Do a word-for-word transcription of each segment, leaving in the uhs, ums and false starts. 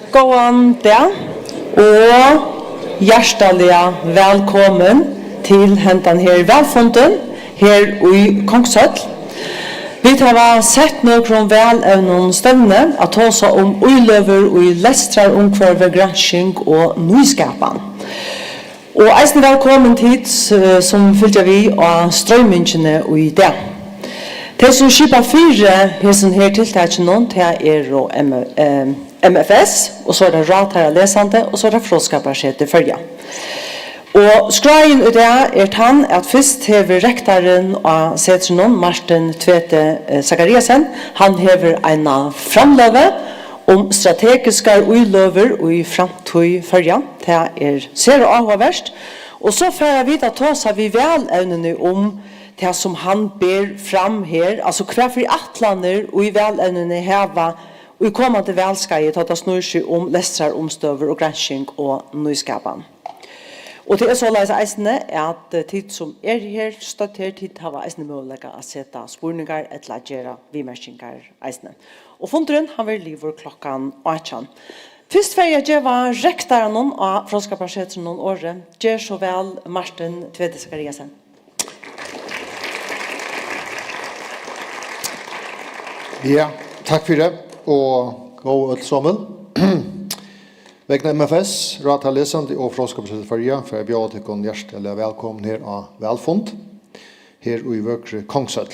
Góðan dag og hjartaliga vælkomin til hendan her vælfundin her í Kongshøll. Vit hava sett nøkrum vælevnum stevnu at tosa um íløgur í lestrarumhvørvi, gransking og nýskapan. Og eisini vælkomin tit, eh, sum fylgja við á stroymingini í dag. Tey, sum skipa fyri hesum her tiltakinum, tað eru M-, eh, M F S, og so er tað Ráð Teirra Lesandi, og so er tað Fróðskaparsetur Føroya. Og skráin í dag er tann, at fyrst hevur rektarin á setrinum, Martin Tvede, eh, Zachariasen, hann hevur eina framløgu um strategiskar íløgur í framtíð Føroya. Tað er sera áhugavert. Og so fara vit at tosa við vælevnini um tað, sum hann ber fram her, altso hvat fyri ætlanir í vælevnini hava í komandi vælskeiði, tá tað snýr seg um lestrarumstøður og gransking og nýskapan. Og tað er soleiðis eisini, at, eh, tit, sum eru her, stødd her, tit hava eisini møguleika at seta spurningar ella gera viðmerkingar eisini. Og fundurin, hann verður liðugur klokkan átjan. Fyrst fari eg at geva rektaranum á Fróðskaparsetrinum orðið. Ger so væl, Martin Tvede Zachariasen. Ja, takk fyri, og góð øll somul. Vegna M F S, Ráð Teirra Lesandi og Fróðskaparsetur Føroya fari eg at bjóða tykkum hjartaliga vælkomin her á vælfund, her í vøkru Kongshøll.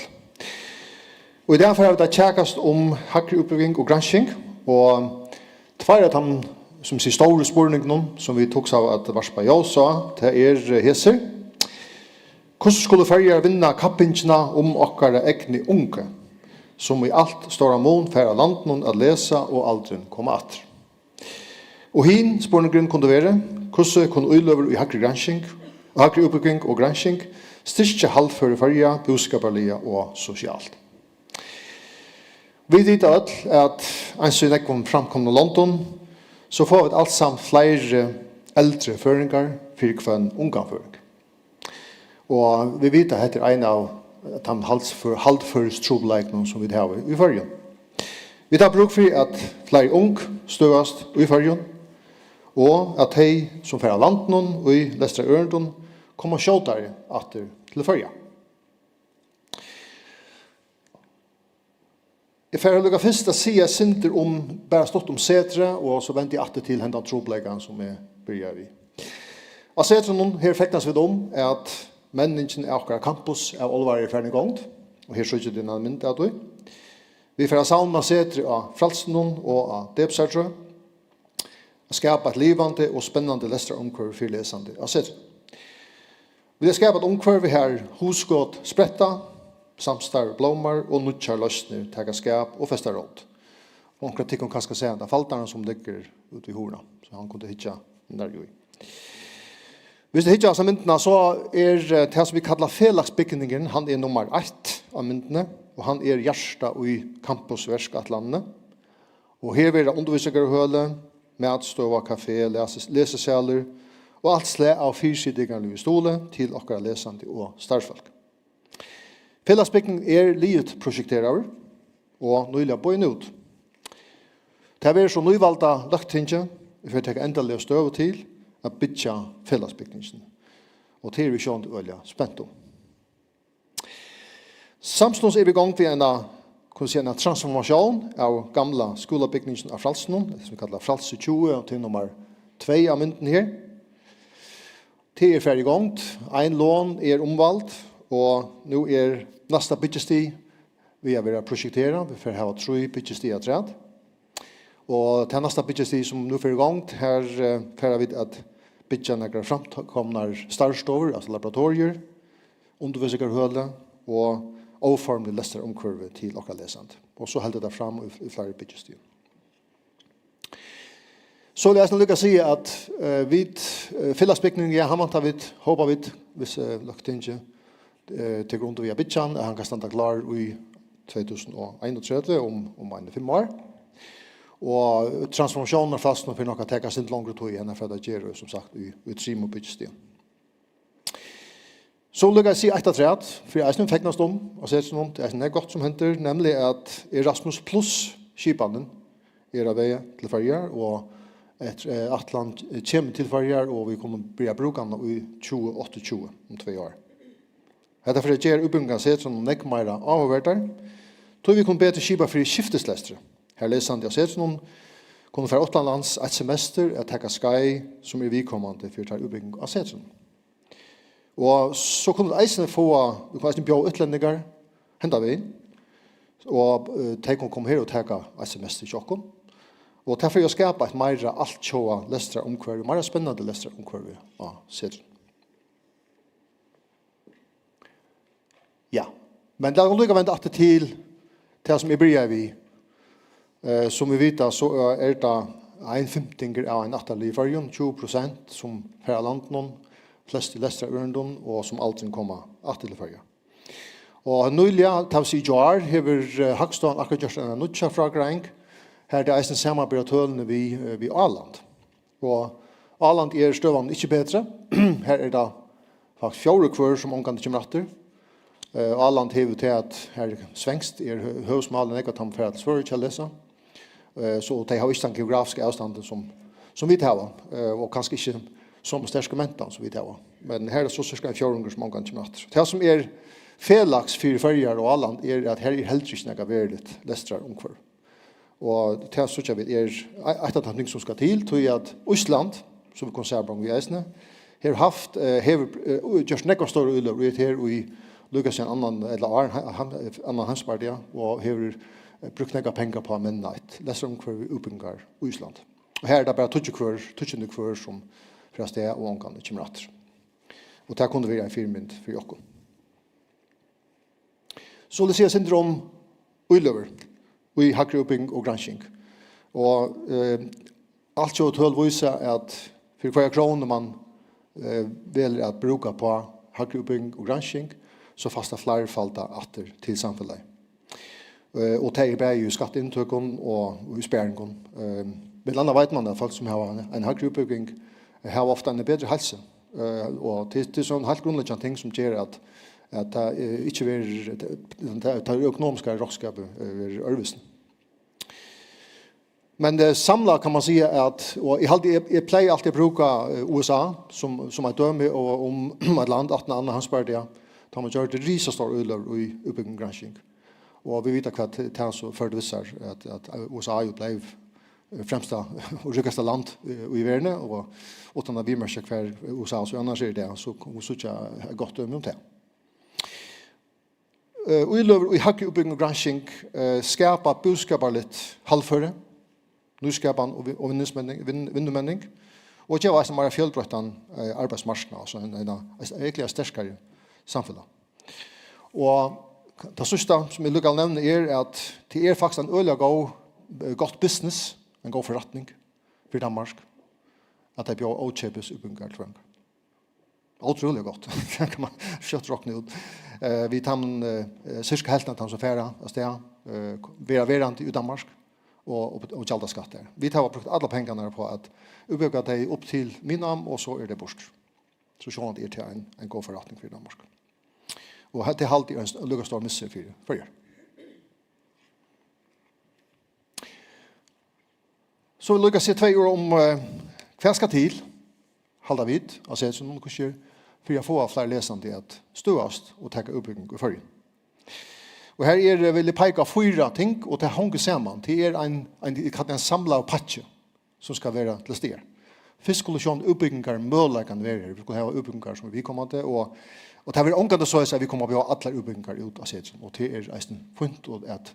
Og í dag fara vit at kjakast um hægri útbúgving og gransking, og tveir av teimum, sum siga, stóru spurningunum, sum vit hugsaðu at varpa ljós á, tað er hesir. Hvussu skulu Føroyar vinna kappingina um okkara egnu ungu, sum í alt stóran mun fara av landinum at lesa og aldrin koma aftur? Og hin spurningurin kundi verið, hvussu kunnu íløgur í hægri gransking, hægri útbúgving og gransking styrkja haldføri Føroya búskaparliga og sosialt? Vit vita øll, at eins í nógvum framkomnum londum, so fáa vit alsamt fleiri eldri føroyingar fyri hvønn ungan føroying. Og vit vita, at hetta er ein av teimum haldfør-, haldføristrupulleikunum, sum vit hava í Føroyum. Vit hava brúk fyri, at fleiri ung støðast í Føroyum, og at tey, sum fara av landinum í lestrarørindum, koma skjótari aftur til Føroya. Eg fari líka fyrst at siga eitt sindur um, bara stutt um setrið, og so vendi eg aftur til hendan trupulleikan, sum eg byrjaði við. Á setrinum her fegnast vit um, at menningin av okkara campus av álvara er farin í gongd, og her síggja tit eina mynd av tí. Vit fara at savna setrið á Frælsinum og á Debesartrøð, at skapa eitt livandi og spennandi lestrarumhvørvi fyri lesandi á setrinum. Vit skapa eitt umhvørvi, har hugskot spretta, samstarv blómar og nýggjar loysnir taka skap og festa rót. Og onkra tykkum kanska sæð handa faldaran, sum liggur út við hurðina, so hann kundi hyggja nærri í. Viss tit hyggja á hasa myndina, so er, eh, tað, sum vit kalla felagsbygningurin, hann er nummar eitt á myndini, og hann er hjarta í campusverkætlanini. Og her verða undirvísingarhøli, matstova, kafé, lesi-, lesisalur og alt slag av fyrisitingarlívi stuðli til okkara lesandi og starvsfólk. Felagsbygningurin er liðugt projekteraður og nýliga boðin út. Tað verður so nývalda løgtingið, ið fer taka endaliga støðu til at byggja felagsbygningin. Og tað eru vit sjálvandi øgiliga spent um. Samstundis eru vit í gongd við eina, kunnu siga, eina transformatión av gamla skúlabygningin á Frælsinum, sum vit kalla Frælsi tjúgu, og til nummar tvey á myndini her. Tað er farið í gongd. Ein lon er umvæld, og nú er næsta byggistig við at verða projekterað. Vit fara at hava trý byggistig afturat. Og tað næsta byggistig, sum nú fer í gongd, her, eh, fara vit at byggja nakrar framkomnar starvsstovur, altso laboratoriur, undirvísingarhøli og óformligt lestrarumhvørvi til okkara lesandi. Og so heldur tað fram í, í fleiri byggistigum. So vil eg eisini líka siga, at, eh, vit, eh, felagsbygning, ja, hann vænta vit, hópa vit, viss, eh, Løgtingið, eh, tekur undir við at byggja hann, at hann kann standa klár í tvey túsund og einogtretivu, um, um eini fimm ár. Og transformatiónin av Frælsinum fer nokk at taka eitt sindur longri tíð, enn at fara at gera, sum sagt, í, í trimum byggistigum. So líka at siga eitt afturat, fyri eisini fegnast um, og siga sum um, tað er eisini gott sum hendir, nemliga at Erasmus Plus skipanin er á veg til Føroyar, og Eftir, eh, ætlan, eh, kemur til Føroyar, og vit kunnu byrja at brúka hana í tjúgu áttaogtjúgu, um tvey ár. Hetta fer at gera útbúgving á setrinum nógv meira áhugaverdar, tí vit kunnu betur skipa fyri skiftislestri, har lesandi á setrinum kunnu fara uttanlands eitt semestur at taka skeið, sum er viðkomandi fyri teirra útbúgving á setrinum. Og so kunnu vit eisini fáa, vit kunnu eisini bjóða útlendingar henda vegin, og, eh, tey kunnu koma her og taka eitt semestur hjá okkum. Og tað fer jo at skapa eitt meira altjóða lestrarumhvørvi, meira spennandi lestrarumhvørvi á setrinum. Ja, men lat okkum líka venda aftur til tað, sum eg byrjaði við. Eh, sum vit vita, so er tað ein fimtingur av einum ættarliði í Føroyum, tjúgu prosent, sum fara av landinum, flest í lestrarørindum, og sum aldrin koma aftur til Føroya. Og nýliga, tað vil siga í gjár, hevur, eh, Hagstovan akkurát gjørt eina nýggja frágreiðing, har tey eisini samanbera tølini við, eh, við Áland. Og Áland er støðan ikki betri. Har er tað faktiskt fjórði hvør, sum ongantíð kemur aftur. Eh, Áland hevur tað, at har svenskt er hø-, høvuðsmálið, nógv av teimum fara til Svøríkis at lesa. Eh, so tey hava ikki tann geografiska avstandin, sum, sum vit hava, eh, og kanska ikki somu sterku mentan, sum vit hava. Men har er so sirka ein fjórðingur, sum ongantíð kemur aftur. Tað, sum er felags fyri Føroyar og Áland, er, at har er heldur ikki nakað veruligt lestrarumhvørvi. Og tað síggja vit er ei-, eitt av teimum ting, sum skal til, tí at Ísland, sum vit kunnu samanbera við eisini, hevur havt, eh, hevur, eh, gjørt nógvar stórar íløgur í, her í líka síðan annan, ella áðrenn he-, han-, annan heimsbardaga, og hevur, eh, brúkt nógvar pengar á at menna eitt lestrarumhvørvi, útbúgvingar í Íslandi. Og her er tað bara tíggju hvør, tíggjundur hvør, sum fer avstað og ongantíð kemur aftur. Og tað kundi verið ein fyrimynd fyri okkum. So vil eg siga eitt sindur um íløgur í hægri útbúgving og gransking. Og, eh, altjóða tøl vísa, at fyri hvørja krónu man, eh, velur at brúka á hægri útbúgving og gransking, so fæst tað fleirfalda aftur til samfelagið. Eh, og tað er bæði í skattinntøkum og í sparingum. Eh, millum annað veit man, at fólk, sum hava ein, ein hægri útbúgving, hava ofta eina betri heilsu. Eh, og til, til sovorðin heilt grundleggjandi ting, sum ger, at, at tað, eh, ikki verður, tað, tað, tað økonomiska roknskapið, eh, verður øðrvísi. Men, eh, samlað kann man siga, at, og eg haldi, eg, eg plagi altíð at brúka, eh, U S A sum, sum eitt dømi, og um eitt land aftan á annan heimsbardaga, tá man gjørdi risastórar íløgur í útbúgving og gransking. Og vit vita, hvat tað so førdi við sær, at, at U S A jo bleiv, eh, fremsta og ríkasta land, eh, í verðini, og uttan at viðmerkja, hvar U S A so annars er í dag, so kunnu vit síggja eitt gott dømi um tað. Eh, íløgur í hægri útbúgving og gransking, eh, skapa búskaparligt hagføri, nýskapan og vi-, og vinnumenning, vin-, vinnumenning, og geva eisini meira fjølbroyttan, eh, arbeiðsmarknað, altso ein, ein, ein, ein sterkari samfelag. Og tað síðsta, sum eg líka vil nevna, er, at tað er faktiskt ein øgiliga góð, eh, gott business, ein góð forretning fyri Danmark, at tey bjóða ókeypis útbúgvingar til føroyingar. Ótrúliga gott. Tað kann man skjótt rokna út. Eh, vit hava, eh, sirka helvtina av teimum, sum fara avstað, eh, vera verandi í Danmark og, og, og gjalda skatt har. Vit hava brúkt allar pengarnar á at útbúgva tey upp til miðnám, og so eru tey burtur. So sjálvandi er tað ein, ein góð forretning fyri Danmark. Og hetta haldi eg er ein st-, líka stór missur fyri Føroyar. So vil eg líka siga tvey orð um, eh, hvat skal til, halda vit, á Setrinum, hvussu er, fyri at fáa fleiri lesandi at støðast og taka útbúgving í Føroyum. Og her er, eh, vil eg peika á fýra ting, og tað hongur saman. Tað er ein, ein, eg kalli ein samlaður pakki, sum skal vera til staðar. Fyrst skulu sjálvandi útbúgvingarmøguleikarnir vera her. Vit skulu hava útbúgvingar, sum er viðkomandi, og, og tað verður ongantíð soleiðis, at vit koma at bjóða allar útbúgvingar út á Setrinum, og tað er eisini fínt, og at,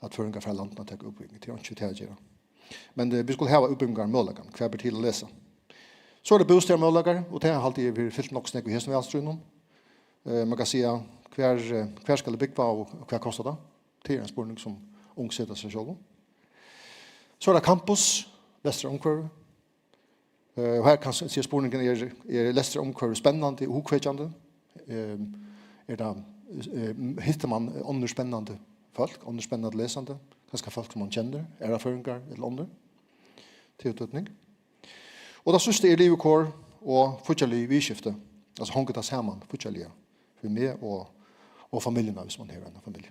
at føroyingar fara av landinum at taka útbúgving. Tað er einki við tað at gera. Men, eh, vit skulu hava útbúgvingarmøguleikan, hvat ber til at lesa. So er tað bústaðarmøguleikar, og tað haldi eg verður fylgt nokk so nógv í hesum valstríðinum. Eh, man kann siga, hvar, eh, hvar skal eg búgva, og hvat kostar tað? Tað er ein spurning, sum ung seta seg sjálv. So er tað kampus, lestrarumhvørvi. Eh, og her kann eg siga, spurningurin er, er lestrarumhvørvi spennandi og hugvekjandi? Ehm, er tað, eh, hittir man onnur spennandi fólk, onnur spennandi lesandi? Kanska fólk, sum man kennir, aðrar føroyingar ella onnur? Tað hevur týdning. Og tað síðsta er livikor og fíggjarlig viðurskifti. Altso, hongur tað saman fíggjarliga fyri meg og, og familjuna, viss man hevur eina familju.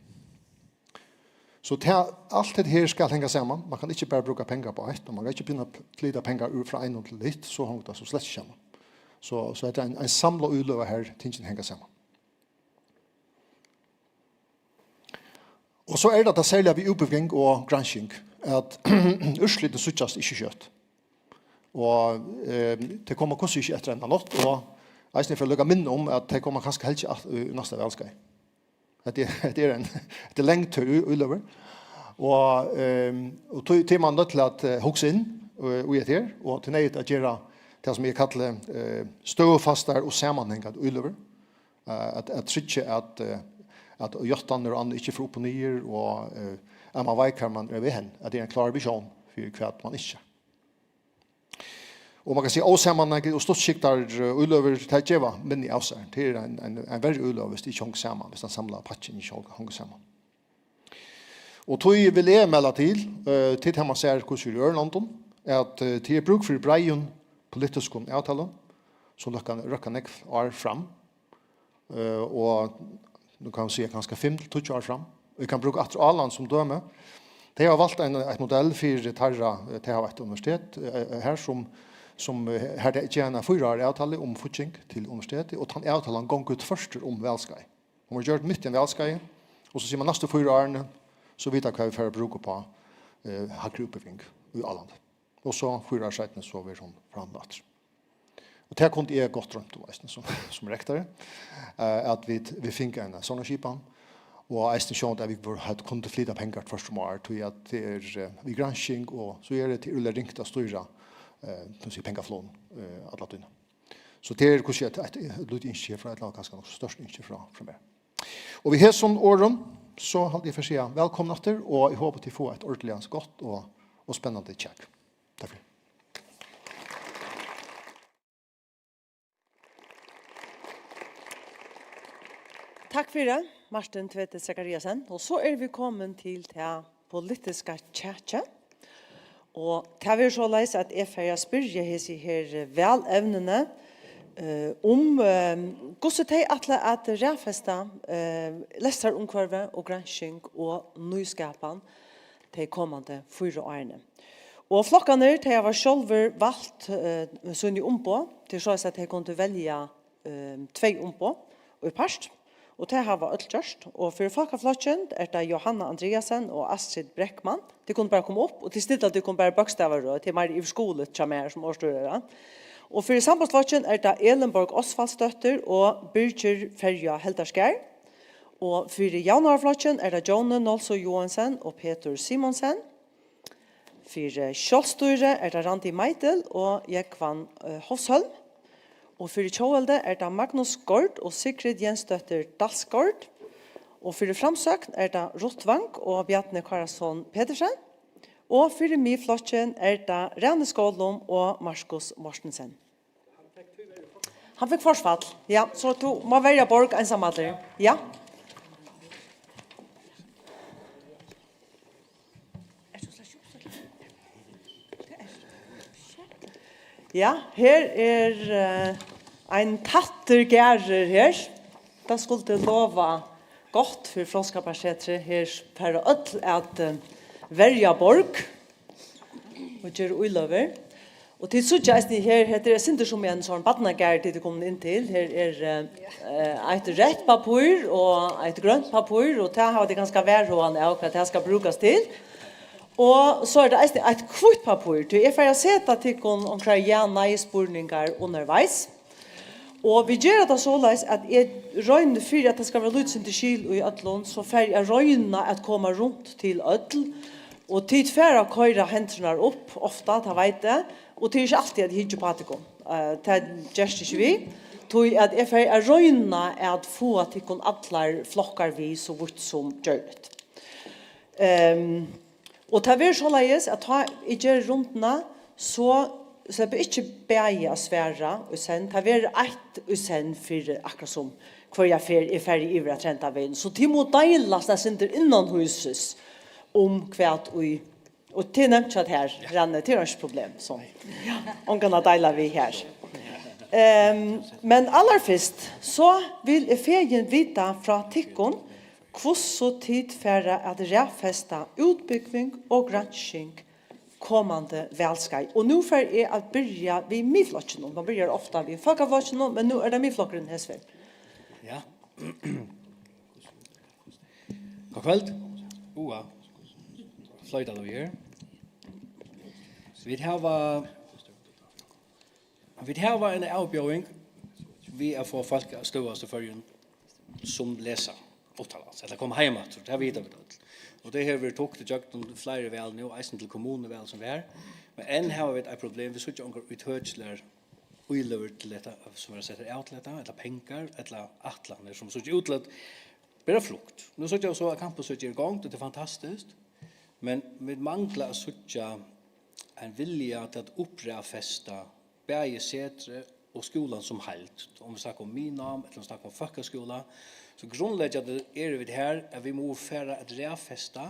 So tað, alt hetta her skal hanga saman. Man kann ikki bara brúka pengar upp á eitt, og man kann ikki begynna at flyta pengar úr frá einum til hitt, so hongur tað so slett ikki saman. So, so hetta er ein, ein samlað íløga her, tingini hanga saman. Og so er tað tað serliga við útbúgving og gransking, at úrslitini síggjast ikki skjótt. Og, eh, tey koma hvussu ikki eftir eina nátt, og eisini fyri at líka minna um, at tey koma kanska helst at, í næsta valskeið. Hetta er, hetta er ein, hetta er langtíðar í-, íløgur. Og, ehm, og tí, tí man nødt til at, eh, hugsa inn, eh, í hetta her, og tað er neyðugt at gera tað sum eg kalli, eh, støðufastar og samanhangandi íløgur. Eh, at, at tryggja at, eh, at játtanir og annað ikki fer upp og niður, og, eh, at man veit hvar man er við hen, at tað er ein klár visjón fyri hvat man ynskir. Og man kann siga, ósamanhangandi og stuttskygdar, eh, íløgur, tað geva minni av sær. Tað er ein, ein, ein verri íløga, viss tað ikki hongur saman, viss tann samlaða pakkin ikki hongur, hongur saman. Og tí vil eg mæla til, eh, til tað man sær hvussu er í øðrum londum, at, eh, tað er brúk fyri breiðum politiskum avtalum, sum røkka, røkka nógv ár fram. Eh, og nú kann man siga kanska fimm til tíggju ár fram. Vit kann brúka aftur Áland sum dømi. Tey hava valt ein, eitt modell fyri teirra, eh, tey hava eitt universitet, eh, her sum, sum, eh, her tey gera eina fýra ára avtalu um fígging til universitetið, og tann avtalan gongur tvørtur um valskeið. Hon var gjørd mitt í ein valskeiði, og so sigur man næstu fýra árini, so vita hvat vit fara at brúka upp á, eh, hægri útbúgving í Álandi. Og so fýra ár seinni, so verður hon framhandlað aftur. Og tað kundi eg gott droymt um eisini sum, sum rektori, eh, at vit, vit fingu eina sovorðna skipan, og eisini sjálvandi at vit vóru, høvdu, kundu flyta pengar tvørtur um ár, tí at tað er, eh, við gransking, og so er tað øgiliga ringt at stýra, eh, kann siga, pengaflóðum, eh, alla tíðina. So tað er hvussu eitt, eitt, eitt lítið ynski frá, ella kanska nokk so stórt ynski frá, frá mær. Og við hesum orðum, so haldi eg fyri at siga vælkomin aftur, og eg hopi, tit fáa eitt ordiliga gott og, og spennandi kjak. Takk fyri. Takk fyri, Martin Tveite Zachariasen. Og so eru vit komin til tað politiska kjakið. Og tað verður soleiðis, at eg fari at spyrja hesi her, eh, valevnini, eh, um, eh, hvussu tey ætla at raðfesta, eh, lestrarumhvørvi og gransking og nýskapan tey komandi fýra árini. Og flokkarnir, tey hava sjálvir valt, eh, síni umboð, til soleiðis at tey kundu velja, eh, tvey umboð í part, og tað hava øll gjørt. Og fyri Fólkaflokkin er tað Jóhanna Andreassen og Astrid Breckmann. Tit kunnu bara koma upp, og tit stilla tykkum bara í bókstavarøð, tað er meira yvirskueligt hjá mær sum orðstýrara. Og fyri Sambandsflokkin er tað Elinborg Osvaldsdóttir og Birgir Ferja Heldarskar. Og fyri Javnaðarflokkin er tað Djóni Nolsøe Joensen og Petur Simonsen. Fyri Sjálvstýri er tað Randi Meidel og Jógvan, eh, Hofshólm. Og fyri Tjóðveldi er tað Magnus Gaard og Sigrid Jensdóttir Dalsgaard. Og fyri Framsókn er tað Ruth Wang og Bjarni Kárason Petersen. Og fyri Miðflokkin er tað Rani Skaalum og Markus Mortensen. Hann fekk forfall. Ja, so tú má verja Borg einsamallur. Ja. Ja, her er, eh, ein tættur garður her. Tað skuldi lova gott fyri Fróðskaparsetrið. Her fara øll at, eh, verja Borg og gera íløgur. Og tit síggja eisini her, hetta er eitt sindur sum ein sovorðin barnagarður, tit eru komin inn til. Her er, eh, eh, eitt reytt pappír og eitt grønt pappír, og tað hava tit kanska varhugan av, hvat tað skal brúkast til. Og so er tað eisini eitt hvítt pappír, tí eg fari at seta tykkum onkrar ja-nei-spurningar undirveis. Og vit gera tað soleiðis, at eg royni, fyri at tað skal vera lítið sindur skil í øllum, so fari eg at royna at koma runt til øll. Og tit fara at koyra hendurnar upp ofta, tað veit eg, og tað er ikki altíð, at eg hyggi upp á tykkum. Eh, tað gerst ikki við, tí at eg fari at royna at fáa tykkum allar flokkar við, so vítt sum gjørligt. Ehm, Og tað verður soleiðis, at tá eg geri rundina, so sleppi eg ikki bæði at svara í senn. Tað verður eitt í senn fyri, akkurát sum hvørja ferð eg fari yvir at trenda vegin. So tit mugu deilast eitt sindur innanhýsis um hvat í, og tað er nemt hjá tær, Rani, tað er einki problem, so. Ongan at deila við her. Ehm, men allarfyrst, so vil eg fegin vita frá tykkum, Hvussu tit fara at raðfesta útbúgving og gransking komandi valskeið. Og nú fari eg at byrja við Miðflokkinum. Man byrjar ofta við Fólkaflokkinum, men nú er tað Miðflokkurin hesa ferð. Ja. Gott kvøld. Uha. Floyta tú her. Vit hava, vit hava eina avbjóðing við at fáa fólk at støðast í Føroyum, sum lesa uttanlands, ella koma heim aftur, tað vita vit øll. Og tað hevur verið tugt ígjøgnum fleiri val nú, eisini til kommunuval sum var. Men enn hava vit eitt problem, vit síggja ongar ítøkiligar íløgur til hetta, sum verða settar av til hetta, ella pengar, ella ætlanir, sum síggja út til at bera frukt. Nú síggja vit so, at campusið er í gongd, og tað er fantastiskt, men vit mangla at síggja ein vilja til at uppraðfesta bæði setrið og skúlan sum heild. Um vit snakka um miðnám, ella um vit snakka um fólkaskúla, so grundleggjandi eru vit har, at vit mugu fara at raðfesta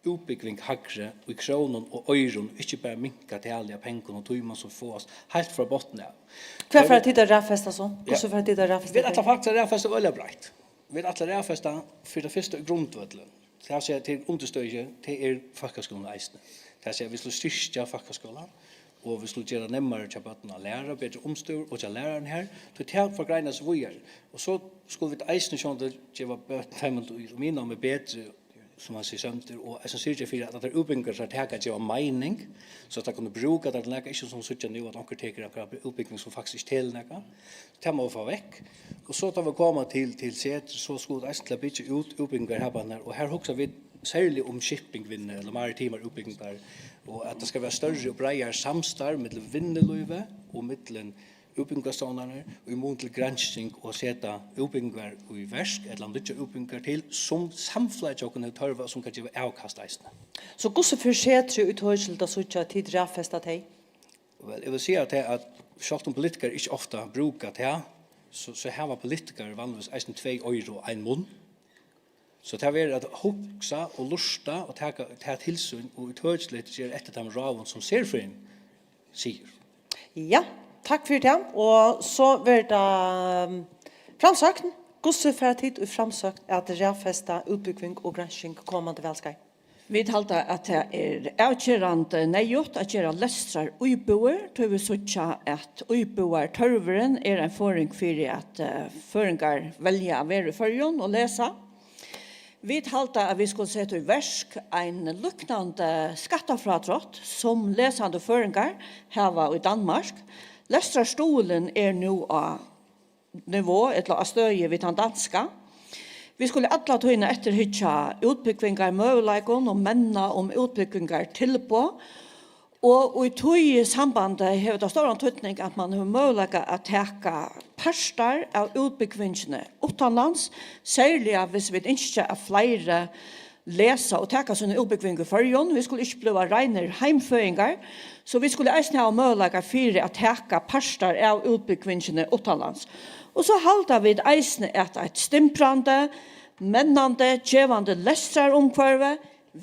útbúgving hægri í krónum og oyrum, ikki bara minka talið av pengum og tímum sum fáast heilt frá botni av. Hvat fara tit at raðfesta so? Ja. Hvussu fara tit at raðfesta tey? Vit ætla faktiskt at raðfesta øgiliga breitt. Vit ætla at raðfesta fyri tað fyrsta í grundvøllin. Tað vil siga, til undirstøðið, tað er fólkaskúlin eisini. Tað vil siga, vit skulu styrkja fólkaskúlan, og vit skulu gera nemmari hjá børnum at læra, betri umstøður og hjá lærarunum har, tí tað forgreinar seg víðari. Og so skulu vit eisini sjálvandi geva børn, teimum í miðnámi betri, sum man sigur, sømdir, og eisini syrgja fyri, at tær útbúgvingar, sum tær taka, geva meining, so at tær kunnu brúka tær til nakað, ikki sum síggja nú, at onkur tekur onkra útbúgving, sum faktiskt ikki telur nakað. Tað má vit fáa vekk. Og so tá vit koma til, til setur, so skulu vit eisini til at byggja út útbúgvingar her, og her hugsa vit serliga um shippingvinnu, ella maritimar útbúgvingar, og at tað skal vera størri og breiðari samstarv millum vinnulívið og millum útbúgvingarstovnarnar í mun til gransking og seta útbúgvingar í verk, ella nýggjar útbúgvingar til, sum samfelagið hjá okkum hevur tørv á, sum kann geva avkast eisini. So hvussu fer setrið í tøkil at síggja, at tit raðfesta tey? Vel, eg vil siga tað, at sjálvt um politikarar ikki ofta brúka tað, so, so hava politikarar vanligvis eisini tvey oyru og ein munn. So tað verður at hugsa og lurta og taka tað til sín og ítøkiligt gera eftir teimum ráðum, sum serfrøðin sigur. Ja, takk fyri tað. Og so verður tað, um, framsókn. Hvussu fara tit í framsókn at raðfesta útbúgving og gransking komandi valskeið? Vit halda, at tað er avgerandi neyðugt at gera lestraríbúðir, tí vit síggja, at íbúðartørvurin er ein forðing fyri, at, eh, føroyingar velja at vera í Føroyum og lesa. Vit halda, at vit skulu seta í verk ein líknandi skattafrádrátt, sum lesandi føroyingar hava í Danmark. Lestrarstuðulin er nú á nivå ella á støði við tann danska. Vit skulu alla tíðina eftirhyggja útbúgvingarmøguleikum og menna um útbúgvingartilboð. Og í tí sambandi hevur tað stóran týdning, at mann hevur møguleika at taka partar av útbúgvingini uttanlands, serliga hvis vit ynskja, at fleiri lesa og taka sína útbúgving í Føroyum. Vit skulu ikki blíva reinir heimføðingar, so vit skulu eisini hava møguleika fyri at taka partar av útbúgvingini uttanlands. Og so halda vit eisini, at eitt stimbrandi, mennandi, gevandi lestrarumhvørvi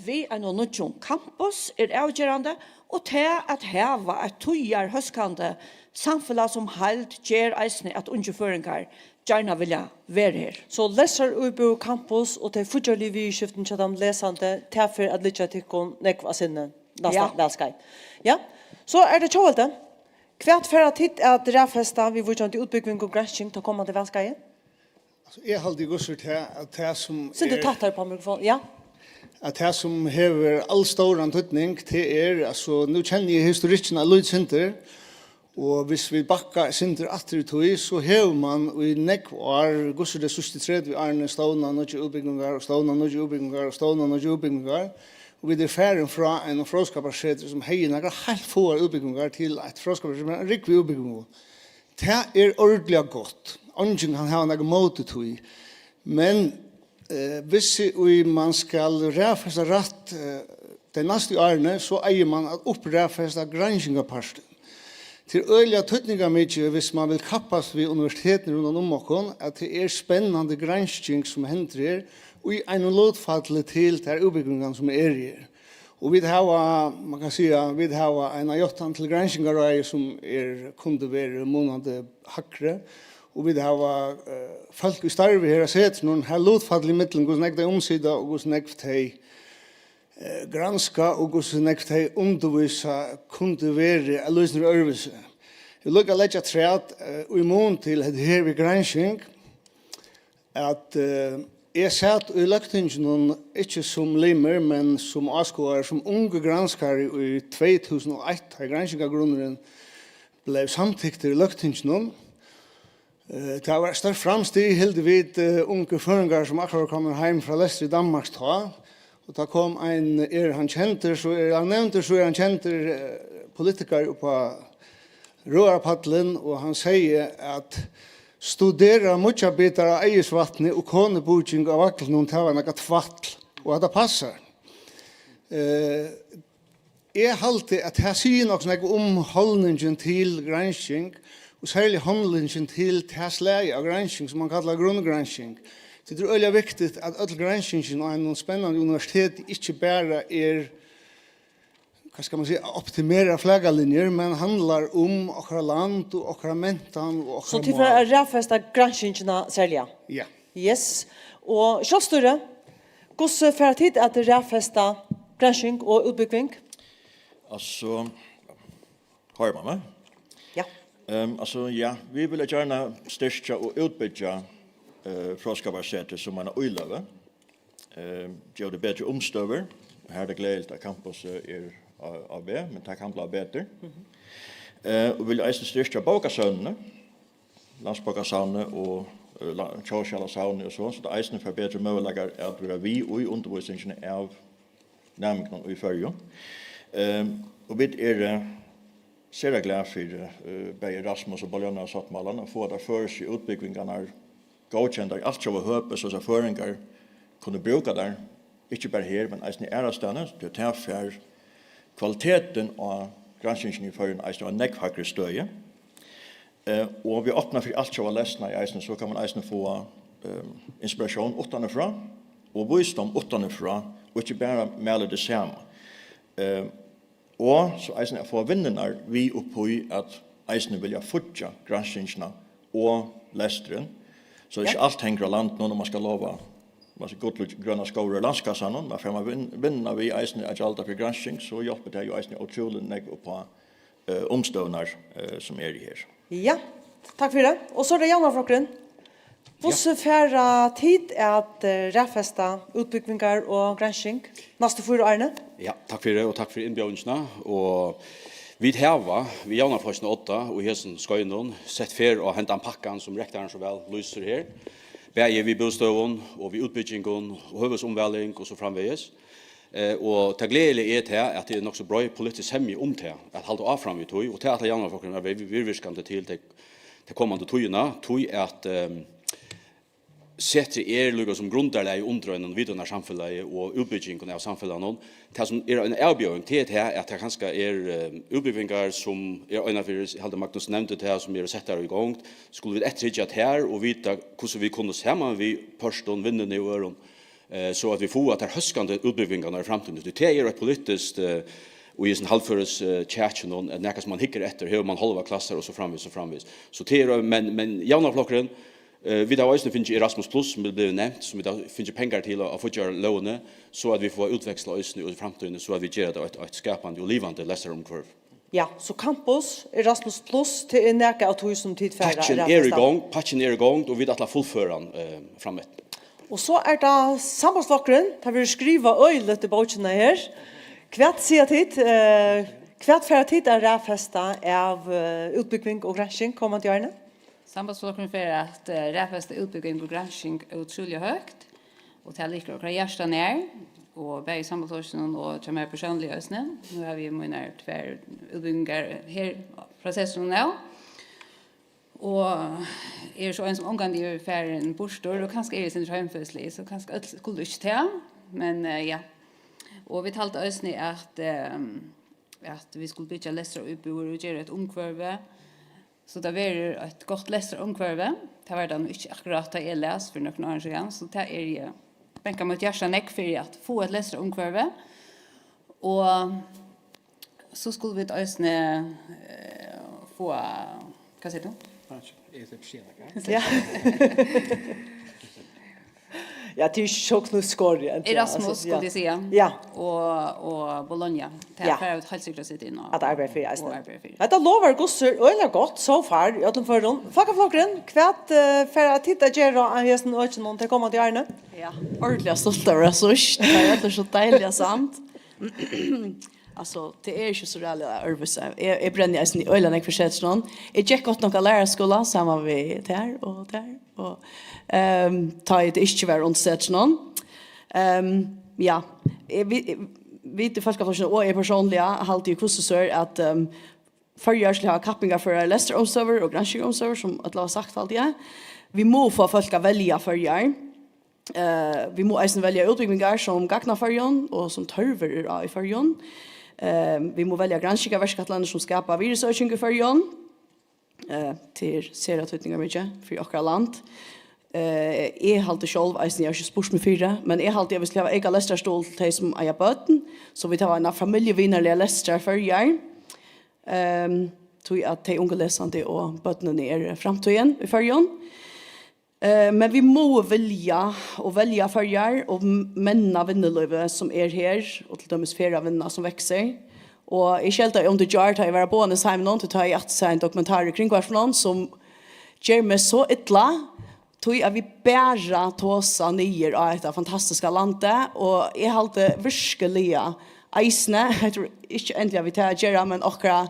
við einum nýggjum kampus er avgerandi, og tað at hava eitt tíðarhóskandi samfelag sum heild ger eisini, at ungir føroyingar gjarna vilja vera her. So lestraríbúð, kampus og tey fíggjarligu viðurskiftini hjá teimum lesandi, tað fer at liggja tykkum nógv á sinni næsta Ja. valskeið. Ja, so er tað Tjóðveldi. Hvat fara tit at raðfesta viðvíkjandi útbúgving og gransking til komandi valskeiðið? Altso, eg haldi, Gustur, tað, at tað sum Sindur er tættari upp á mikrofon, ja. At tað sum hevur alstóran týdning, tað er, altso, nú kenni eg historikkin eitt lítið sindur, og hvis vit bakka eitt sindur aftur í tíð, so hevur mann í nógv ár, Gustur, tey síðstu tretivu árini stovnað nýggjar útbúgvingar og stovnað nýggjar útbúgvingar og stovnað nýggjar útbúgvingar, og vit eru farin frá einum fróðskaparsetri, sum hevði nakrar heilt fáar útbúgvingar, til eitt fróðskaparsetri, men ein rúgvu útbúgvingum. Tað er ordiliga gott. Eingin kann hava nakað móti tí. Men, eh, hvis ið mann skal raðfesta rætt, eh, tey næstu árini, so eigur mann at uppraðfesta granskingarpartin. Tað er øgiliga týdningarmikið, hvis mann vil kappast við universitetini rundan um okkum, at tað er spennandi gransking, sum hendir her, í einum lutfalli til tær útbúgvingarnar, sum eru her. Og vit hava, man kann siga, vit hava eina játtan til granskingarráðið, sum er, kundi verið munandi hægri. Og vit hava, eh, fólk í starvi her á Setrinum, har lutfallið millum, hvussu nógv tey umsita og hvussu nógv tey, eh, granska og hvussu nógv tey undirvísa, kundi verið eitt lítið sindur øðrvísi. Eg vil líka leggja afturat, eh, í mun til hetta her við gransking, at, eh, eg sat í Løgtinginum, ikki sum limur, men sum áskoðari, sum ungur granskari í tvey túsund og eitt, tá granskingargrunnurin bleiv samtyktur í Løgtinginum. Eh, tað var stórt framstig, hildu vit, eh, ungir føroyingar, sum akkurát vóru komnir heim frá lestri í Danmark tá. Og tá kom ein, er hann kendur, so er hann nevndur, so er hann kendur, eh, politikari upp á Røðarapallin, og hann segði, at studera mýggjabitar á Eiðisvatni og konubúking á Vaglinum, tað var nakað tvætl, og at tað passar. Eh, eg haldi, at tað sigur nokk so nógv um haldningin til gransking, og serliga haldningin til tað slagið av gransking, sum man kallar grundgransking. Tí tað er øgiliga viktigt, at øll granskingin á einum spennandi universiteti ikki bara er, hvat skal man siga, at optimera flakalinjur, men handlar um okkara land og okkara mentan og So okkara tit fara mál. At raðfesta granskingina serliga? Ja. Yes. Og sjálvstýri, hvussu fara tit at raðfesta gransking og útbúgving? Altso, hoyrir man meg? Ja. Ehm, altso, ja, vit vilja gjarna styrkja og útbyggja, eh, Fróðskaparsetrið sum eina íløgu. Eh, geva tað betri umstøður. Her er tað gleðiligt, at campusið er á, á veg, men tað kann blíva betur. Mhm. Eh, og vilja eisini styrkja bókasøvnini, Landsbókasavnið og, eh, la-, Tjóðskjalasavnið og so, so tað eisini fær betri møguleikar at vera við í undirvísingini av næmingunum í Føroyum. Ehm, og vit eru sera glað fyri, eh, bæði Erasmus og Bologna-sáttmálan, at fáa tær føroysku útbúgvingarnar góðkendar í altjóða høpi, so at føroyingar kunnu brúka tær, ikki bara her, men eisini aðrastaðni, tí tað fær kvalitetin á granskingini í Føroyum eisini á nógv hægri støði. Eh, og vit opna fyri altjóða lesnað eisini, so kann man eisini fáa, eh, inspiratión uttanfrá og vísdóm uttanfrá, og ikki bara mæla tað sama. Eh, og so eisini at fáa vinnurnar við upp í at eisini vilja fíggja granskingina og lesturin, so ikki Ja. alt hongur á landinum, og man skal lova, man skal gull og grønar skógir í landskassanum, men fær man vin-, vinnurnar við eisini at gjalda fyri gransking, so hjálpir tað jú eisini ótrúliga nógv upp á, eh, umstøðurnar, eh, sum eru her. Ja, takk fyri tað. Og so er tað Javnaðarflokkurin. Hvussu fara tit at, eh, raðfesta útbúgvingar og gransking næstu fýra árini? Ja, takk fyri, og takk fyri innbjóðingina. Og vit hava, við Javnaðarflokkin á odda og í hesum skeiðinum, sett ferð á hendan pakkan, sum rektarin so væl lýsir her. Bæði við bústøðum og við útbyggingum og høvuðsumvæling og so framvegis. Eh, og tað gleðiliga er tað, at tað er nokk so breið politisk semja um tað, at halda áfram við tí, og tað ætlar Javnaðarflokkurin at vera vir-, virðvirkandi til tey, tey komandi tíðina, tí at, ehm, setrið er líka sum grundarlagið undir einum vitanarsamfelagi og útbyggingum av samfelagnum. Tað sum er ein avbjóðing, tað er tað, at tað kanska er, ehm, útbúgvingar sum er eina fyri, eg haldi Magnus nevndi tað, sum eru settar í gongd, skulu vit eftirtryggja tær og vita, hvussu vit kunnu saman við pørtum, vinnuni og øðrum, eh, so at vit fáa tær hóskandi útbúgvingarnar í framtíðini. Tí tað er eitt politiskt, eh, og í hesum haldføris, eh, kjakinum, at nakað sum man hyggur eftir, hevur man hálvar klassar og so framvegis og framvegis. So tað er, men, men Javnaðarflokkurin, eh, vit hava eisini fingið Erasmus Plus, sum er blivið nevnt, sum vit hava fingið pengar til á, á fíggjarlógini, so at vit fáa útveksla eisini í framtíðini, so at vit gera tað eitt, eitt skapandi og livandi lesarumhvørvi. Ja, so Campus, Erasmus Plus, tað er nakað av tí sum tit fara at Pakkin er í raðfesta? Gongd, pakkin er í gongd, og vit ætla at fullføra hann, eh, frameftir. Og so er tað Sambandsflokkurin, tað verður skrivað øgiligt í bókina her. Hvat siga tit, eh, hvat fara tit at raðfesta av, eh, útbúgving og gransking komandi árini? Sambandsflokkurin fer at, eh, raðfesta útbúgving og gransking ótrúliga høgt, og tað liggur okkara hjarta nær, og bæði í Sambandsflokkinum og hjá mær persónliga eisini. Nú havi eg mínar tvær útbúgvingar her frá Setrinum av, og eg eri so ein sum ongantíð er farin burtur, og kanska eri eg eitt sindur heimføðslig, so kanska øll skuldu ikki tað, men, eh, ja. Og vit halda eisini, at, ehm, at vit skulu byggja lestraríbúðir og gera eitt umhvørvi, so tað verður eitt gott lestrarumhvørvi. Tað var tað nú ikki akkurát, tá eg las fyri nøkrum árum síðan, so tað eri eg, bankar mítt hjarta nógv fyri, at fáa eitt lestrarumhvørvi. Og so skulu vit eisini, eh, fáa, hvat sigur tú? Nei, ikki. Ja. Ja, tað er sjálvt nú skorið, Andrea, Erasmus, altso, ja. Skuldi eg siga. Ja. Og, og Bologna. Tað Ja. Fara vit heilt sikkurt at seta inn á At arbeiða fyri og eisini. Arbeiða fyri. Hetta lovar gussur øgiliga gott, so far, í øllum førum. Fólkaflokkurin, hvat, eh, fara tit at gera á hesum økinum tey komandi árini? Ja, ordiliga stolt av at vera síðst. Tað er alltid so deiliga samt. Altso, tað er ikki so ræðuliga øðrvísi. Eg, eg brenni eisini øgiliga nógv fyri setrinum. Eg gekk gott nokk á læraraskúla saman við tær og tær og, ehm, tá ið tað ikki var undir setrinum. Ehm, ja, eg, vi, vit í Fólkaflokkinum og eg persónliga haldi í hvussu so er at, ehm, Føroyar skal hava kappingarførar, lestrarumstøður og granskingarumstøður, sum øll hava sagt, haldi eg. Vit mugu fáa fólk at velja Føroyar. Eh, vit mugu eisini velja útbúgvingar, sum gagna Føroyum og sum tørvur er á í Føroyum. Eh, vit mugu velja granskingarverkætlanir, sum skapa virðisøking í Føroyum. Eh, tað er sera týdningarmikið fyri okkara land. Eh, eg haldi sjálv eisini, eg havi ikki spurt meg fyri, men eg haldi, at vit skulu hava eyka lestrarstuðul til tey, sum eiga børn, so vit hava eina familjuvinarliga lestrar Føroyar. Ehm, tí at tey ungu lesandi og børnini eru framtíðin í Føroyum. Eh, men vit mugu vilja og velja Føroyar og m-, menna vinnulívið sum er her, og til dømis ferðavinna sum veksur. Og eg skeldaði um tað í gjár, tá eg var á Boðanesheiminum, tí tá eg aftur sá ein dokumentar í Kringvarpinum, sum ger meg so illa, tí at vit bara tosa niður á hetta fantastiska landið, og eg haldi virkiliga eisini, hetta er ikki endiliga við tað at gera, men okkara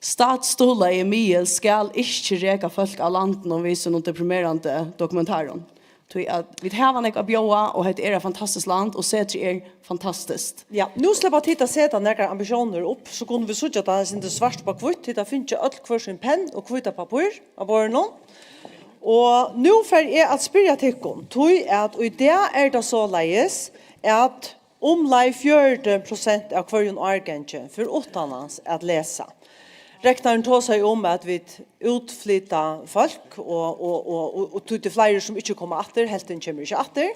statsstuðlaði miðil skal ikki reka fólk av landinum við sínum deprimerandi dokumentarum. Tí at vit hava nógv at bjóða, og hetta er eitt fantastiskt land, og setrið er fantastiskt. Ja, nú sleppa tit at seta nakrar ambitiónir upp, so kunnu vit síggja tað eitt sindur svart upp á hvítt. Tit hava fingið øll hvør sín penn og hvíta pappír á borðinum. Og nú fari eg at spyrja tykkum, tí at í dag er tað soleiðis, at umleið fjøruti prosent av hvørjum árgangi fer uttanlands at lesa. Rektarin tosaði um, at vit útflyta fólk, og, og, og, og, og tí tað er fleiri, sum ikki koma aftur, helvtin kemur ikki aftur.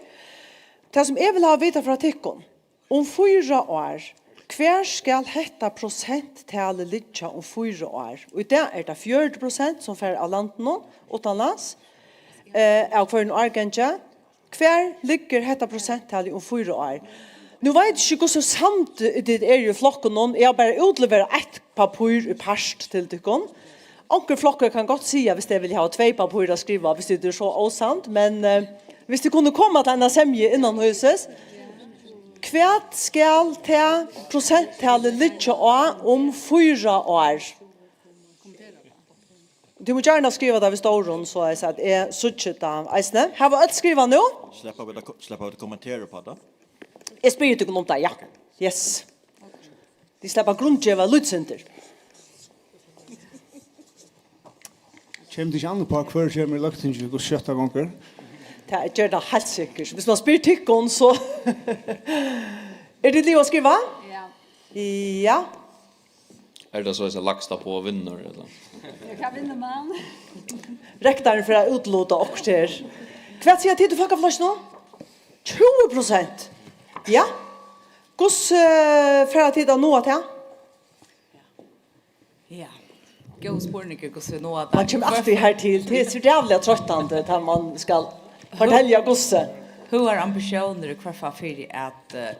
Tað, sum eg vil hava vita frá tykkum, um fýra ár, hvar skal hetta prosenttalið liggja um fýra ár? Og í dag er tað fjøruti prosent, sum fara av landinum uttanlands, eh, av hvørjum árgangi. Hvar liggur hetta prosenttalið um fýra ár? Nú veit eg ikki, hvussu samd tit eru í flokkunum. Eg havi bara útleverað eitt pappír í part til tykkum. Onkur flokkur kann gott siga, viss tey vilja hava tvey pappír at skriva, viss tit eru so ósamd, men, eh, viss tit kunnu koma til eina semju innan húsis, hvat skal tað prosenttalið liggja á um fýra ár? Tú má gjarna skriva tað við stórum, so at eg síggi tað eisini. Hava øll skrivað nú? Sleppa vit at ko-, sleppa vit at kommentera upp á tað? Eg spyrji tykkum um tað, ja. Yes. Tit sleppa at grundgeva lítsindir. Kemur tað ikki an upp á, hvør kemur í Løgtingið, hvussu skjótt tað gongur? Tað ger tað heilt sikkurt. Viss mann spyr tykkum, so eru tit liðug at skriva? Ja. Ja. Er tað soleiðis, at lægsta boð vinnur, ella? Ja, hvat vinnur mann? Rektarin fer at útluta okkurt her. Hvat siga tit í Fólkaflokkinum? Tjúgu prosent. Ja. Hvussu, eh, fara tit at náa tað? Ja. Góður spurningur, hvussu vit náa tað. Mann kemur altíð her til. Tað er so ræðuliga troyttandi, tá mann skal fortelja hvussu. Høgar ambitiónir í hvørt fall fyri at, eh,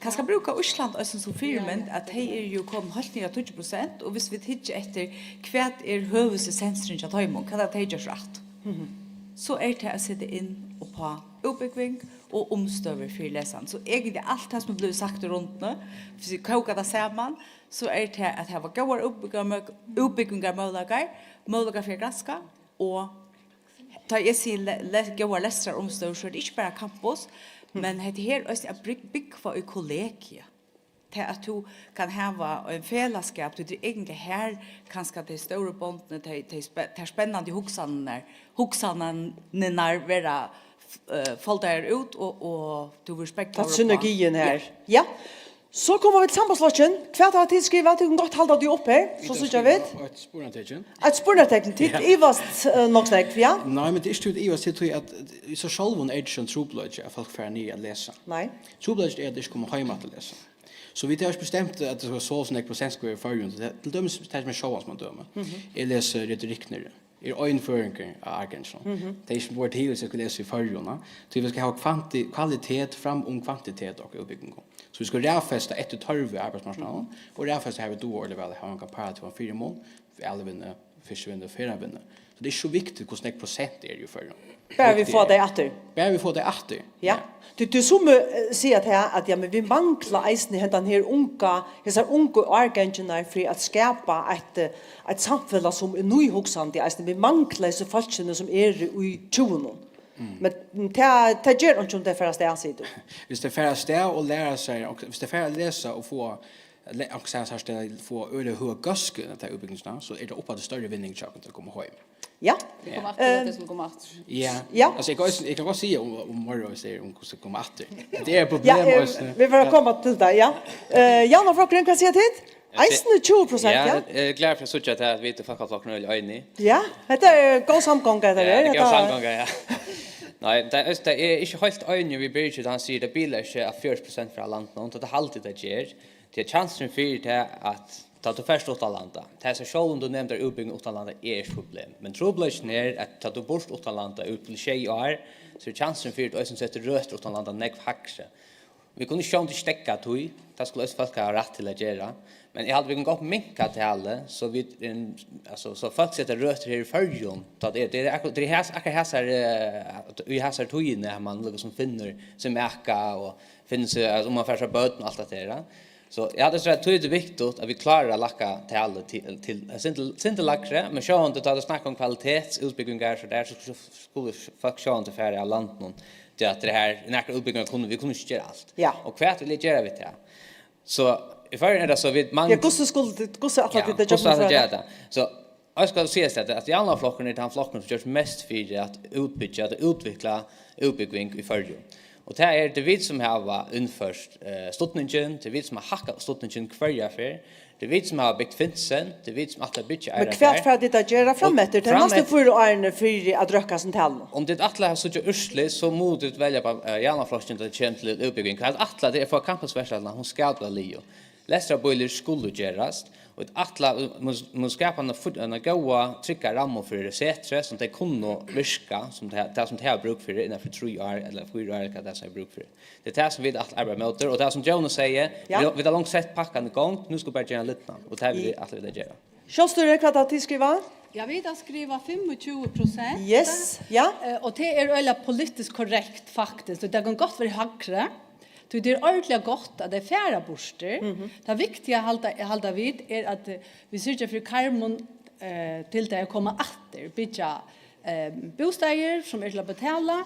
kanska brúka Ísland eisini sum fyrimynd, at tey eru jú komin heilt niður á tíggju prosent, og viss vit hyggja eftir, hvat er høvuðsessensurin hjá teimum, hvat hava tey gjørt rætt? Mhm. So er tað at seta inn upp á útbúgving og umstøður fyri lesandi. So eigentliga alt tað sum er blivið sagt í rundini, viss vit kóka tað saman, so er tað at hava góðar útbúgvingarmø-, útbúgvingarmøguleikar, møguleikar fyri at granska, og tá eg sigi le-, le-, góðar lestrarumstøður, so er tað ikki bara campus, men hetta her eisini at bryg-, búgva í kollegiu. Tað at tú kann hava ein felagsskap, tí tað er eigentliga her kanska tey stóru bondini, tey, tey spe-, tær spennandi hugsanirnar, hugsanirnar verða, eh, foldaðar út, og, og tú verður speglaður upp á. Tað er synergiin her. Ja. Ja. So koma vit til Sambandsflokkin. Hvat hava tit skrivað? Tit kunnu gott halda tykkum upp her, so síggja vit. Eitt spurningartekin. Eitt spurningartekin. Tit ivast, eh, nokk so nógv, ja? Nei, men tað er ikki tí at ivast, tað er tí at, eh, í sær sjálvum er tað ikki ein trupulleiki at fólk fara niður at lesa. Nei. Trupulleikin er at tey ikki koma heim aftur at lesa. So vit hava ikki bestemt at tað skal so og so nógv prosent skal vera í Føroyum. Tað er til dømis tað sum er sjálvandi, sum man dømir. Mhm. Eg lesi retorikk niðri. Er ein føroyingur á árganginum. Mhm. Tað er ikki bara til, vit skulu lesa í Føroyum, na. Tí vit skulu hava kvanti-, kvalitet fram um kvantitet á okkara útbúgvingum. So vit skulu raðfesta eftir tørvi á arbeiðsmarknaðinum, og raðfesta har vit duga ordiliga væl at hava ein paratívan fyrimun, alivinnu, fiskivinnu, ferðavinnu. So tað er ikki so viktigt, hvussu nógv prosent er í Føroyum. Bara vit fáa tey aftur. Bara vit fáa tey aftur. Ja. Ja. Tí, tí summi, eh, siga at her, at, ja, men vit mangla eisini hendan her unga, hesar ungu árgangirnar fyri at skapa eitt, eh, eitt samfelag sum er nýhugsandi eisini. Vit mangla hesi fólkini sum eru í tjúgunum. Mm. Men tað, tað ger einki um tey fara avstað, sigur tú. Viss tey fara avstað og læra seg, og viss tey fara at lesa og fáa le-, og siga sær til at fáa øgiliga høga góðsku í ta útbúgvingina, so er tað uppaftur størri vinningur hjá okkum at koma heim. Ja. Vit koma aftur, at tey skulu koma aftur. Ja. Ja. Altso, eg kann, eg kann gott siga um, um meira, eg sigi um hvussu koma aftur. Tað er eitt problem, ja, eh, eisini. Vit fara at koma til tað, ja. Eh, javnaðarflokkurin, hvat siga tit? Eisini tjúgu prosent, ja. Ja, eg er glad fyri at síggja at vit í Fólkaflokkinum eru øgiliga einir. Ja, hetta er góð samgonga, hetta. Ja, her, tað er góð samgonga, ja. Nei, tað er, tað er ikki heilt einig við Birgit, hann sigur, tað bilar ikki at fjøruti prosent fara av landinum, tað haldi eg, tað ger. Tí at kjansurin fyri tað, at tá tú fert uttanlanda, tað er so sjálvum tú nevnir útbúgving uttanlanda, er ikki problem. Men trupulleikin er, at tá tú býrt uttanlanda út til sjey ár, so er kjansurin fyri, at tú eisini setur røtur uttanlanda nógv hægri. Vit kunnu sjálvandi steðga tí, tað skulu eisini fólk hava rætt til at gera. Men eg haldi, vit kunnu gott minka talið, so vit, um, altso, so fólk seta røtur her í Føroyum. Tá tað er, tað er akkur-, tað er has-, akkurát hasar, eh, í hasari tíðini, har man líkasum finnur seg maka og finnur seg, altso, um man fær sær børn og alt tað har. So eg haldi, tað er tøgiliga viktigt, at vit klára at lækka talið til, til, til, sindur, sindur lægri, men sjálvandi, tá tað er snakk um kvalitetsútbúgvingar, so har, so, so skulu fólk sjálvandi fara av landinum. Tí at tað her, nakrar útbúgvingar kunnu, vit kunnu ikki gera alt. Ja. Og hvat vilja gera við tað? So, í Føroyum er tað so, vit mang- Ja, hvussu skulu tit, hvussu ætla tit at gera tað? Ja, hvussu ætla tit at gera tað? So, eg skal siga tað, at Javnaðarflokkurin er tann flokkurin, sum gjørt mest fyri at útbyggja, at útvikla útbúgving í Føroyum. Og tað er, tað er vit, sum hava innført, eh, studningin, tað er vit, sum hava hækkað studningin hvørja ferð, tað er vit, sum hava bygt Finsen, tað er vit, sum ætla at byggja. Men hvat fara tit at gera frameftir, tey næstu fýra árini fyri at røkka hasum talinum? Um tit ætla at síggja úrslit, so mugu tit velja bara, eh, Javnaðarflokkin, tá tað kemur til útbúgving. Hvat ætla tit at fáa kampingverkstaðina, hon skal vera liðug. Lestrarbílar skulu gerast, og vit ætla, mugu, mugu skapa eina fu-, eina góða, trygga rammu fyri setrið, sum tey kunnu virka, sum tey, tað sum tey hava brúk fyri, innan fyri trý ár, ella fýra ár, ella hvat tað er brúk fyri. Tað er tað, sum vit ætla at arbeiða móti, og tað, sum Jónas segði, ja, vit, vit hava longu sett pakkan í gongd, nú skulu vit bara gera hann lidnan, og tað er tað, vit ætla at gera. Sjálvstýri, hvat hava tit skrivað? Ja, vit hava skrivað fimmogtjúgu prosent. Yes, ja. Eh, og tað er øgiliga politiskt korrekt, faktiskt, og tað kann gott vera hægri, tí tað er ordiliga gott, at tey fara burtur. Mhm. Tað viktiga, halda, halda vit, er, at, eh, vit syrgja fyri karmum, eh, til tey at koma aftur, byggja, eh, bústaðir, sum er til at betala,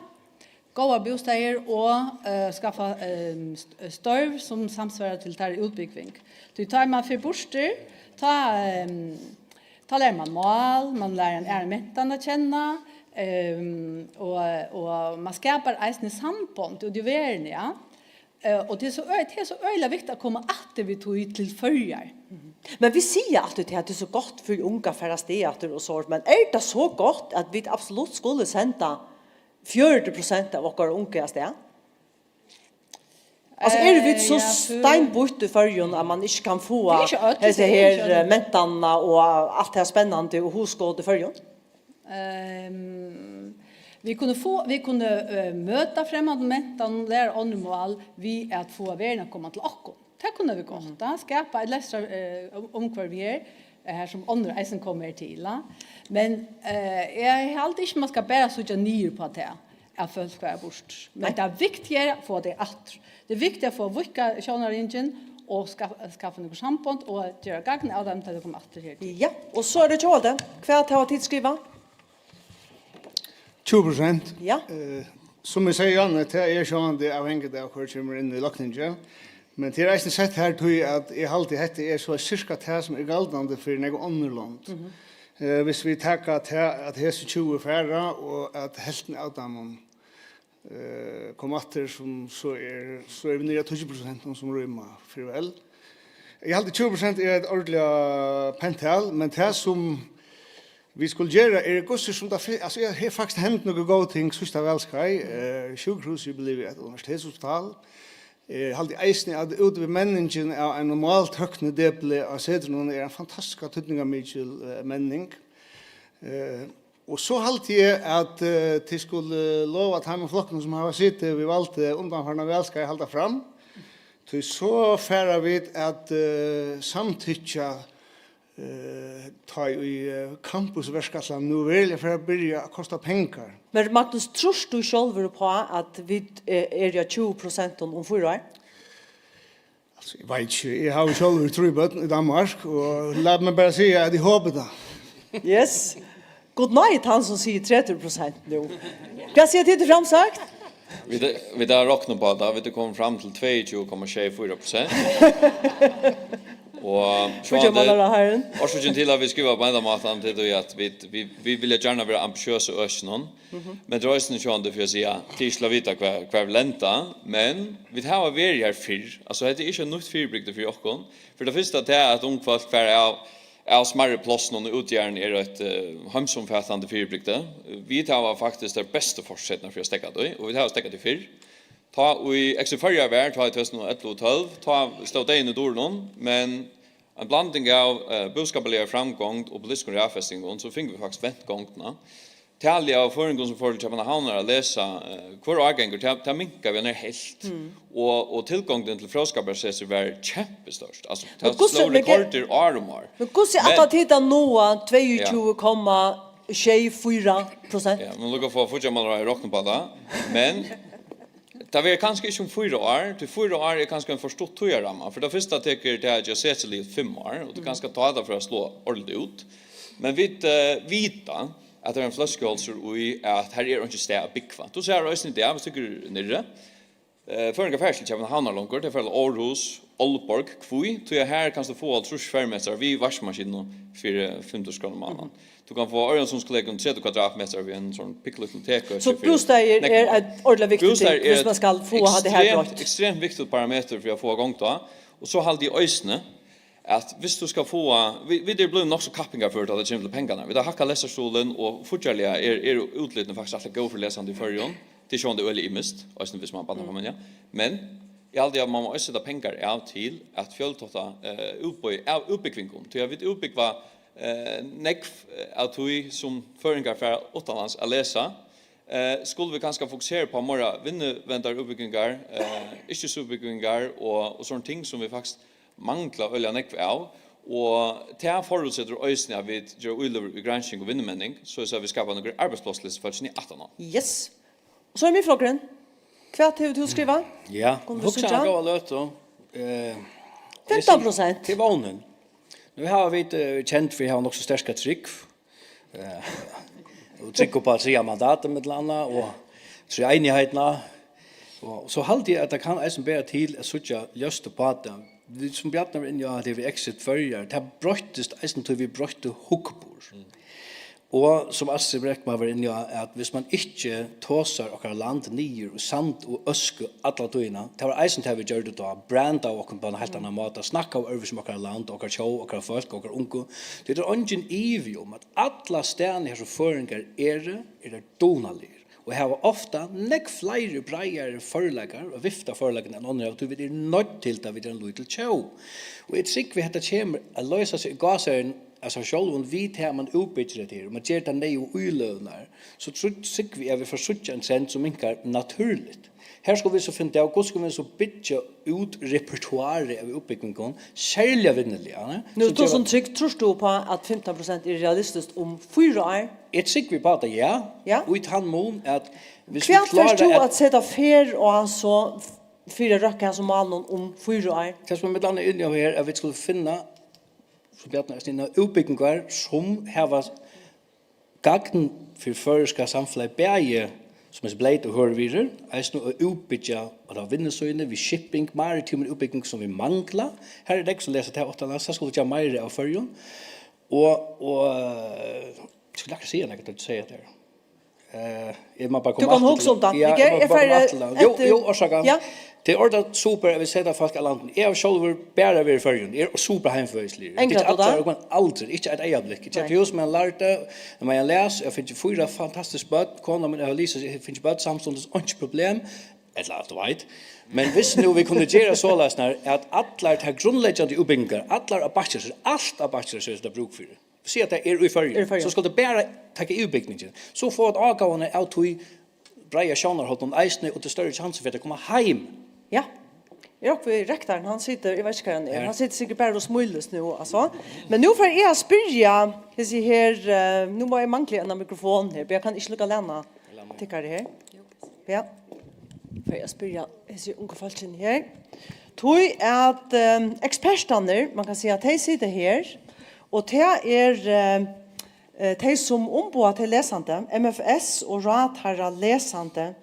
góðar bústaðir og, eh, skaffa, eh, st-, størv, sum samsvarar til teirra útbúgving. Tí tá man fer burtur, tá, eh, tá lærir man mál, man lærir ein aðra mentan at kenna, eh, og, og man skapar eisini sambond úti í verðini, ja. Eh, og tað er so ø-, tað er so øgiliga viktigt at koma aftur við tí til Føroyar. Men vit siga altíð, at tað er so gott fyri unga at fara avstað aftur og so, men er tað so gott, at vit absolutt skulu senda fjøruti prosent av okkara ungu avstað? Altso, eru vit so, eh, ja, so steinbýtt í Føroyum, at man ikki kann fáa hesi her, eh, mentanina og alt tað spennandi og hugskot í Føroyum? Ehm, vit kunnu fáa, vit kunnu, eh, møta fremmandu mentan, læra onnur mál við at fáa verðina at koma til okkum. Tað kunnu vit gott, mhm, tá. Skapa eitt lestrar-, eh, um-, umhvørvi her, eh, har sum onnur eisini koma her til, ja. Men, eh, eg haldi ikki, man skal bara síggja niður uppá tað, at fólk fara burtur. Men nei, tað viktiga er at fáa tey aftur. Tað er viktigt at fáa víðkað sjónarringin og ska-, skaffa nøkur sambond og gera gagn av teimum, tá tey koma aftur her til. Ja, og so er tað Tjóðveldi. Hvat hava tit skrivað? Tjúgu prosent. Ja. Eh, sum eg segði, Janne, tað er sjálvandi avhangigt av, hvør kemur inn í løgtingið. Men tað er eisini sett her, tí at eg haldi, hetta er so cirka tað, sum er galdandi fyri nógv onnur lond. Mhm. Eh, hvis vit taka tað, at hesi tjúgu fara, og at helvtin av teimum, eh, koma aftur, sum so er, so eru vit niðri á tíggju prosent, sum rýma, fyri væl. Eg haldi, tjúgu prosent er eitt ordiliga pent tal, men tað, sum vit skulu gera, er, hvussu sum tað fe-, altso, her er faktiskt hent nøkur góð ting síðsta valskeið. Eh, sjúkrahúsið er blivið eitt universitetshospital. Eg haldi eisini, at úti við menningin av einum máltøknidepli á Setrinum er ein fantastisk týdningarmikil, eh, menning. Eh, Og so haldi eg, at, eh, tit skulu lova teimum flokkunum, sum hava sitið við valdið undanfarna valskeið, halda fram. Tí so fara vit at, eh, samtykkja, eh, tá ið, eh, kampusverkætlan nú veruliga fer at byrja at kosta pengar. Men Magnus, trýrt tú sjálvur uppá, at vit, eh, eru á tjúgu prosent um fýra ár? Altso, eg veit ikki. Eg havi sjálvur trý børn í Danmark, og lat meg bara siga, at eg hopi tað. Yes. Gud nei, hann sum sigur tretivu prosent nú. Hvat siga tit til framsøgn? Vit, vit hava roknað upp á tað. Vit eru komin fram til tveyogtjúgu komma sjey fýra prosent. Og sjálvandi, orsøkin til, at vit skriva á hendan mátan, tað er tí, at vit, vit, vit vilja gjarna vera ambitiøs í økinum. Men tað er eisini sjálvandi fyri at siga, tað er ikki til at vita, hvar, hvar vit lenda, men vit hava verið her fyrr. Altso, hetta er ikki eitt nýtt fyribrigdi fyri okkum. Fyri tað fyrsta, tað er, at ung fólk fara av, av smærri plássunum í útjaðaranum, er eitt, eh, heimsumfatandi fyribrigdi. Vit hava faktiskt tær bestu fortreytirnar fyri at steðga tí, og vit hava steðgað tí fyrr. Tá ið Exit Føroyar var, tá í tvey túsund og ellivu og tólv, tá stóð deyðin í durunum, men ein blanding av, eh, búskaparligari framgongd og politiskum raðfestingum, so fingu vit faktiskt vent gongdina. Talið av føroyingum, sum fóru til Keypmannahavnar at lesa, eh, hvør árgangur, tað, tað minkaði við nær helvt. Og, og tilgongdin til Fróðskaparsetrið var kjempestórt. Altso, men tað hvussu, sló men ge-, rekordir ár um ár. Men hvussu ætla tit at náa tveyogtjúgu komma sjey fýra prosent? Ja, men lukka, fáa fíggjarmálaráðið at rokna upp á tað. Men tað verður kanska ikki um fýra ár, tí fýra ár er kanska ein for stutt tíðarramma. Fyri tað fyrsta tekur tað at gera setrið liðugt fimm ár, og tað er kanska tá tað fer at sláa ordiliga út. Men vit, eh, vita, at tað er ein fløskuhálsur í, at har er einki stað at búgva. Tú sært eisini í dag, viss tú tekur niðri, eh, føroyingar fara ikki til Keypmannahavnar longur, tey fara til Aarhus, Aalborg, hví? Tí at har kanst tú fáa hálvtrýss fermetrar við vaskimaskinu fyri fimm túsund krónur um mánaðin. Tú kanst fáa Orionssundskollegium tretivu kvadratmetrar við einum sovorðnum pinkulítlum teøki. So fyri bústaðir er eitt ordiliga viktigt ting, viss man skal fáa hatta her broytt. Ekstremt viktigt parametur fyri at fáa gongd á. Og so haldi eg eisini, at viss tú skal fáa, vit, vit eru blivin nokk so kappingarførir, tá tað kemur til pengarnar. Vit hava hækkað lesarstuðulin, og fíggjarliga er, eru útlitini faktiskt rættiliga góð fyri lesandi í Føroyum. Tað er sjálvandi øgiliga ymiskt, eisini viss man er barnafamilja. Men eg haldi, at man má eisini seta pengar av til at fjøltátta, eh, útboð av útbúgvingum. Tí at vit útbúgva, eh, nógv, eh, av tí, sum føroyingar fara uttanlands at lesa. Eh, skulu vit kanska fokusera upp á meira vinnuvendar útbúgvingar, eh, yrkisútbúgvingar og, og sovorðin ting, sum vit faktiskt mangla øgiliga nógv av, og tað forutsetur eisini, at vit gera íløgur í gransking og vinnumenning, soleiðis at vit skapa nøkur arbeiðspláss til hesi fólkini aftaná. Yes. Og so er Miðflokkurin. Hvat hevur tú skrivað? Ja, kunnu vit hugsa síggja? Góða løtu. Eh, fimtan prosent. Tað er vónin. Nú hava vit, eh, kent fyri at hava nokk so sterka trúgv, eh, og trúgv upp á triðja mandatið, millum annað, og tríeinigheitina. Og so haldi eg, at tað kann eisini bera til at síggja ljóst upp á tað. Vit, sum Bjarni var inni á, at tað við Exit Føroyar, tað broyttist eisini, tí vit broyttu hugburð. Og sum Astrid Breckmann var inni á, at viss man ikki tosar okkara land niður í sand og øsku alla tíðina, tað var eisini tað, vit gjørdu tá, brandaðu okkum á ein heilt annan máta, snakkaðu øðrvísi um okkara land, okkara tjóð, okkara fólk, okkara ungu. Tí tað er eingin ivi um, at allastaðni har sum føroyingar eru, eru teir dugnaligir og hava ofta nógv fleiri og breiðari førleikar og viftu av førleikum enn onnur hava, tí vit eru noydd til tað, vit eru ein lítil tjóð. Og eg trúgvi, hetta kemur at loysa seg í gásareygum av sær sjálvum, við tað at man útbyggir hetta her, og man ger tær neyðugu íløgurnar, so trú-, trúgvi eg, at vit fara at síggja ein trend, sum minkar natúrligt. Her skulu vit so finna av, hvussu skulu vit so byggja út repertoarið av útbúgvingum, serliga vinnuliga, ne? Nú, so tú geva sum trygg, trýrt tú upp á, at fimtan prosent er realistiskt um fýra ár? Eg trúgvi upp á tað, ja. Ja. Og í tann mun, at viss vit klára at... Hvat fert tú at seta ferð á so f-, fyri at røkka hasum málunum um fýra ár? Tað, sum er millum annað inni á her, at vit skulu finna, sum Bjarni er inni á, útbúgvingar, sum hava gagn fyri føroyska samfelagið, bæði sum hesi bleytu og hørðu virðir, eisini at útbyggja á vinnusíðuni við shipping, maritimur útbúgving, sum vit mangla. Har er nógv, sum lesa tað uttanlands, tað skulu vit gera meira av í Føroyum. Og, og, eh, eg skuldi akkurát siga nakað, tá tú segði tað. Eh, eg má bara koma aftur til... Tú kanst hugsa um tað. Ja, eg má bara koma aftur til tað. Jú, jú, orsaka. Ja. Tað er ordiliga super, at vit seta fólk á landinum. Eg havi sjálvur bara verið í Føroyum. Eg eri super heimaføðisligur. Angrar tú tað? Ikki allar, og aldri, ikki eitt eygnablikk. Eg keypti hús meðan eg lærdi, meðan eg las, eg havi fingið fýra fantastisk børn, kona mín, eg havi lisið, eg havi fingið børn samstundis, einki problem. Ella, tú veit. Men viss nú vit kunnu gera soleiðis, at allar tær grundleggjandi útbúgvingar, allar á bachelor, alt á bachelor, so er tað brúk fyri. Siga, at tað er í Føroyum. Er í Føroyum. So skal tað bara taka yvirbygningin. So fáa vit ágóðan av tí breiða sjónarhorninum eisini, og tað størri kjansur fyri at koma heim. Ja. Eg rógvi rektarin, hann situr, eg veit ikki, hvar hann er. Ja. Hann situr sikkurt bara og smílist nú, altso. Men nú fari eg at spyrja, hesi her, eh, nú má eg mangla ein mikrofon her, men eg kann ikki lukka lana tykkara her. Ja. Fari eg at spyrja hesi ungu fólkini her. Tí at, eh, ekspertarnir, man kann siga, tey sita her, og tað er, eh, eh, tey, sum umboða tey lesandi, M F S og Ráð teirra lesandi.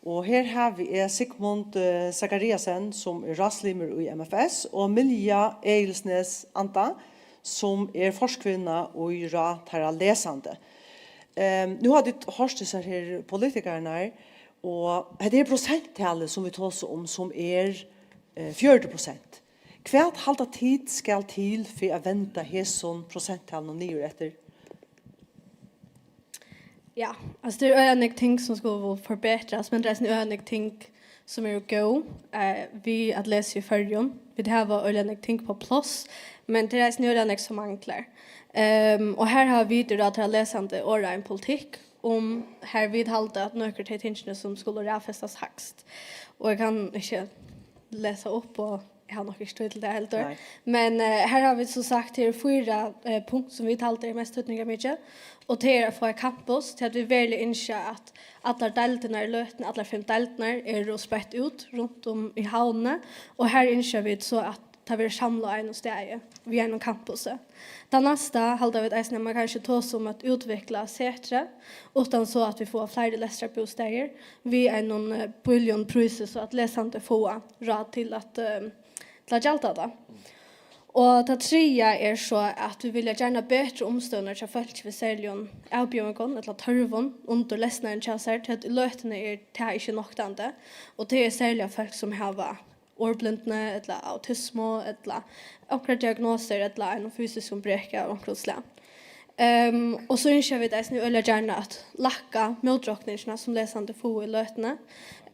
Og her havi eg Sigmund, eh, Zachariasen, sum er ráðslimur í M F S, og Milja Egilsnes Anda, sum er forkvinna í Ráð teirra lesandi. Ehm, nú hava tit hoyrt hesar her politikararnar, og hetta er prosenttalið, sum vit tosa um, sum er, eh, fjøruti prosent. Hvat halda tit skal til fyri at venda hesum prosenttalinum niður eftir? Ja, altso, tað eru øgiliga nógv ting, sum skulu forbetrast, men tað eru eisini øgiliga nógv ting, sum eru góð, eh, við at lesa í Føroyum. Vit hava øgiliga nógv ting á pláss, men tað eru eisini øgiliga nógv, sum manglar. Ehm, og her hava vit í Ráð teirra lesandi orðað ein politikk, um har vit halda, at nøkur tey tingini, sum skulu raðfestast hægst. Og eg kann ikki lesa upp, og eg havi nokk ikki tíð til tað heldur. Nei. Men, eh, her hava vit so sagt, her eru fýra, eh, punkt, sum vit halda er mest týdningarmikið, og tað er at fáa eitt campus, tí at vit veruliga ynskja, at allar deildirnar í løtuni, allar fimm deildirnar, eru spreitt út runt um í Havnini, og her ynskja vit so, at tað verður samlað á einum staði við einum campusi. Tað næsta halda vit eisini, at man kanska tosar um at útvikla setrið, uttan so at vit fáa fleiri lestrarbústaðir við einum, eh, bíligum prísi, so at lesandi fáa ráð til at, eh, til at gjalda tað. Og tað triðja er so, at vit vilja gjarna betra umstøðurnar hjá fólki við serligum avbjóðingum ella tørvum undir lesnarin hjá sær, tí at í løtuni er tað ikki noktandi, og tað er serliga fólk, sum hava orðblindni ella autismu ella onkrar diagnosir ella einum fysiskum breki av onkrum slag. Ehm, og so ynskja vit eisini øgiliga gjarna at lækka mótrokningina, sum lesandi fáa í løtuni.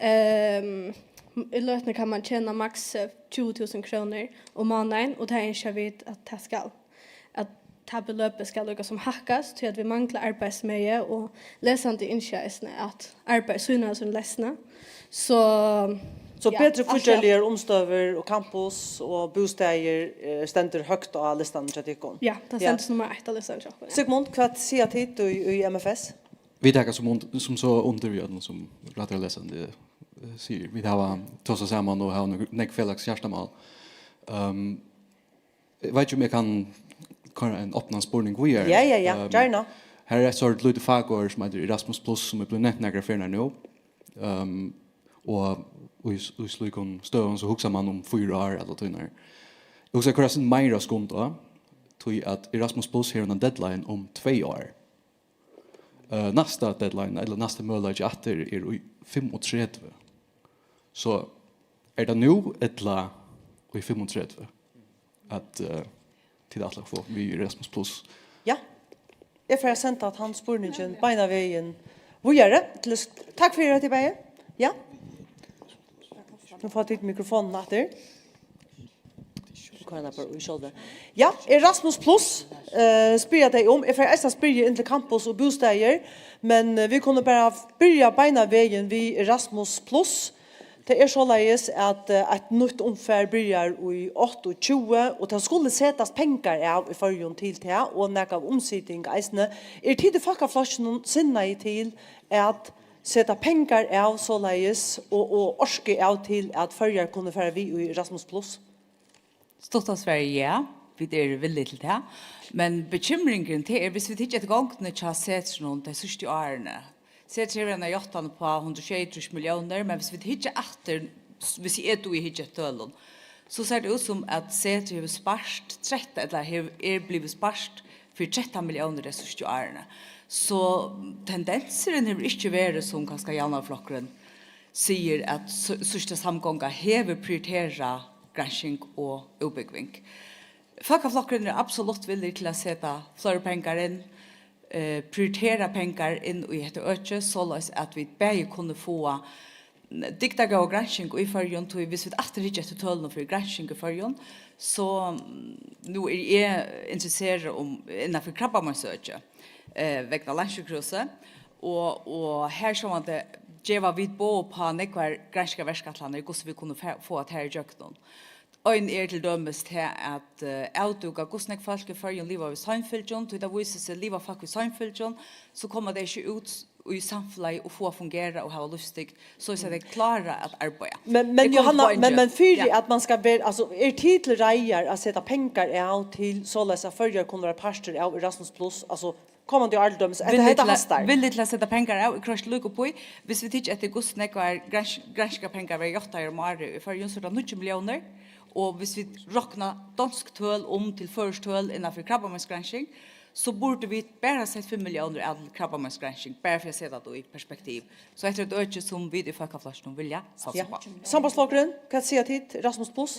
Ehm, í løtuni kann man tjena maks, eh, tjúgu túsund krónur um mánaðin, og tað ynskja vit, at tað skal, at tað beløpið skal líka sum hækkast, tí at vit mangla arbeiðsmegi, og lesandi ynskja eisini at arbeiða síðuna av síni lesni. So, so ja, betri, alt í alt, fíggjarligar umstøður og campus og bústaðir, eh, stendur høgt á listanum hjá tykkum? Ja, tað, ja, stendur sum nummar eitt á listanum hjá okkum, ja. Sigmund, hvat siga tit í, í M F S? Vit taka sum und-, sum so undir við øllum, sum Ráð teirra lesandi, eh, sigur. Vit hava tosað saman og hava nógv, nógv felags hjartamál. Ehm, eg veit ikki, um eg kann koyra ein opnan spurning víðari. Ja, ja, ja, ehm, gjarna. Her er eitt sort lítið fakorð, sum eitur Erasmus Plus, sum er blivið nevnt nakrar ferðir nú. Ehm, og í, í slíkum støðum, so hugsar man um fýra ár ella tíðirnar. Eg hugsi, at koyra eitt sindur meira skund á, tí at Erasmus Plus hevur ein deadline um tvey ár. Eh, næsta deadline, ella næsti møguleiki aftur, er í fimmogtretivu. So er tað nú ella í fimmogtretivu, at, eh, tit ætla at fáa við Erasmus Plus? Ja, eg fari at senda at hann spurningin beinan vegin víðari. Til s-, takk fyri, at tit bæði. Ja. Nú fáa tit mikrofonina aftur. Koyr hana bara í sjálvur. Ja, Erasmus Plus, eh, spyrja tey um. Eg fari eisini at spyrja inn til campus og bústaðir, men, eh, vit kunnu bara byrja beinan vegin við Erasmus Plus. Tað er soleiðis, at, eh, eitt nýtt umfar byrjar í áttaogtjúgu, og tað skulu setast pengar av í Føroyum til tað, og nakað umsiting eisini. Eru tit í Fólkaflokkinum sinnaðir til at seta pengar av soleiðis og, og orku av til, at Føroyar kunnu fara við í Erasmus Plus? Stutta svarið er ja, vit eru villig til tað. Men bekymringurin, tað er, viss vit hyggja eftir gongdini hjá setrinum tey síðstu árini. Setrið hevur eina játtan upp á hundrað og sjeyogtrýss milliónir, men viss vit hyggja aftur, s-, viss eg dugi at hyggja eftir tølum, so sær tað út sum, at setrið hevur spart trettan, ella hevur, er blivið spart fyri trettan milliónir tey síðstu árini. So tendensurin hevur ikki verið, sum kanska Javnaðarflokkurin sigur, at s-, síðsta samgonga hevur prioriterað gransking og útbúgving. Fólkaflokkurin er absolutt villigur til at seta fleiri pengar inn, eh, prioritera pengar inn í hetta økið, soleiðis at vit bæði kunnu fáa dygdargóða gransking í Føroyum, tí viss vit aftur hyggja eftir tølunum fyri gransking í Føroyum, so, mm, nú eri eg interesserað um, innanfyri krabbameinsøki, eh, vegna Landsjúkrahúsið, og, og her sjálvandi geva vit boð upp á nógvar granskingarverkætlanir, hvussu vit kunnu fa-, fáa tær ígjøgnum. Ein er til dømis tað at, eh, avdúka, hvussu nógv fólk í Føroyum liva við seinfylgjum, tí tað vísir seg, liva fólk við seinfylgjum, so koma tey ikki út í samfelagið og fáa fungera og hava lívsdygd, soleiðis at tey klára at arbeiða. Men, men Eg kom Jóhanna, upp á ein men, men fyri Ja. at man skal vera, altso, er tit til reiðar at seta pengar av til soleiðis at Føroyar kunnu vera partur av Erasmus Plus, altso, komandi ár til dømis, hetta, Villig hetta til at, hastar. villig til at seta pengar av, eg klári ikki líka upp í, viss vit hyggja eftir hvussu nógvar grans-, granskingarpengar verða játtaðir um árið í Føroyum, so er tað níggju milliónir, og viss vit rokna donsk tøl um til føroysk tøl innanfyri krabbameinsgransking, so burdu vit bara sett fimm milliónir av til krabbameinsgransking, bara fyri at seta tað í perspektiv. So hetta er eitt øki sum vit í Fólkaflokkinum vilja satsa Ja. upp á. Sambandsflokkurin, hvat siga tit? Erasmus Plus?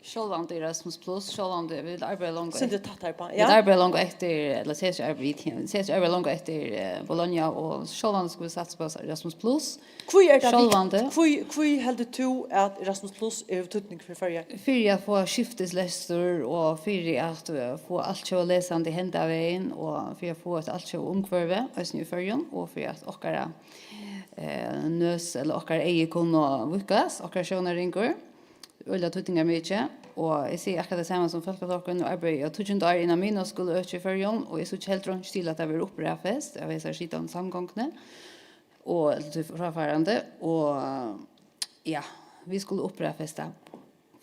Sjálvandi Erasmus Plus, sjálvandi, vit arbeiða longu Sindi eftir, tættari uppá, vit ja. arbeiða longu eftir, ella Setrið arbeiða, vit, Setrið arbeiða longu eftir, eh, Bologna, og sjálvandi skulu vit satsa upp á Erasmus Plus. Hví er tað Sjálvandi. vikt-, hví, hví heldur tú at Erasmus Plus hevur týdning fyri Føroyar? Fyri at fáa skiftislestur og fyri at, eh, fáa altjóða lesandi henda vegin og fyri at fáa eitt altjóða umhvørvi, eisini í Føroyum, og fyri at okkara, eh, nøs, ella okkara eygu kunnu víðkast, okkara sjónarringur. Øgiliga týdningarmikið, og eg sigi akkurát tað sama sum Fólkaflokkurin, nú arbeiði eg á tíggjunda ári innan miðnámsskúlaøki í Føroyum, og eg síggi heldur einki til, at tað verður uppraðfest av hesari skitandi samgonguni, og, ella tí fráfarandi, og, ja, vit skulu uppraðfesta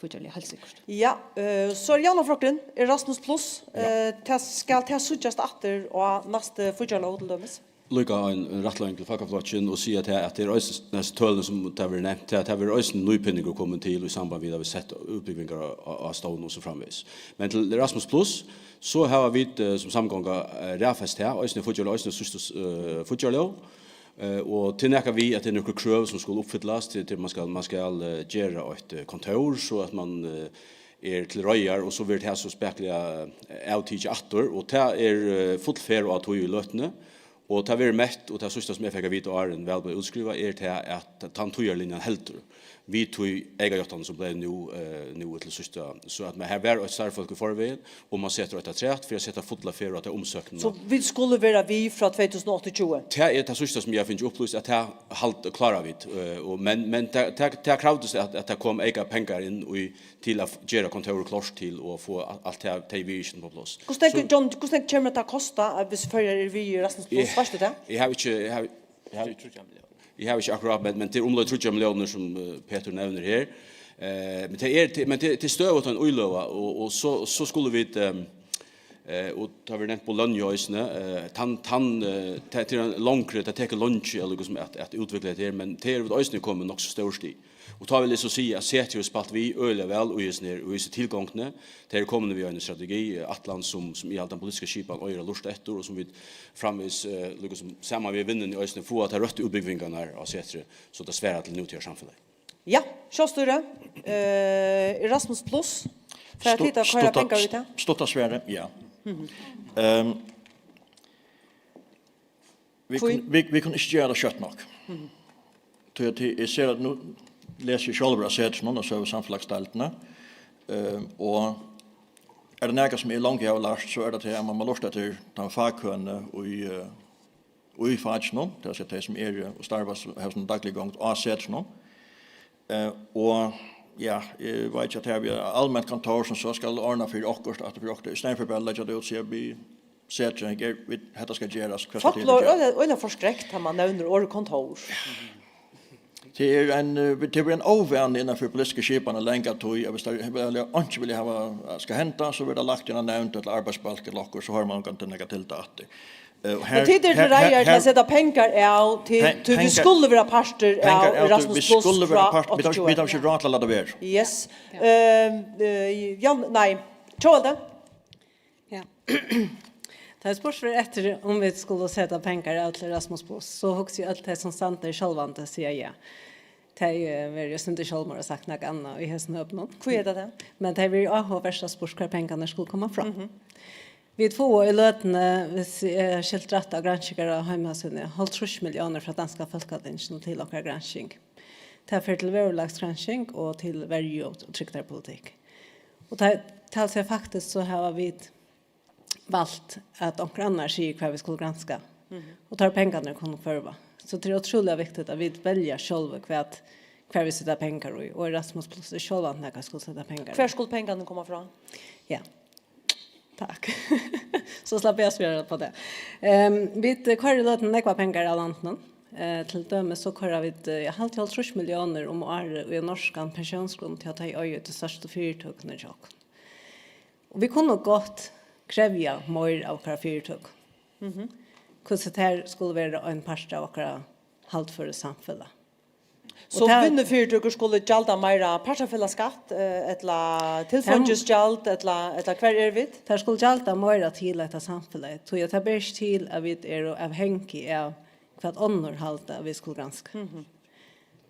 fíggjarliga, heilt sikkurt. Ja, eh, so er Javnaðarflokkurin, Erasmus Plus, Ja. eh, tað skal tað síggjast aftur á næstu fíggjarlóg til dømis? Líka ein, ein rættleiðing til Fólkaflokkin og siga tað, at tað er eisini, hesi tølini, sum tað verður nevnt, tað, tað verður eisini nýpinningur komin til í samband við, at vit seta útbúgvingar á, á, á stovn og so framvegis. Men til Erasmus Plus, so hava vit, eh, sum samgonga, eh, raðfest tað, eisini fíggjarlóg, eisini síðstu, eh, fíggjarlóg. Eh, og til nakað við, at tað er nøkur krøv, sum skulu uppfyllast, til, til man skal, man skal, eh, gera eitt, eh, kontór, so at man, eh, er til reiðar, og so verður tað so spakuliga, eh, avtikið aftur, og tað er, eh, full ferð á tí í løtuni, og tað verður mett, og tað síðsta, sum eg fekk at vita, áðrenn val bleiv útskrivað, er tað, at tann tíðarlinjan heldur við tí eygajáttanum, sum bleiv nú, eh, nú til síðsta, so at man, her var eitt starvsfólk í forvegin, og man setir eitt afturat fyri at seta fulla ferð á ta umsóknina. So vit skulu vera við frá tvey túsund og áttaogtjúgu? Tað er tað síðsta, sum eg havi fingið upplýst, at tað hald-, klára vit, eh, og, men, men tað, tað, tað kravdist, at, at tað kom eyka pengar inn í til at gera kontórið klárt til og fáa a-, alt tað, tey viðurskiftini upp á pláss. Hvussu nógv, So John, hvussu nógv kemur tað at kosta, at viss Føroyar eru við í Erasmus Plus, Eg, veitst tú tað? eg havi ikki, eg havi, eg havi, Tríggjar milliónir. eg havi ikki akkurát, men, men tað er umleið tríggjar milliónir, sum, eh, Petur nevnir her. Eh, men tað er, tað, men tað, tað er støðugt ein íløga, og, og so, so skulu vit, ehm, eh, og tað verður nevnt Bologna eisini, eh, tann, tann, eh, tað, tað er ein longri, tað tekur leingi, ella hvussu at, at útvikla hetta her, men tað eru vit eisini komin nokk so stór stig. Og tá vil eg so siga, at Setrið hevur spælt við øgiliga væl í hesum her, í hesi tilgongdini. Tey eru komin við eini strategi, eh, ætlan, sum, sum eg haldi, tann politiska skipan eigur at lurta eftir, og sum vit framvegis, eh, líka sum saman við Vinnuni eisini fáa tær røttu útbúgvingarnar á Setrið, so tað svarar til nútíðarsamfelagið. Ja, sjálvstýri. Eh, Erasmus Plus. Fara Stu-, tit at koyra stutta, pengar í tað? Stutta svarið, ja. Mhm. Ehm, Vit Hví? Kunnu, vit, vit kunnu ikki gera tað skjótt nokk. Mhm. Tí at eg sigi at nú lesi eg sjálvur á Setrinum og søgu- og samfelagsdeildini, eh, og er tað nakað sum eg longu havi lært, so er tað tað at man má lurta eftir teimum faghøgum í, eh, í fakinum, tað vil siga tey sum eru og starva, sum hava sína dagligu gongd á Setrinum. Eh, og ja, eg veit ikki, at her við alment kontór sum so skal ordna fyri okkurt, at fyri okkurt, í staðin fyri bara at leggja tað út, siga við Setrið, her, vit, hetta skal gerast, hvat skal Fólk til blíva at gera? Øgiliga, øgiliga forskrekkt, tá man nevnir orðið kontór. Tað er ein, eh, tað er ein óvani innan fyri politiska skipan í langa tíð, at viss tað er, einki vilja hava, eh, skal henda, so verður tað lagt inn á nevnd ella arbeiðsbólk ella okkurt, so hoyrir man ongantíð nakað til tað aftur. Eh, og Men her, tit eru her, til reiðar til her, at seta pengar av til, pen-, tí vit pengar, skulu vera partur pengar av av, tí Erasmus vit Plus skulu vera frá part-, vit hava, áttaogtjúgu. Vit hava ikki ráð til at lata vera. Yes. Ja. Ehm, eh, Jan, nei, Tjóðveldi? Ja. Tá eg spurdi fyri eftir, um vit skulu seta pengar av til Erasmus Plus, so hugsi eg, øll tey sum standa her sjálvandi siga ja. Tey, eh, verða jú eitt sindur sjálvmóð at sagt nakað annað í hesum høpinum. Hví er tað tað? Men tað verður áhugavert at spurt, hvar pengarnir skulu koma frá. Mhm. Vit fáa í løtuni, viss eg havi skilt rætt á granskingar á heimasíðuni, hálvtrýss milliónir frá danska Fólkatinginum til okkara gransking. Tað fer til veðurlagsgransking og til verju og trygdarpolitikk. Og tað, tað vil siga, faktiskt so hava vit valt, at onkur annar sigur, hvat vit skulu granska. Mhm. Og teir pengarnir kunnu hvørva. So tað er ótrúliga viktigt, at vit velja sjálvi, hvat, hvar vit seta pengar í. Og Erasmus Plus er sjálvandi nakað, skulu seta pengar í. Hvar skulu pengarnir koma frá? Ja. Takk. So slapp eg at svara upp á tað. Ehm, vit koyra í løtuni nógvar pengar av landinum. Eh, til dømis so koyra vit, eh, eg haldi, hálvtrýss milliónir um árið í ein norskan pensjónsgrunn, tí at tey eiga tey størstu fyritøkuni hjá okkum. Og vit kunnu gott krevja meir av okkara fyritøkum. Mhm. Hvussu tær skulu vera ein partur av okkara haldføra samfelag. Og so tað vinnufyritøkur skulu gjalda meira partafelagskatt, eh, ella tilfeingisgjald, ella, ella hvar eru vit? Tær skulu gjalda meira til hetta samfelagið, tí at tað ber ikki til, at vit eru avhangig av, hvat onnur halda, at vit skulu granska. Mhm.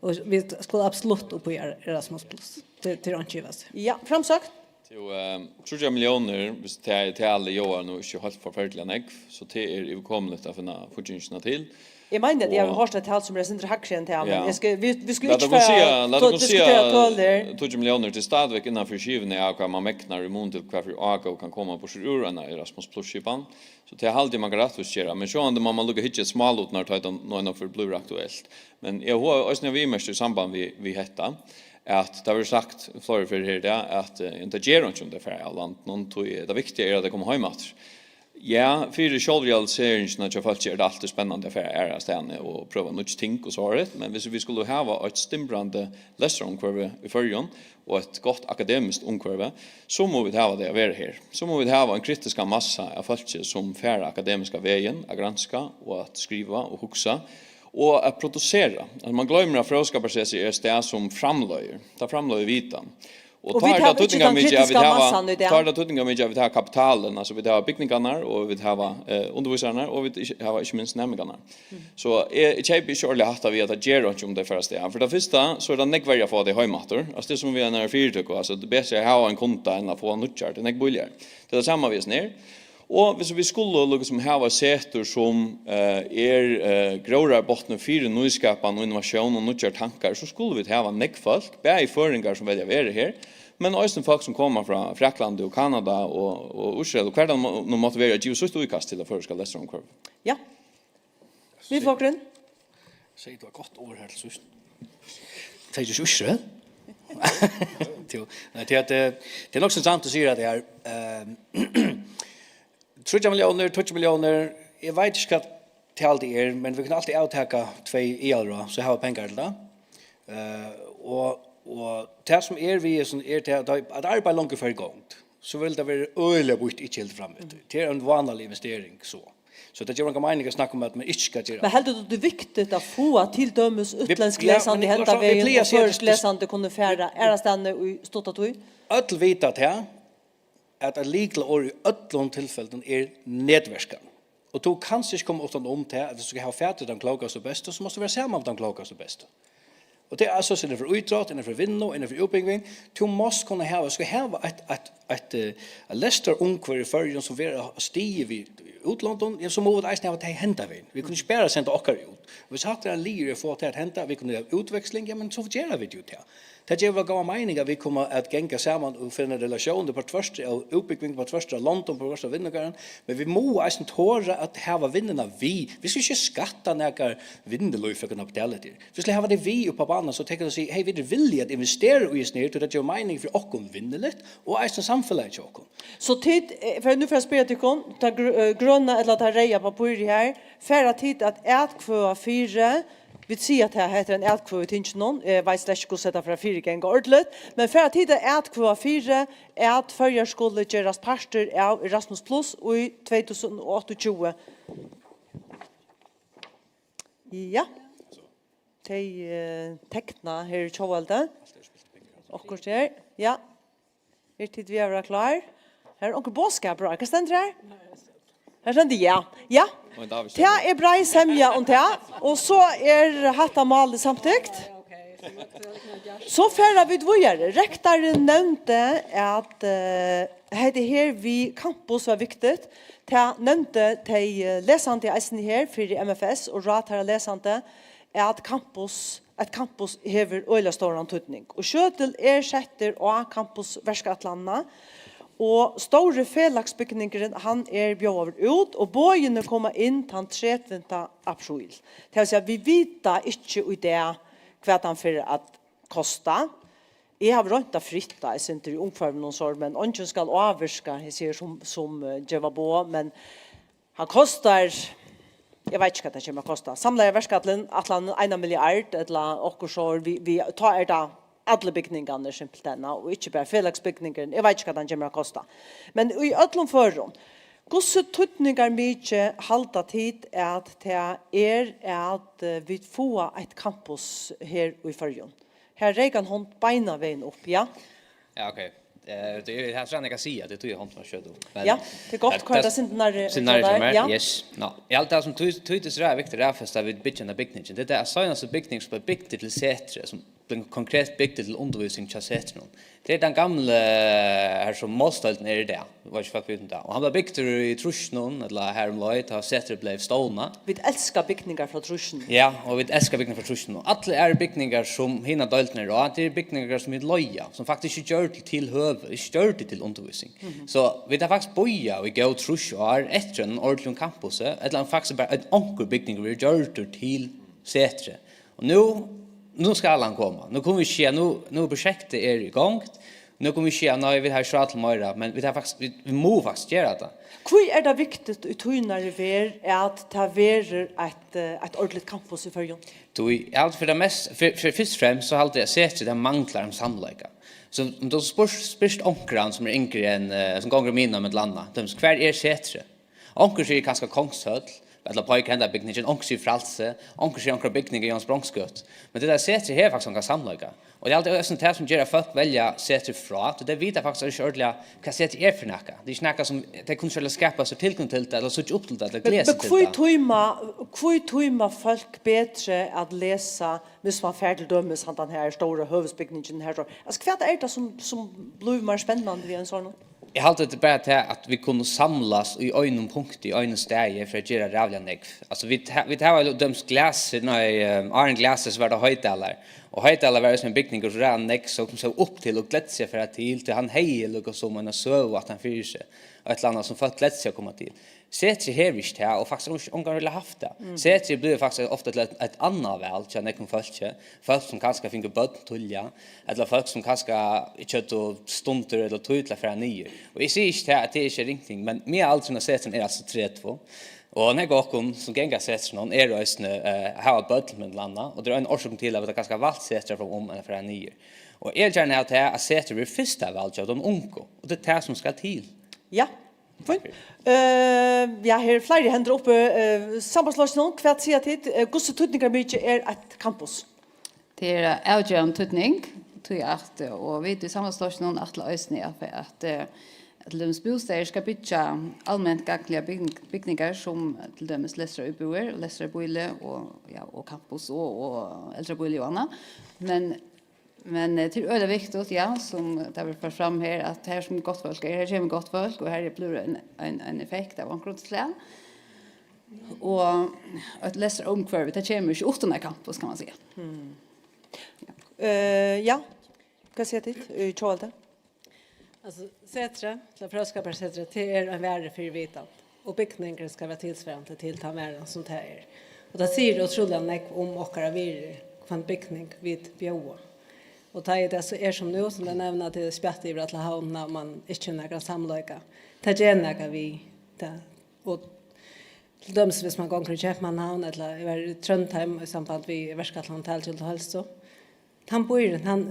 Og vit skulu absolutt upp í Er-, Erasmus Plus. Tað, tað er einki at ivast í. Ja, framsøgn. Jú, eh, tríggjar milliónir, viss tað er talið, ljóðar nú ikki heilt forferdiliga nógv, so tað er yvirkomuligt at finna fíggingina til. Eg meini, at eg havi hoyrt eitt tal sum er eitt sindur hægri enn tað, men eg skal, vit, vit skulu ikki fara at diskutera tøl her. Lat okkum siga, lat okkum siga tríggjar milliónir, tað er stadigvæk innanfyri skivuna av hvat man megnar í mun til hvat fyri ágóð kann koma burtur úr eini Erasmus Plus skipan. So tað haldi eg, man kann rættvíst gera. Men sjálvandi má man líka hyggja at smálutum, tá tað nú einaferð blívur aktuelt. Men eg havi eisini viðmerkt í samband við, við hetta, at tað verður sagt fleiri ferðir her í dag, at, eh, tað ger einki, um tey fara av landinum, tí tað viktiga er, at tey koma heim aftur. Ja, fyri sjálvrealiseringina hjá fólki er tað altíð spennandi at fara aðrastaðni og prøva nýggj ting og so, men viss vit skulu hava eitt stimbrandi lestrarumhvørvi í Føroyum, og eitt gott akademiskt umhvørvi, so mugu vit hava tey at vera her. So mugu vit hava ein kritiskan massa av fólki, sum fara akademiska vegin at granska og at skriva og hugsa og at produsera. At man gloymir, at fróðskaparsettur er eitt stað, sum framleiðir. Tað framleiðir vitan. Og tá er tað týdningarmikið, at vit hava, tá er tað týdningarmikið, at vit hava kapitalin, altso, vit hava bygningarnar, og vit hava, eh, undirvísararnar, og vit ikki, hava ikki minst næmingarnar. So eg, eg keypi ikki ordiliga hatta við, at tað ger einki, um tey fara avstað. Fyri tað fyrsta, so er tað nógv verri at fáa tey heim aftur. Altso, tað er sum við einari fyritøku, altso, tað er betri at hava ein kunda enn at fáa nýggjar, tað er nógv bíligari. Tað er tað sama við hesum her. Og viss vit skulu líkasum hava setur sum, eh, er, eh, gróðrarbotnur fyri nýskapan og innovatión og nýggjar tankar, so skulu vit hava nógv fólk, bæði føroyingar sum velja at vera her, men eisini fólk sum koma frá Fraklandi og Kanada og, og Ísrael, og hvar tað má-, nú mátti vera, at geva sítt íkast til tað føroyska lestrarumhvørvið. Ja. Miðflokkurin. Segði tú eitt gott orð her til síðst. Segði tú ikki Ísrael? Jú, nei, tað er at, eh, tað er nokk so interessant, tú sigur at tað er, ehm, tríggjar milliónir, tíggju milliónir, eg veit ikki, hvat tal tað er, men vit kunnu altíð avtaka tvey aðalráð, so hava vit pengar til tað. Eh, og, og tað sum er við hesum, er tað at, at arbeiðið longu fer í gongd, so vil tað vera øgiliga býtt ikki hildið fram eftir. Tað er ein vánalig investering, so. So tað gevur onga meining at snakka um, at man ikki skal gera. Men heldur tú, tað er viktigt at fáa til dømis útlendsk lesandi henda vegin, og føroysk lesandi kunnu fara aðrastaðni í stutta tíð? Øll vita tað, at eitt lykilorð í øllum tilfellum er netverkan. Og tú kanst ikki koma uttan um tað, at viss tú skal hava fatur í teimum klókastu og bestu, so mást tú vera saman við teimum klókastu og bestu. Og tað er, altso, innan fyri ítrótt, innan fyri vinnu, innan fyri útbúgving. Tú mást kunna hava, skal hava eitt, eitt, eitt, eh, eitt lestarumhvørvi í Føroyum, sum verður á stigi við útlondum, ja, so mugu vit eisini hava tey henda vegin. Vit kunnu ikki bara senda okkara út. Viss hatta er ein liður í at fáa tað at henda, vit kunnu hava útveksling, ja, men so gera vit jú tað. Tað gevur væl góða meining, at vit koma at ganga saman og finna relatiónir á tvørtur av útbúgving, á tvørtur av londum, á tvørtur av vinnugarðin, men vit mugu eisini tora at hava vinnuna við. Vit skulu ikki skatta nakar vinnulív fyri at kunna betala tað. Vit skulu hava tey við upp á banan, so tey kunnu siga, hey, vit eru villig at investera í hesum her, tí tað gevur meining fyri okkum vinnuligt og eisini samfelagið hjá okkum. So tit, eh, fyri nú fari eg at spyrja tykkum, tað gr-, eh, grøna ella tað reyða pappírið her, fara tit at atkvøða fyri, vit siga, at tað, hetta er ein atkvøða í tinginum, eg veit slett ikki, hvussu hetta fer at fyriganga ordiligt, men fara tit at atkvøða fyri, at Føroyar skulu gerast partur av Erasmus Plus í tvey túsund og áttaogtjúgu? Ja. Tey, eh, tekna her í tjóðveldi. Okkurt her. Ja. Er tit við at vera klár? Her er onkur boðskapur, hvat stendur her? Her stendur ja. Ja. Tað er breið semja um tað, og so er hatta málið samtykt. So fara vit víðari. Rektarin nevndi, at, eh, hetta her við campus var viktigt. Tað nevndi tey, eh, lesandi eisini her fyri M F S og ráðharra lesandi, at campus Eitt kampus hevur øgiliga stóran týdning, og Sjøtul er settur á kampusverkætlanina, og stóri felagsbygningurin, hann er bjóðaður út, og boðini koma inn tann tretivta apríl. Tað vil siga, vit vita ikki í dag, hvat hann fer at kosta. Eg havi roynt at fritta eitt sindur í umhvørvinum, so, men eingin skal ávirka, eg sigi, sum, sum, eh, geva boð, men hann kostar, eg veit ikki, hvat tað kemur at kosta. Samlaða verkætlanin, ætlanin eina milliard ella okkurt, so við, við, tá er tað allir bygningarnir simpelthen, og ikki bara felagsbygningurin. Eg veit ikki, hvat hann kemur at kosta. Men í øllum førum, hvussu týdningarmikið halda tit at tað er at, eh, vit fáa eitt kampus her í Føroyum? Her reyk ein hond beinanvegin upp, ja. Ja, ok. Eh, tað er, eg havi ikki nakað at siga, tað er tí eg hondin var skjót upp. Men Ja, tað er gott, at, hvar er tað sindur nærri, sindur nærri hjá tær, ja. Yes. Nå, eg haldi tað sum tí, tí tað er viktigt at raðfesta við byggjandi bygningin. Tað er tað seinasta bygning sum er bygd til setrið, sum bleiv konkret bygd til undirvísing hjá setrinum. Tað er tann gamli, eh, her sum málsdeildin er í dag. Eg veit ikki, hvat vit vita um tað. Og hann bleiv bygdur í trýssunum, ella her umleið, tá setrið bleiv stovnað. Vit elska bygningar frá trýssunum. Ja, og vit elska bygningar frá trýssunum. Og allir aðrir bygningar, sum hinar deildirnar eru á, tað eru bygningar, sum vit leiga, sum faktiskt ikki gjørdir til tilhøvi, ikki gjørdir til undirvísing. Mhm. So vit hava faktiskt bíðað í góð trýss ár eftir einum ordiligum kampusi, ella hann faktiskt bara ein onkur bygningur verður gjørdur til setrið. Og nú, nú skal hann koma. Nú kunnu vit siga, nú, nú er prosjektið er í gongd. Nú kunnu vit siga, nei, vit hava ikki ráð til meira, men vit hava faktiskt, vit, vit mugu faktiskt gera tað. Hví er tað viktigt í tínari verð at tað verður eitt, eh, eitt ordiligt kampus í Føroyum? Tí, eg haldi fyri tað mest, fyri, fyri fyrst og fremst, so haldi eg at setrið, tað manglar ein samleika. So um tú spyrt, spyrt onkran sum er yngri enn, eh, sum gongur í miðnámi ella annað, til dømis, hvar er setrið? Onkur sigur kanska Kongshøll, ella peikar henda bygningin, onkur sigur Frælsi, onkur sigur onkra bygning í Jóansbronksgøtu. Men tað der setrið hevur faktiskt ongan samleika. Og eg haldi eisini tað sum ger at fólk velja setrið frá, tí tey vita faktiskt ikki ordiliga, hvat setrið er fyri nakað. Tað er ikki nakað sum tey kunnu sjálv skapa sær tilgang til tað, ella síggja upp til tað, ella Men, gleða men seg til hví tað. tíma, hví tíma fólk betri at lesa, hvis man fer til dømis handan her stóra høvuðsbygningin her, so, altso, hvat er tað sum, sum blívur meir spennandi við ein sånn? Eg haldi, tað er bara tað, at vit kunnu samlast í einum punkti, í einum staði, fyri at gera ræðuliga nógv. Altso, vit ha-, vit hava jú dømis Glasir, nei, eh, áðrenn Glasir, so var tað Hoydalar. Og Hoydalar var eisini ein bygningur, sum ræðuliga nógv sóu, sóu upp til og gleddu seg at fara til, tí hann hevði líka sum eina søgu aftan fyri seg, og eitt ella annað sum fólk gleddu seg at koma til. Setrið hevur ikki tað, og faktiskt ongan, ongan vil havt tað. Mm. Setrið blívur faktiskt ofta til eitt, eitt annað val hjá nógvum fólki. Fólk sum kanska fingu børn tíðliga, ella fólk sum kanska ikki høvdu stundir ella tíð til at fara niður. Og eg sigi ikki tað, at tað ikki er ringt ting, men miðalaldurin á setrinum er altso tretivu. Og nógv av okkum sum ganga á setrinum eru eisini, eh, hava børn millum annað, og tað er ein orsøk til at vit hava kanska valt setrið fram um enn at fara niður. Og eg vil gjarna hava tað, at setrið verður fyrsta val hjá teimum ungu, og tað er tað sum skal til. Ja, fínt. Eh, ja, her eru fleiri hendur uppi. Eh, Sambandsflokkinum, hvat siga tit? Eh, hvussu týdningarmikið er eitt kampus? Tað er av avgerandi týdning, tí at, eh, og vit í Sambandsflokkinum ætla eisini at, at, eh, at til dømis bústaðir skal byggja alment gagnligar bygn-, bygningar sum til dømis lestraríbúðir og lestrarbýli og, ja, og kampus og, og eldrabýli og annað. Men Men, eh, tað er øgiliga viktigt, ja, sum tað verður ført fram her, at her sum gott fólk er, her kemur gott fólk, og her blívur ein, ein, ein effekt av onkrum slag. Og eitt lestrarumhvørvi, tað kemur ikki uttan eitt kampus, kann man siga. Mm. Eh, ja, hvat siga tit, eh, Tjóðveldi? Altso, setrið, ella Fróðskaparsetrið, tað er ein varði fyri vitan, og bygningurin skal vera tilsvarandi til tann varðan, sum tað er. Og tað sigur ótrúliga nógv um okkara virði, hvønn bygning vit bjóða. Og tá er tað so er sum nú, sum tey nevna, at tað er spjatt yvir alla havnina, og man ikki hevur nakran samleika. Tað ger nakað við tað. Og til dømis, hvis man gongur í Keypmannahavn, ella eg var í Trondheim í samband við verkætlan um talgild og heilsu, Tann býurin, hann,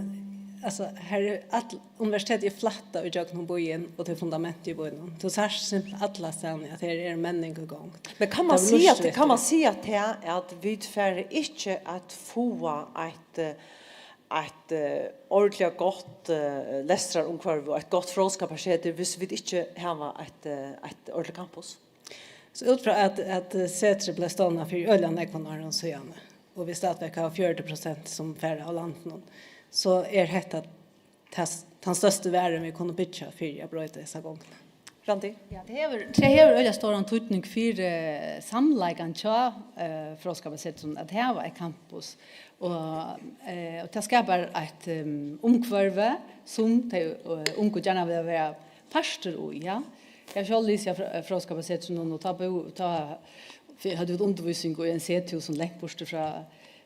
altso, her er all, universitetið er flættað ígjøgnum býin, og tað er fundamentið í býnum. Tú sært simpult allastaðni, at her er menning í gongd. Men kann man Tað er siga, lurtað kann man eftir. siga tað, at vit fara ikki at fáa eitt, eh, eitt, eh, ordiliga gott, eh, lestrarumhvørvi og eitt gott fróðskaparsetur, hvis vit ikki hava eitt, eh, eitt ordiligt kampus? So út frá at, at setrið bleiv stovnað fyri øgiliga nógvum árum síðani, og vit stadigvæk hava fjøruti prosent sum fara av landinum, so er hetta tas-, tann størsti varðin, vit kunnu byggja fyri at broyta hesa gongdina. Randi? Ja, tað hevur, tað hevur øgiliga stóran týdning fyri, eh, samleikan hjá, eh, Fróðskaparsetrinum at hava eitt kampus. Og, eh, og tað skapar eitt, um, umhvørvi, sum tey, eh, ungu gjarna vilja vera partur í, ja. Eg havi sjálv lisið á Fró-, Fróðskaparsetrinum, og tá bú-, tá f-, høvdu vit undirvísing í ein sethúsum langt burtur frá,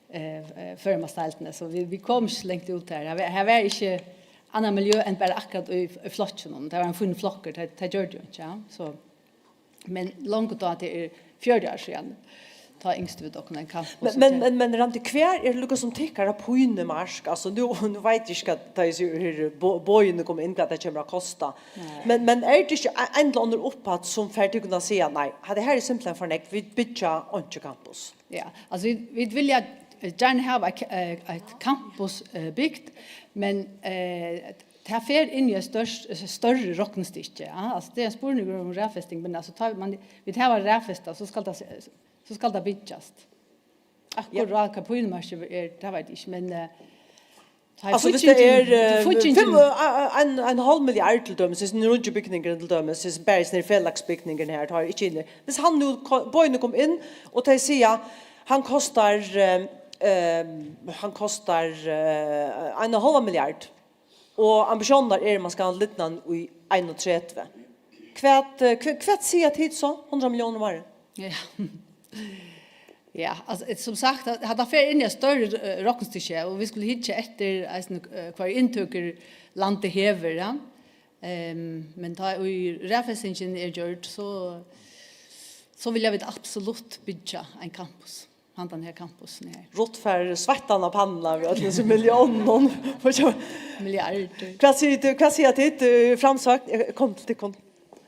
eh, eh, føroyamálsdeildini, so vit, vit komu ikki langt út har. Har var, har var ikki annað miljø enn bara akkurát í, í flokkinum. Tað var ein fínur flokkur, tað, tað gjørdi jú ikki, ja. So, men longu tá, tað er fjøruti ár síðan, tá ynsktu vit okkum ein kampus. Men, men, men, men Randi, hvar er líkasum tykkara pínumark? Altso, nú, nú veit eg ikki, hvat, tá eg sigi, her bo-, boðini koma inn, hvat tað kemur at kosta. Nei. Men, men er tað ikki ein, ein ella annar upphædd sum fær tykkum at siga, nei, hatta her er simpelthen for nógv, vit byggja einki kampus? Ja, altso, vit, vit vilja, eh, gjarna hava eitt, eh, eitt kampus, eh, bygt, men, eh, tað fer inn í eitt størst, størri roknistykki, ja. Altso, tað er ein spurningur um raðfesting, men altso, tá man, vit hava raðfesta, so skal tað, so skal tað byggjast. Akkurát hvat pínumarkið er, tað veit eg ikki, men, eh, tá er Altso, viss tað fíggingin, er, eh, fíggingin fimm, eh, ein, ein hálv milliard til dømis, hesin nýggi bygningurin til dømis, hesin bara hesin her felagsbygningurin her, tá er ikki inni. Viss hann nú ko-, boðini koma inn, og tey siga, hann kostar, eh, eh, hann kostar, eh, ein og hálvan milliard, og ambitiónirnar eru, man skal lidna hann í einogtretivu. Hvat, eh, hva-, hvat siga tit so? Hundrað milliónir um árið? Ja. Ja, altso, eh, sum sagt, at hatta fer inn í eitt størri, eh, roknistykki, og vit skulu hyggja eftir eisini, eh, hvørjar inntøkur landið hevur, ja. Ehm, men tá ið raðfestingin er gjørd, so, so vilja vit absolutt byggja ein kampus. Handan her kampusin her. Ruth fær sveittan á pannuna við øllum hesum milliónunum. Milliardir. Hvat siga tit, hvat siga tit, eh, framsøgn? Eh, kom til tykkum.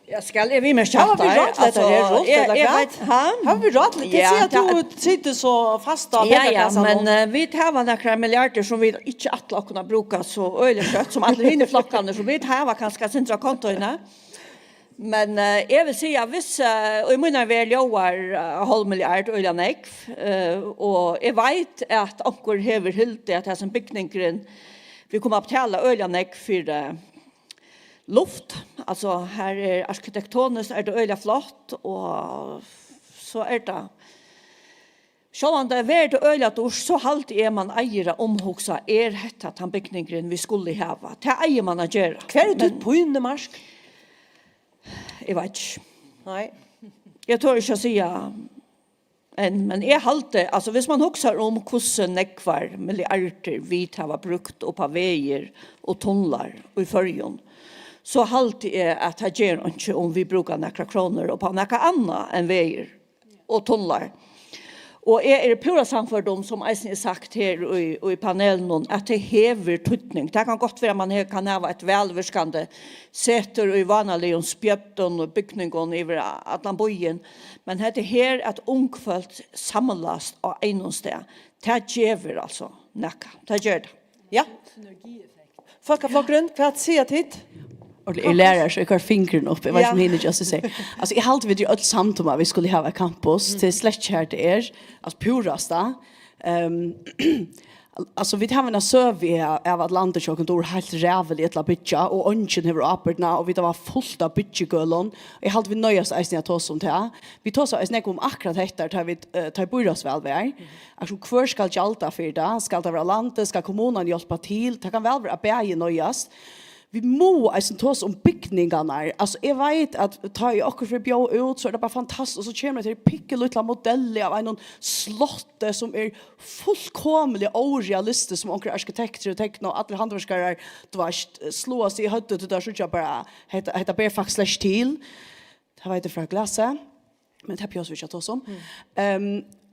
Ja, skal eg viðmerkja Hava vit hetta? Ráð til hetta Altso, her, Ruth, eg, ella eg hvat? Veit, ha? Hava vit ráð til, tit Ja, siga at tað tú situr so fast á Ja, ja, pengaklasanum. men, eh, vit hava nakrar milliardir sum vit ikki ætla okkum at brúka so øgiliga skjótt sum allir hinir flokkarnir, so vit hava kanska eitt sindur á kontoini. Men, eh, eg vil siga, viss, eh, og í mínari verð ljóðar, eh, hálv milliard øgiliga nógv, eh, og eg veit at onkur hevur hildið at hasin bygningurin, vit koma at betala øgiliga nógv fyri, eh, luft, altso, her er arkitektoniskt, er tað øgiliga flott, og so er tað, sjálvandi verður tað øgiliga dýrt, so haldi eg, man eigur at umhugsa, er hetta tann bygningurin, vit skulu hava? Tað eigur man at gera. Hvar er títt Men pínumark? Eg veit ikki. Nei. Eg tori ikki at siga enn, men eg haldi, altso, viss man hugsar um hvussu nógvar milliardir vit hava brúkt upp á vegir og tunlar í Føroyum, so haldi eg, at tað ger einki, um vit brúka nakrar krónur upp á nakað annað enn vegir og tunlar. Og eg eri púra sannførd um, sum eisini er sagt her í, í panelinum, at tað hevur týdning. Tað kann gott vera, at man her kann hava eitt vælvirkandi setur í vánaligum spjøddum og bygningum yvir a-, allan býin, men hetta her, at ung fólk samlast á einum stað, tað gevur altso nakað. Tað ger tað. Ja. Fólkaflokkurin, hvat siga tit? Orðiliga, eg læri, so eg koyri fingurin upp. Eg veit Ja. Ikki, um hini just siga. Altso, eg haldi, vit eru øll samd um, at vit skulu hava eitt kampus. Mm. Tað er slett ikki har tað er. Altso, púrasta. Ehm, altso, vit hava eina søgu av, av at landið hjá okkum dugir heilt ræðuliga illa at byggja, og eingin hevur ábyrgdina, og vit hava fult av byggigølum. Eg haldi, vit noyðast eisini at tosa um tað. Vit tosa eisini nógv um akkurát hetta, tá vit, eh, tá ið býráðsval var. Altso, hvør skal gjalda fyri tað? Skal tað vera landið? Skal kommunan hjálpa til? Tað kann væl vera, at bæði noyðast. Vit mugu eisini tosa um bygningarnar. Altso, eg veit, at tá ið okkurt verður bjóðað út, so er tað bara fantastiskt. Og so kemur hetta her pikkulítla modellið av einum slotti, sum er fullkomiliga órealistiskt, sum onkrir arkitektir hava teknað, og allir handverkarar, tú veitst, sláa seg í høvdið, tí teir síggja bara, hetta, hetta ber faktiskt slett ikki til. Tað veit eg frá Glasi, men tað behøva vit ikki at tosa um. Mm. Ehm,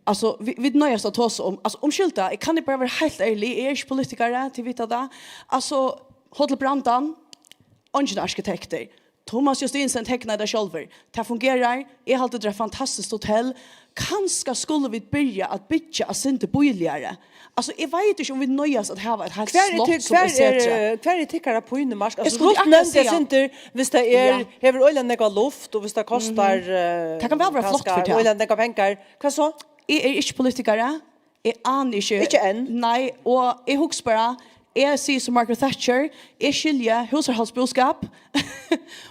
altso, vit, vit noyðast at tosa um, altso, umskylda, eg kann bara vera heilt ærlig, eg eri ikki politikari, tit vita tað. Altso, Hotel Brandan, eingin arkitektur. Thomas Justinussen teknaði tað sjálvur. Tað fungerar. Eg haldi, tað er eitt fantastiskt hotell. Kanska skulu vit byrja at byggja eitt sindur bíligari. Altso, eg veit ikki, um vit noyðast at hava eitt heilt Hvar er slott tyk-, sum hvar er, et cetera. Eh, hvar er tykkara pínumark? Eg Altso, skuldi Ruth akkurát nevndi siga sigur, viss tað er, Ja. hevur øgiliga nógva luft, og viss tað kostar, Mhm. eh, Tað kann væl vera flott kanska fyri tað. øgiliga nógvar pengar. Hvat so? Eg eri ikki politikari. Eg ani ikki. Ikki enn? Nei, og eg hugsi bara, Eg sigi sum Margaret Thatcher, eg skilji húsarhaldsbúskap,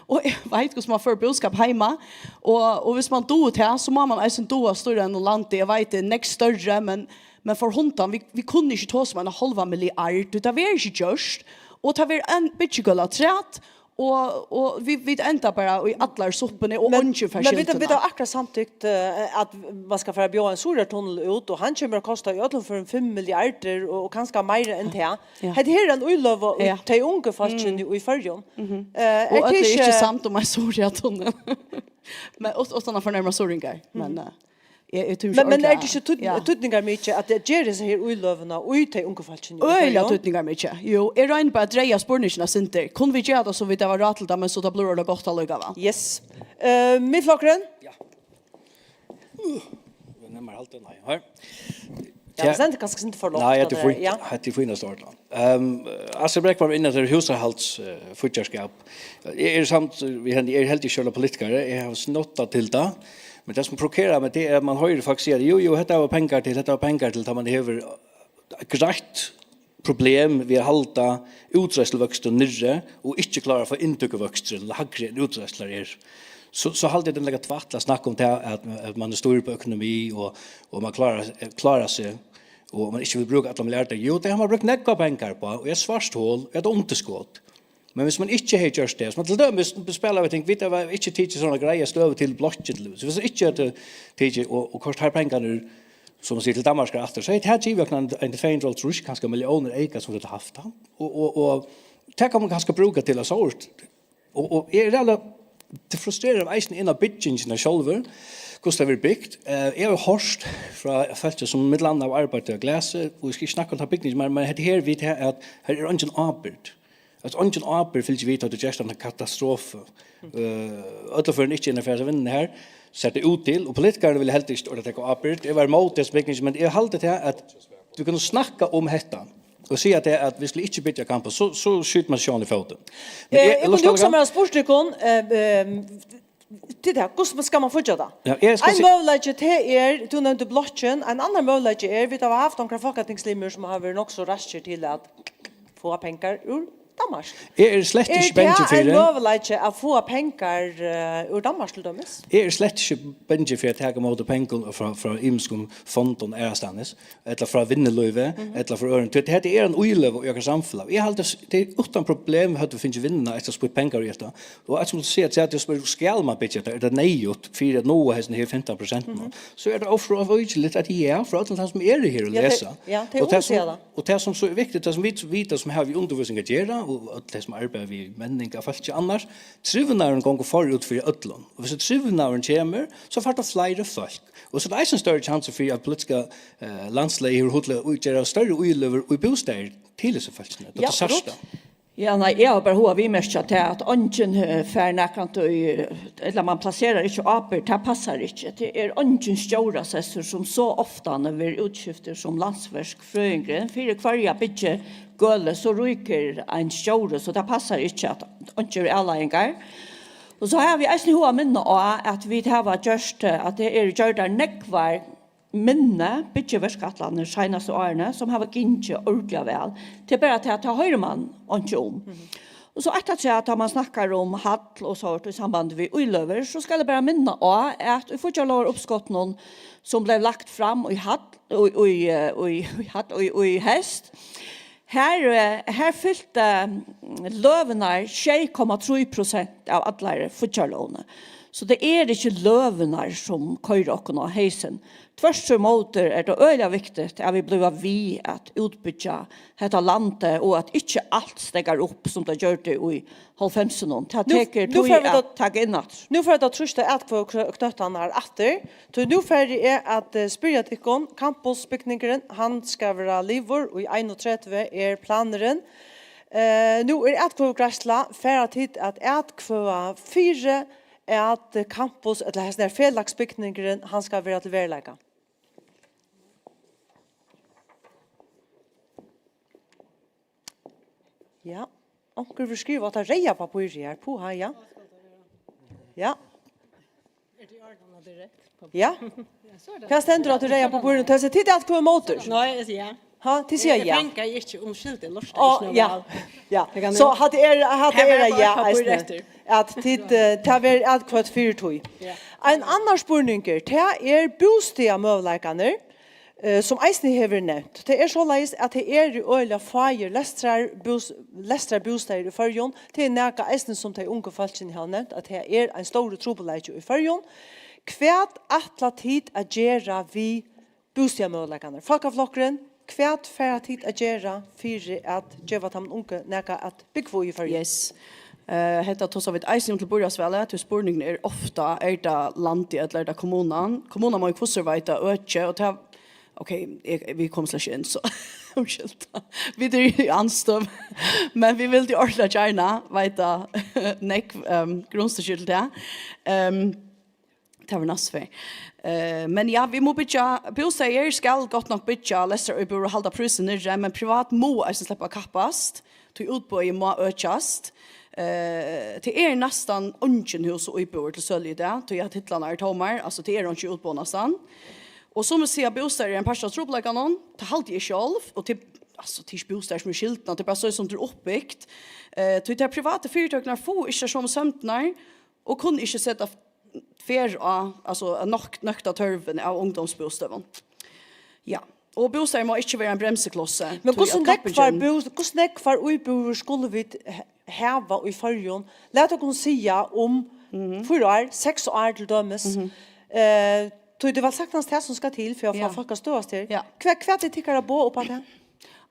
og eg veit hvussu mann førir búskap heima, og, og hvis mann dugir tað, so má mann eisini duga at stýra einum landi. Eg veit, tað er nógv størri, men, men for hundan, vit, vit kunnu ikki tosa um eina hálva milliard, tí tað verður ikki gjørt, og tað verður ein byggigøla afturat, og, og vit, vit enda bara í allari suppuni, og eingin fær skyldina. Men vit, vit hava akkurát samtykt, eh, at man skal fara at bjóða ein Suðuroyartunnil út, og hann kemur at kosta í øllum førum fimm milliardir, og, og kanska meira enn tað. Ja. Hetta her er ein íløga í tey ungu fólkini í Føroyum. Eh, og øll eru ikki samd um ein Suðuroyartunnil. Men ut-, uttan at fornærma suðuroyingar, men, eh, eg, eg tími ikki Men, men er tað ikki týd-, týdningarmikið at tað ger hesa her íløguna í tey ungu fólkini í Føroyum? Øgiliga týdningarmikið. Jú, eg royni bara at draga spurningin eitt sindur. Kunnu vit gera tað so vit hava ráð til tað, men so tað blívur orðið gott allíkavæl. Yes. Eh, Miðflokkurin? Ja. Uh, nærmari halvtið, nei. Her. Ja, men tað er kanska sindur for lágt, nei, hetta er fínt. Ja. Hetta er fínasta ordan. Ehm, Astrid Breckmann var inne til húsarhalds, eh, fíggjarskap. Eg eri samt við henni, eg eri heldur ikki politikari, eg havi snottað til tað. Men tað sum provokerar meg, tað er at mann hoyrir fólk siga, jú, jú, hetta var pengar til, hetta var pengar til, tá mann hevur eitt greitt problem við at halda útreiðsluvøkstur niðri og ikki klára at fáa inntøkuvøkstur ella hægri enn útreiðslur er. So, so haldi eg, tað er nakað tvætl at snakka um tað, at, at mann er stýrd på økonomi og, og mann klárar, klárar seg, og mann ikki vil brúka allar milliardir. Jú, tað hevur mann brúkt nógvar pengar uppá, og er svart hol, er eitt undirskot. Men hvis mann ikki hevði gjørt tað, sum til dømis, nú spæla vit ting, vit hava ikki tikið sovorðna greiða støðu til blokkin, til dømis. Hvis mann ikki hevði tikið og, og koyrt teir pengarnar, sum mann sigur, til Danmarkar aftur, so hevði tað givið okkum ein, ein tvey hundrað og hálvtrýss, kanska milliónir eyka, sum vit høvdu havt, ha? Og, og, og tað kann mann kanska brúka til at sovorðið. Og, og eg eri alveg, tað frustrerar eisini inn á byggingina sjálva, hvussu tað verður bygt. Eh, eg havi hoyrt frá fólki, sum millum annað hava arbeitt á Glasi, og eg skal ikki snakka um ta bygningin, men, men hetta her við tað, at her er eingin ábyrgd. At eingin ábyrgd fylgir við, tá tú gerst eina katastrofu. Eh, øll førini ikki inn at fara seg vinnuna her, sær tað út til, og politikararnir vilja heldur ikki orða taka ábyrgd. Eg var ímóti hesum bygningum, men eg haldi tað, at tú kanst snakka um hetta, og siga tað, at vit skulu ikki byggja campus, so, so skjýtur mann seg sjálvum í fótin. Men eh, eg, eg kundi hugsað mær at spurt tykkum, eh, eh, til tað, hvussu skal mann fíggja tað? Ja, eg skal Ein si- møguleiki, tað er, tú nevndi blokkin, ein annar møguleiki er, vit hava havt onkrar fólkatingslimir, sum hava verið nokk so raskir til at fáa pengar úr Danmark. Eg eri slett ikki bangin fyri. Er tað ein møguleiki at fáa pengar, eh, úr Danmark til dømis? Eg eri slett ikki bangin fyri at taka ímóti pengum frá, frá ymiskum fondum aðrastaðnis, ella frá vinnulívi, ella frá øðrum. Tí hetta er ein íløga í okkara samfelag. Eg haldi, s-, tað er uttan problem, vit høvdu fingið vinnuna eftir at spýtt pengar í hetta. Og at sum tú sigur, at, at tú spyr, skal mann byggja hetta, er tað neyðugt fyri at náa hesum her fimtan prosent nú? So er tað ófrávíkiligt, at ja, frá øllum teimum sum eru her og lesa. Ja, tey, ja, tey ungu siga tað. Og tað sum so er viktigt, tað sum vit vita, sum hava við undirvísing at gera, og øll tey sum arbeiða við menning av fólki annars, trivnaðurin gongur forút fyri øllum. Og viss trivnaðurin kemur, so fært tú fleiri fólk. Og so er tað eisini størri kjansur fyri, at politiska, eh, landslagið hevur hug til at gera størri íløgur í bústaðir til hesi fólkini. Ja, tað sært tú. Ja, nei, eg havi bara hug at viðmerkja tað, at eingin, eh, fær nakrantíð, ella mann plaserar ikki ábyrgd, tað passar ikki. Tað er eingin stjórasessur, sum so ofta verður útskiftur sum landsverkfrøðingurin fyri hvørja byggigølu, so rýkur ein stjóri, so tað passar ikki, at einki eru avleiðingar. Og so havi eg eisini hug at minna á, at vit hava gjørt, eh, at tað eru gjørdar nógvar minni byggiverkætlanir seinastu árini, sum hava gingið ordiliga væl. Tað er bara tað, at tað hoyrir mann einki um. Mhm. Og so eitt afturat, tá mann snakkar um hall og sovorðið í sambandi við íløgur, so skal eg bara minna á, at í fíggjarlógaruppskotinum, sum bleiv lagt fram í hall, í, í, eh, í, í hall, í, í heyst, her, eh, her fylti, mm, løgurnar sjey komma trý prosent av allari fíggjarlógini. So tað er ikki løgurnar, sum koyra okkum á heysin. Tvørturímóti er tað øgiliga viktigt, at vit blíva við at útbyggja hetta landið, og at ikki alt steðgar upp, sum tað gjørdi í hálvfemsunum. Tað tekur tíð at taka inn aftur. Nú fara vit at trýsta atkvøðuknøttarnar aftur, tí nú fari eg at, eh, spyrja tykkum, campusbygningurin, hann skal vera liðugur í einogtretivu, er planurin. Eh, nú er atkvøðugreiðsla, fara tit at atkvøða fyri at campus, ella hesin her felagsbygningurin, hann skal vera til veruleika? Ja, onkur vil skriva á tað reyða pappírið her. Puha, ja. Ja. Ja. Hvat stendur á tí reyða pappírinum? Tað er tit, at koma mótur. Nei, eg sigi ja. Ha, tit siga ja. Eg fanga ikki um skiltið lortar. Á, ikki nóg ja. Væl. Ja. Eg kann so nú hatta er, hatta her er var ja, eitt pappír eisini. Eftir. At tit, eh, tað verður atkvøtt fyri tí. Ja. Ein annar spurningur, tað er bústaðarmøguleikarnir, eh, sum eisini hevur verið nevnt. Tað er soleiðis, at tað eru øgiliga fáir lestrar bús-, lestrarbústaðir í Føroyum. Tað er nakað eisini, sum tey ungu fólkini hava nevnt, at tað er ein stórur trupulleiki í Føroyum. Hvat ætla tit at gera við bústaðarmøguleikarnar? Fólkaflokkurin, hvat fara tit at gera fyri at geva teimum ungu nakað at búgva í í Føroyum? Yes. Eh, hetta tosa vit eisini um til býráðsvalið, tí spurningurin er ofta, er tað landið ella er tað kommunan? Kommunan má í hvussu veita øki, og tað, ok, eg, vit koma slett ikki inn, so umskylda. Vit eru í andstøðu, men vit vildu ordiliga gjarna veita nógv, ehm, grundstykki til tað. Ehm, tað var næstu ferð. Eh, men ja, vit mugu byggja bústaðir, skal gott nokk byggja lestraríbúðir og halda prísin niðri, men privat mugu eisini sleppa at kappast, tí útboðið má økjast. Eh, tað er næstan eingin hús og íbúðir til sølu í dag, tí at hillarnar eru tómar, altso, tað er einki útboð næstan. Og sum vit siga, bústaðir eru ein partur av trupulleikanum, tað haldi eg sjálv, og tað, altso, tað er ikki bústaðir sum eru skyldin, tað er bara so sum tað er uppbygt. Eh, tí tær privatu fyritøkurnar fáa ikki tær somu sømdirnar og kunnu ikki seta ferð á, altso, at nokk-, nøkta tørvin av ungdómsbústøðum. Ja. Og bústaðir má ikki vera ein bremsiklossi, men tí hvussu at nógvar kappingin bú-, hvussu nógvar íbúðir skulu vit h-, hava í Føroyum? Lat okkum siga um fýra ár, seks ár til dømis. Mhm. Eh, tí tað er væl saktans tað sum skal til fyri at fáa fólk at støðast her. Ja. Hvat, hvat er tykkara boð upp á tað?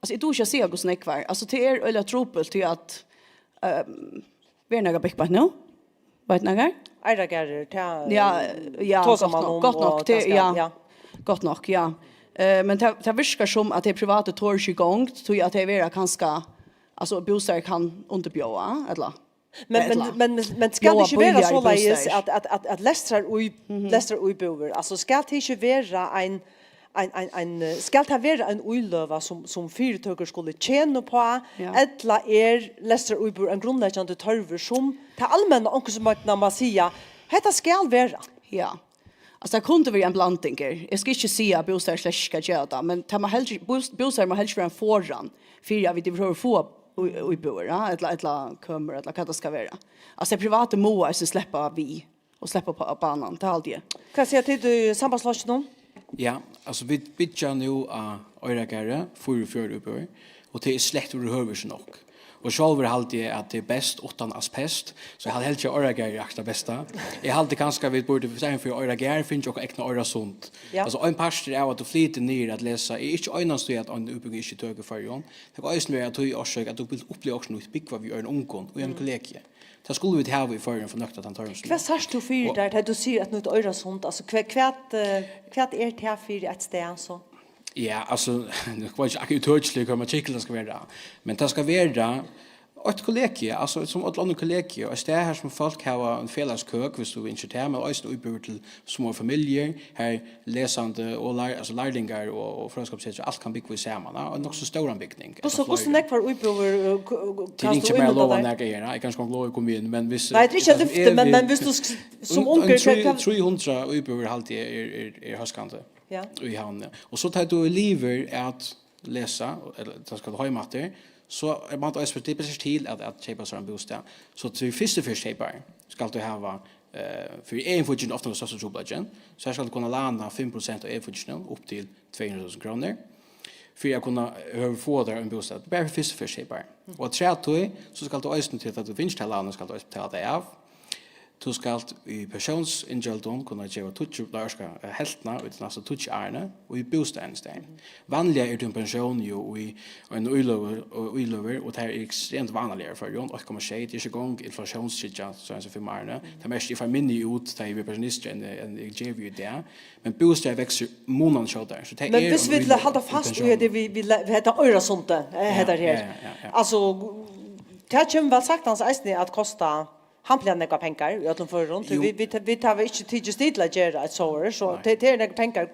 Altso, eg dugi ikki at siga hvussu nógvar. Altso, tað er øgiliga trupult, tí at, ehm, Verður nakað bygt beint nú? Veit nakar? Eyrargarður, tað, ja, ja, tosa gott man nokk, um gott og nokk, tað tað, skal, ja. Ja. Gott nokk, ja. Eh, men tað, tað virkar sum at tey privatu tora ikki í gongd, tí at tey verða kanska, altso, bústaðir kann undirbjóða, ella? Men, men, ella men, men, men skal tað ikki vera bjóða býar soleiðis bústaðir, at, at, at, at lestrar í, mhm, lestrar íbúðir, altso, skal tað ikki vera ein ein, ein, ein, eh, skal tað vera ein íløga, sum, sum fyritøkur skulu tjena uppá, ja, ella er lestraríbúðir ein grundleggjandi tørvur, sum tað almenna onkursvegna má siga, hetta skal vera? Ja. Altso, tað kundi verið ein blandingur. Eg skal ikki siga, at bústaðir slett ikki skal gera tað, men tað má heldur, bús-, bústaðir má heldur vera ein forðan fyri, at vit yvirhøvur fáa í-, íbúðir, ja, ella, ella kømur, ella hvat tað skal vera. Altso, tey privatu mugu eisini sleppa við og sleppa upp á banan, tað haldi eg. Hvat siga tit í Sambandsflokkinum? Ja, altso, vit byggja nú á Oyrargarði, fýraogfjøruti íbúðir, og tað er slett yvirhøvur ikki nokk. Og sjálvur haldi eg, at tað er best uttan asbest, so eg haldi heldur, at Oyrargarður er akkurát tað besta. Eg haldi kanska, at vit burdu, í staðin fyri Oyrargarð, fingið okkum egna Oyrasund. Ja. Altso, ein partur av, at tú flytur niður at lesa, er ikki einans tí, at ein útbúgving ikki er tøk í Føroyum. Tað kann eisini vera av tí orsøk, at tú vilt uppliva okkurt nýtt, búgva við øðrum ungum, í einum kollegi. Tað skulu vit hava í Føroyum fyri at nøkta tann tørvin sum er. Hvat sært tú fyri tær, tá tú sigur eitt nýtt Oyrasund? Altso, hvat, hvat, eh, hvat er tað fyri eitt stað, so? Ja, altso, nú kann man ikki akkurát úttøkiligt, hvat matrikkulin skal vera, men tað skal vera eitt kollegi, altso, sum øll onnur kollegi, eitt stað har sum fólk hava ein felags køk, viss tú ynskir tað, men eisini íbúðir til smáar familjur, har lesandi og lær-, altso, lærlingar og, og Frøðiskapssetrið, alt kann búgva í saman, ja, og nokk so stóran bygning. Hvussu, hvussu nógvar íbúðir, eh, k-, k-, kanst tú ímynda tær? Tað er ikki mær at lova nakað her, eg kann ikki lova at koma inn, men viss, nei, tað er ikki at lyfta, men, men viss tú sk-, sum ein, ungur, ein trý, hvat, hvat trý hundrað íbúðir haldi eg er, er, er hóskandi, ja, í Havn, ja. Og so tá tú er liðugur at lesa, ella tá skal tú heim aftur, so er man eisini, tað ber seg til at, at keypa sær ein bústað. So til fyrstu ferð keypari skalt tú hava, eh, fyri eginfíggindini ofta tann størsta trupulleikin, so her skalt tú kunna læna fimm prosent av eginfígginum upp til tvey hundrað túsund krónur, fyri at kunna, eh, fáa tær ein bústað, bara fyri fyrstu ferð keypari. Og afturat tí, so skalt tú eisini til at tú fært tað lánið, skalt tú eisini betala tað av. Tú skalt í persónsinngildum kunna geva tíggju, nei, orsaka, eh, helvtina í tey næstu tíggju árini, og í bústaðin í staðin. Vanliga er tú ein pensjón jú í ein íløgu, og íløgur, og tað er ekstremt vanliga í Føroyum, eitt komma sjey, tað er ikki eingong inflatiónstryggja, so eins og fimm árini. Tað merkir, eg fái minni út, tá eg verði pensjonistur, enn, enn eg gevi í dag. Men bústaðir veksa munandi skjótari, so tað er ein íløgur. Men viss vit halda fast í hetta, við, við, við hetta Oyrasundið, eh, ja, hetta her. Ja, ja, ja, ja. Altso, tað kemur væl saktans eisini at kosta hampiliga nógvar pengar í øllum førum, tí jú, vit, vit, vit hava ikki tikið stig til at gera eitt sovorðið, so nei, tað, tað er nógvar pengar.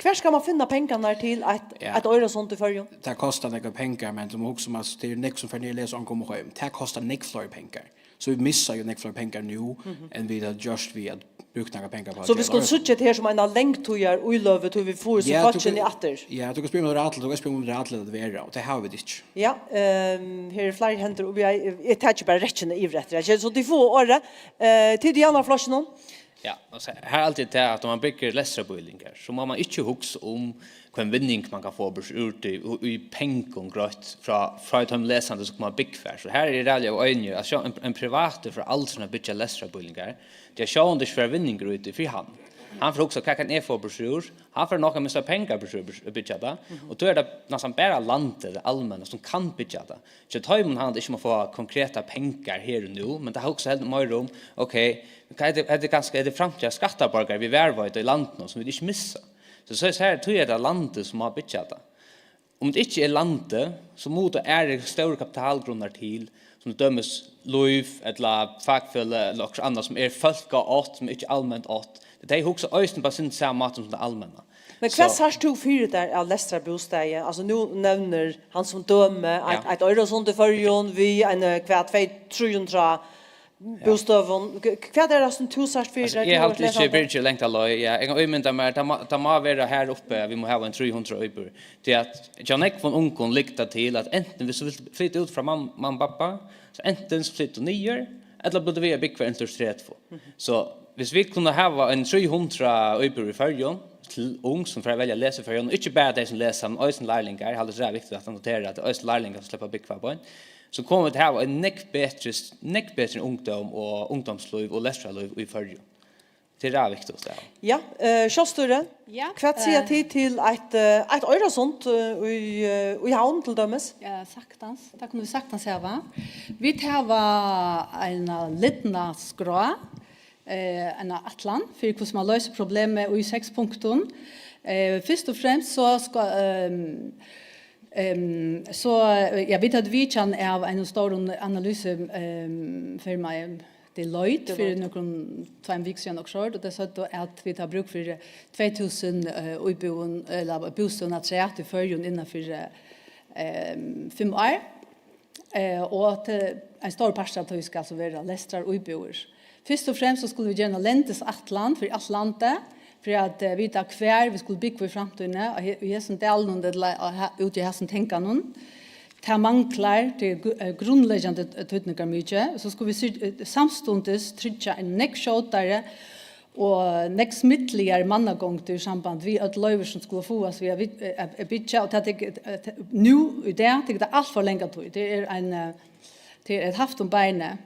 Hvar skal man finna pengarnar til eitt, ja, eitt Oyrasund í Føroyum? Tað kostar nógvar pengar, men tú má hugsa um, at tað er nógv sum fara niður at lesa og koma heim. Tað kostar nógv fleiri pengar. So vit missa jo nógv fleiri pengar nú, enn vit hava gjørt við at brúkt nakrar pengar uppá. So vit skulu síggja hetta her sum eina langtíðar íløgu, tí vit fáa so Ja, tú fólkini kann aftur. Ja, tú kanst spyrja um tað er rættiliga, tú kanst spyrja um tað er rættiliga at vera, og tað hava vit ikki. Ja, ehm, her eru fleiri hendur, og vit, eg taki bara rekkjuna yvir eftir. So tit fáa orðið. Eh, tit í Javnaðarflokkinum? Ja, altso, her er altíð tað at um man byggir lestrarbýlingar, so má man ikki hugsa um hvønn vinning man kann fáa burtur úr tí, og í pengum greitt frá, frá teimum lesandi, sum koma at búgva har. So her er eg ræðuliga ueinigur. Altso, ein, ein privatur foreldur at byggja lestrarbýlingar, tað er sjálvandi ikki fyri vinningur úti fyri hann. Hann fer at hugsa, hvat kann eg fáa burtur úr? Hann fer nokk at missa pengar burtur úr at byggja tað. Og tó er tað næstan bara landið, tað almenna, sum kann byggja tað. So teimum handlar ikki um at fáa konkretar pengar her og nú, men tað hugsar heldur meira um, ok, hvat er tað, hvat er kanska, er tað framtíðar skattaborgarar vit varðveita í landinum, sum vit ikki missa? So, so, so her, tí er tað landið, sum má byggja tað. Um tað ikki er landið, so mugu tað aðrir stórir kapitalgrunnar til, sum til dømis lív, ella fakfeløg, ella okkurt annað, sum er fólkaátt, sum er ikki alment átt. Tey hugsa eisini bara sindur sama máta sum tað almenna. Men hvat So sært tú fyri tær av lestrarbústaði? Altso, nú nevnir hann sum dømi eitt, Ja. eitt Oyrasund í Føroyum við ein, eh, hvat, tvey, trý hundrað bústøðum. K-, hvat er tað sum tú sært fyri Altso, tær, eg tú haldi ert ikki lesandi? Birgir langt á leið. Ja, eg kann ímynda mær, tað má, tað má vera her uppi, at vit má hava ein trý hundrað íbúðir. Tí at hjá nógvum ungum liggur tað til, at antin, viss tú vilt flyta út frá mam-, mamma og babba, so antin so flytur tú niður, ella blívur tú við at búgva inntil tú ert tretivu. So, viss vit kunnu hava ein trý hundrað íbúðir í Føroyum til ung, sum fara at velja at lesa í Føroyum, og ikki bara tey, sum lesa, men eisini lærlingar, eg haldi, tað er viktigt at notera, at tað er eisini lærlingar, sum sleppa at búgva beint, so kunnu vit hava ein nógv betri, nógv betri ungdóm og ungdómslív og lestrarlív í Føroyum. Tað er ræðuviktigt, ja. Ja, eh, sjálvstýri. Ja, Hvat siga eh, tit til eitt, eh, eitt Oyrasund, eh, í, eh, í Havn, til dømis? Ja, saktans. Tað kunnu vit saktans hava. Vit hava eina lidnaskrá, eh, eina ætlan fyri, hvussu man loysir problemið í seks punktum. Eh, fyrst og fremst so skal, ehm, ehm, so, eh, ja, vit høvdu vitjan av einum stórum analysi-, ehm, firma, ehm, Deloitte fyri Deloitte. Nøkrum tveim vikum síðan, okkurt, og tey søgdu, at vit hava brúk fyri tvey túsund, eh, íbúðum, ella bústøðum afturat í Føroyum innan fyri, eh, fimm ár. Eh, og at, eh, ein stór partur av tí skal so vera lestraríbúðir. Fyrst og fremst so skulu vit gera eina lendisætlan fyri alt landið, fyri at, eh, vita, hvar vit skulu búgva í framtíðini, og he-, í hesum dalinum, ella, og he-, úti í hasum tanganum. Tað manglar, tað er gru-, eh, grundleggjandi, eh, týdningarmikið. So skulu vit sy-, eh, samstundis tryggja ein nógv skjótari og nógv smidligari mannagongd í samband við øll loyvi, sum skulu fáast við at vit, eh, at, at byggja, og tað tekur, eh, tað, nú í dag tekur tað alt for langa tíð. Tað er ein, eh, tað er eitt haft um beinið.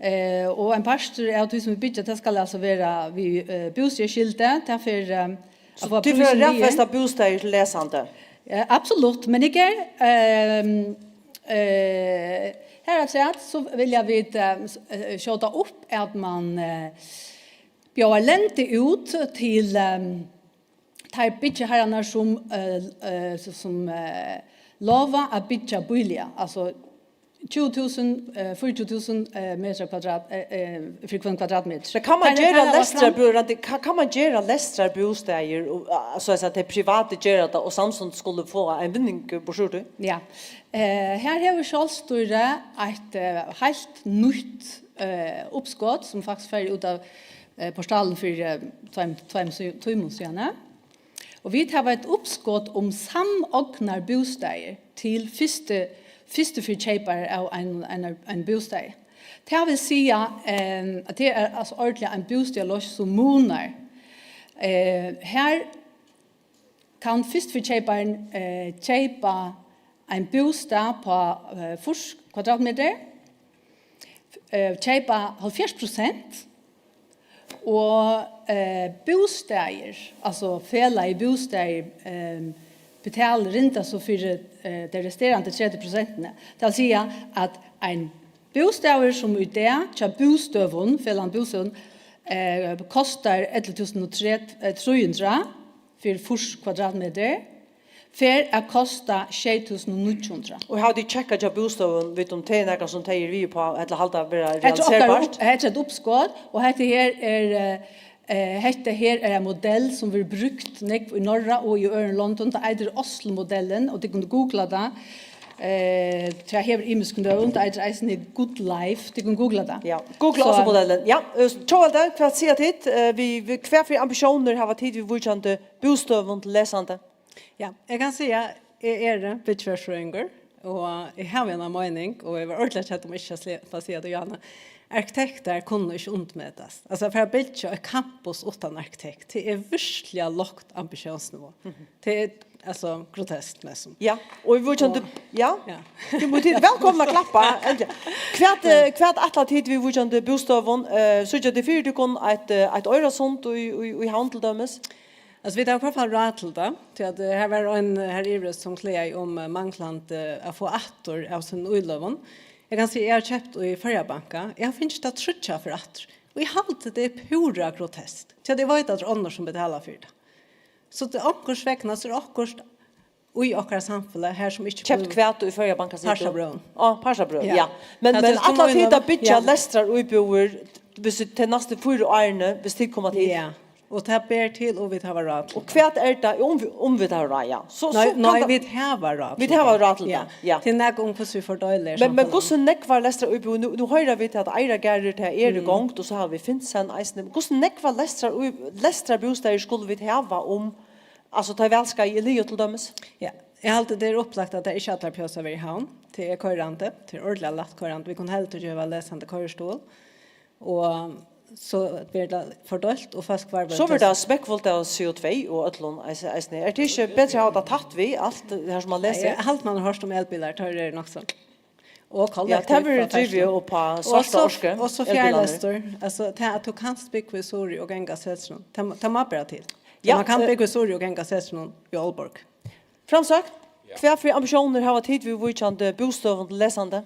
Eh, og ein partur av tí, sum vit byggja, tað skal altso vera við, eh, bústaðarskyldi. Tað fer, eh, So at fáa tit fara at prísin niður. Raðfesta bústaðir til lesandi? Eh, absolutt, men eg er, ehm, eh, her afturat, so vilja vit, eh, s-, eh, skjóta upp at man, eh, bjóðar lendi út til, ehm, teir byggjaharrarnar sum, eh, eh, s-, sum, eh, lova at byggja bíliga, altso tjúgu túsund, eh, fýraogtjúgu túsund, eh, metrar kvadrat, eh, eh, fyri hvønn kvadratmetur. Men kann man Teir gera hava lestrarbú-, Randi, kann, kann man gera lestrarbústaðir, og, ah, so at siga, at tey privatu gera tað, og samstundis skulu fáa ein vinning burtur úr tí? Ja. Eh, her hevur sjálvstýrið eitt, eh, heilt nýtt, eh, uppskot, sum faktiskt fer út av, eh, portalin fyri, eh, tveim, tveim sí-, tímum síðani. Og vit hava eitt uppskot um samognarbústaðir til fyrstu, fyrstu fyri keyparar av ein, ein, ein bústaði. Tað vil siga, ehm, at tað er altso ordiliga ein bústaðarloysn sum munar. Eh, her kann fyrstu fyri keyparin, eh, keypa ein bústað uppá, eh, fýrs kvadratmetrar, eh, keypa hálvfjerðs prosent, og, eh, bústaðir, altso felagið Bústaðir, eh, betalir rinda so fyri, eh, tey resterandi tretivu prosentini. Tað vil siga, at ein bústaður, sum í dag hjá Bústøðum, Felagnum Bústøðum, eh, kostar ellivu túsund og trý hundrað fyri fýrs kvadratmetrar, fer at kosta sjey túsund og níggju hundrað. Og hava tit tjekkað hjá Bústøðum, vita um tað er nakað sum tey eru við uppá, ella halda vera Hetta er okkara realiserbart? Upp-, hetta er eitt uppskot, og hetta her er, eh, eh, hetta her er ein modell sum verður brúkt nógv í Norra og í øðrum londum. Tað eitur Oslo-modellin, og tit kunnu googla tað. Eh, tað hevur ymiskum nøvn, tað eitur eisini Good Life, tit kunnu googla tað. Ja, googla So- også modellen. Ja, eh, Tjóðveldi, hvat siga tit? Eh, vi, vi, hvat fyri ambitiónir hava tit við víkjandi bústøðum til lesandi? Ja, eg kann siga, eg eri byggiførisfrøðingur, og eg havi eina meining, og eg var ordiliga kedd um ikki at sleppa at siga tað, Johanna. Arkitektar kunnu ikki undirmetast. Altso, at fara at byggja eitt campus uttan arkitekt, tað er virkiliga lágt ambitiónsnivå. Tað er, altso, groteskt, næstan. Ja, og í víkjandi, ja. Ja. Tit mugu tit velkomna at klappa. Endiliga. Hvat, eh, hvat ætla tit við víkjandi bústøðum? Eh, síggja tit fyri tykkum eitt, eh, eitt Oyrasund í, í, í Havn til dømis? Altso, vit hava í hvørt fall ráð til tað, tí at eh, her var ein her yviri sum klagar um eh, manglandi eh, at fáa aftur av sínum íløgum. Eg kann siga, eg havi keypt í Føroya Banka, eg havi fingið tað tríggjar ferðir aftur. Og eg haldi, tað er púra groteskt, tí at eg veit, at tað eru onnur sum betala fyri tað. So til okkurt vegna, so er okkurt í okkara samfelag her sum ikki Keypt hvat í Føroya Banka, sigur tú? Parsabrøvum. Á, parsabrøv, Ja. Ja. Men, Tað men er sum ætla tit eina- at byggja ja. lestrarútbúðir, hvis tey næstu fýra árini, hvis tit koma til? Ja, og tað ber til, og vit hava ráð til. Og hvat er tað, um, vi- um vit hava ráð, ja. So, Nei, so kann nei, tað- vit hava ráð til Vit hava tað. ráð til tað, ja. Tað er nakað um hvussu vit fordeila Men, men samfelagið. Hvussu nógvar lestrarútbúðir, nú, nú hoyra vit at Eyrargarður, tað er í gongd, og so hava vit Finsen eisini. Hvussu nógvar lestrar, lestrarbústaðir skulu vit hava um, altso, tá ið valskeiðið er liðugt til dømis? Ja, eg haldi, tað er upplagt, at tað er ikki allar pjásar verða í Havn. Tað er koyrandi, tað er ordiliga lætt koyrandi. Vit kunnu heldur geva lesandi koyristuðul. Og so verður tað fordeilt, og fólk varva So verður tað smekkfullt av C O tvey og øllum eis-, eisini. Er tað ikki betri at hava tað tætt við alt her sum man lesur? Eg haldi, man hevur hoyrt um elbilar, teir eru nokk so. Og Ja, tað verður drivið upp á svarta orku, Og so elbilarnir. Fjarlestur, altso, tað at tú kanst búgva í Suðuroy og ganga á Setrinum, tað, tað má bera til. Ja, Man kann eh, búgva í Suðuroy og ganga á Setrinum í Aalborg. Framsókn, hvat fyri ambitiónir hava tit við víkjandi bústøðum til lesandi?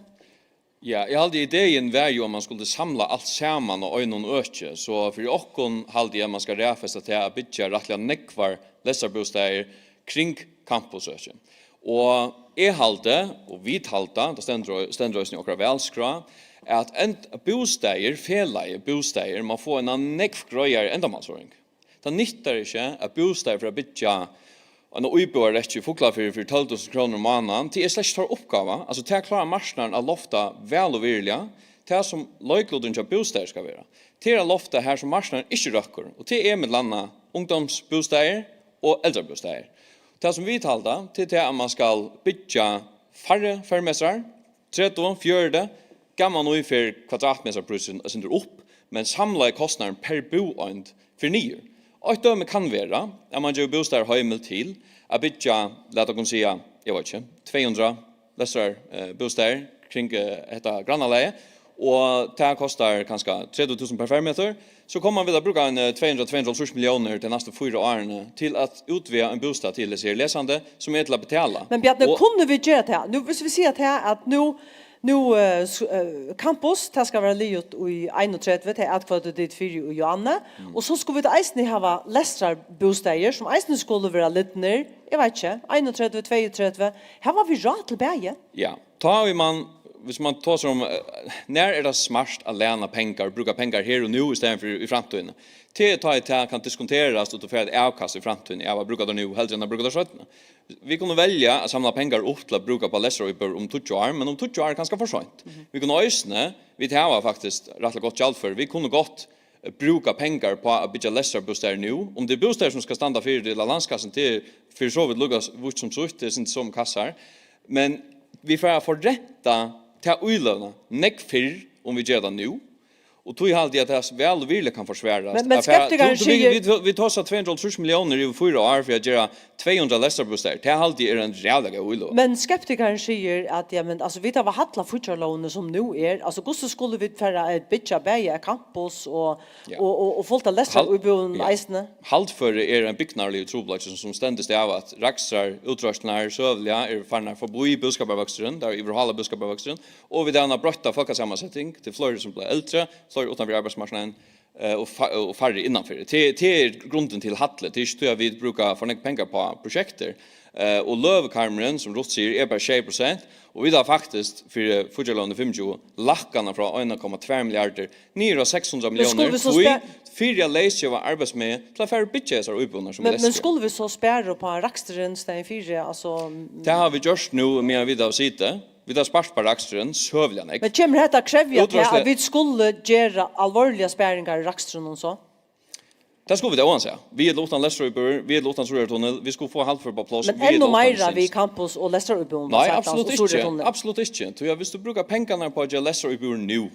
Ja, eg haldi, idein var jú, at man skuldi samla alt saman á einum øki. So fyri okkum haldi eg, at man skal raðfesta tað at byggja rættiliga nógvar lestrarbústaðir kring campusøkið. Og eg haldi, og vit halda, tað stendur, stendur eisini í okkara valskrá, at end, bústaðir, felagið bústaðir, má fáa eina nógv greiðari endamálsvirðing. Tað nyttar ikki, at bústaðir fara at byggja eina íbúðarrekkju í Fuglafirði fyri tólv túsund krónur um mánaðin. Tað er slett ikki teirra uppgáva. Altso, tað klárar marknaðurin at lofta væl og virðiliga. Tað, sum leikluturin hjá bústaðir skal vera, tað er at lofta har, sum marknaðurin ikki røkkur. Og tað er millum annað ungdómsbústaðir og eldrabústaðir. Tað, sum vit halda, tað er tað, at man skal byggja færri fermetrar, tretivu, fjøruti, gaman í, fer kvadratmetrarprísurin eitt sindur upp, men samlaði kostnaðurin per búeind fer niður. Eitt dømi kann vera, at man gevur bústaðarheimild til at byggja, lat okkum siga, eg veit ikki, tvey hundrað lestrar, eh, bústaðir kring, eh, hetta grannalagið, og tað kostar kanska tretivu túsund per fermetur, so koma vit at brúka ein, eh, tvey hundrað, tvey hundrað og hálvtrýss milliónir tey næstu fýra árini til at útvega ein bústað til hesi her lesandi, sum er til at betala. Men Bjarni, Og- kunnu vit gera tað? Nú, hvis vit siga tað, at nú, nú eh, s- eh, campus, tað skal vera liðugt í einogtretivu, tað atkvøddu tit fyri í Joanne, og so skulu vit eisini hava lestrarbústaðir, sum eisini skulu vera lidnir, eg veit ikki, einogtretivu, tveyogtretivu, hava vit ráð til bæði? Ja, tá ið man, hvis man tosar um, eh, nær er tað smart at læna pengar, brúka pengar her og nú í staðin fyri í framtíðini? Tað er tá ið tað kann diskonterast, og tú fær eitt avkast í framtíðini av at brúka tað nú, heldur enn at brúka tað seinni. Vit kunnu velja at samla pengar upp til at brúka upp á lestraríbúðir um tíggju ár, men um tíggju ár er kanska for seint. Vit kunnu eisini, vit hava faktiskt rættiliga gott gjaldføri, vit kunnu gott brúka pengar uppá at byggja lestrarbústaðir nú. Um tað er bústaðir, sum skal standa fyri til landskassan, tað er fyri so vítt líka s-, vítt sum sítt, tað er sindur somu kassar. Men vit fara at forrenta ta íløguna nógv fyrr, um vit gera tað nú. Og tí haldi eg, at tað væl og virðiliga kann forsvarast. Men- men At fara- skeptikarin tú- tú- vit- sigur- vit- Vit tosa tvey hundrað og hálvtrýss milliónir yvir fýra ár fyri at gera tvey hundrað lestrarbústaðir. Tað haldi eg er ein ræðuliga góð íløga. Men skeptikarin sigur, at, ja, men, altso, vit hava hallað fíggjarlógini sum nú er. Altso, hvussu skulu vit fara at byggja bæði eitt campus og, Ja. og, og, og fult av lestraríbúðum Ja. eisini? Haldføri er ein bygningarligur trupulleiki, sum, sum stendur seg av at rakstrar, útreiðslurnar, søguliga, eru farnar forbi búskaparvøksturin, tað er yvirhála búskaparvøksturin, og vit hava eina broytta fólkasamanseting, tað er fleiri sum blíva eldri, fleiri uttanfyri arbeiðsmarknaðin, eh, og fa-, og færri innanfyri. Tað, tað er grundin til hallið. Tað er ikki tí, at vit brúka for nógv pengar uppá prosjektir, Eh, og løðukarmurin, sum Ruth sigur, er bara sjey prosent, og vit hava faktiskt fyri fíggjarlógini fimmogtjúgu lækkað hana frá ein komma tvær milliardir niður á seks hundrað Men skulu milljónir, vit so tí spe- fyri at leysgeva arbeiðsmegi til at fara og byggja hesar íbúðirnar, sum Men, vit men eftirspyrja. Skulu vit so spara upp á raksturin staðin fyri, altso, Tað hava vit gjørt nú, meðan vit hava sitið. Vit hava spart upp á raksturin, søguliga nógv. Men kemur hetta at krevja tað, Útreiðsla- at vit skulu gera alvorligar sparingar í rakstrinum so? Tað skulu vit óansæð. Við ella uttan lestraríbúðir, við ella uttan Suðuroyartunnil, vit skulu fáa haldføri upp á pláss, Men við ella enn uttan meira lisinsi. Við campus og lestraríbúðum, Nei, sagt, absolutt og ikki. Suðuroyartunnil. Absolutt ikki. Tí at viss tú brúkar pengarnar upp á at gera lestraríbúðir nú,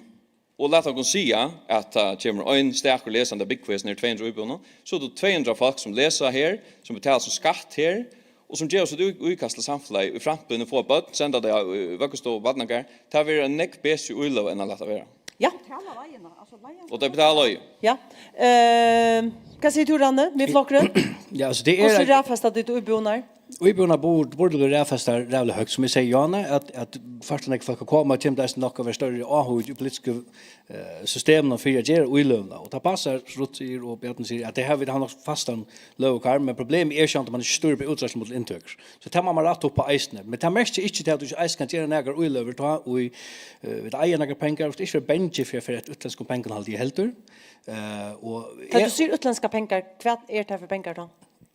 og lat okkum siga at tað kemur ein stakur lesandi at búgva í hesum her tvey hundrað íbúðunum, so er tað tvey hundrað fólk sum lesa her, sum betala sum skatt her, og sum geva sítt í-, íkast til samfelagið í framtíðini, fáa børn, senda tey á, í vøggustovu og barnagarð. Tað verður ein nógv betri íløga enn at lata vera. Ja. Og tey betala leigi. Ja. Eh, hvat sigur tú, Randi, Miðflokkurin? Ja, altso, tað er Hvussu raðfesta tit íbúðirnar? Íbúðirnar bur-, burdu verið raðfestar ræðuliga høgt, sum eg sigi, Johanna, at, at fært nógv fólk at koma, kemur tað eisini nokk at vera størri áhugi í politisku, eh, systeminum fyri at gera íløguna. Og tað passar, Ruth sigur og Bjarni sigur, at tað her vit hava nokk fastan løðukarm, men problemið er sjálvt, at man ikki stýrir upp á útreiðslur móti inntøkur. So tað má man rætta upp á eisini. Men tað merkir ikki til, at tú ikki eisini kann gera nakrar íløgur, tá í, eh, vit eiga nakrar pengar, og ikki vera bangin fyri at fara eftir útlendskum pengum, haldi eg heldur. Eh, og Tá eg tú sigur útlendskar pengar, hvat er tað fyri pengar tá?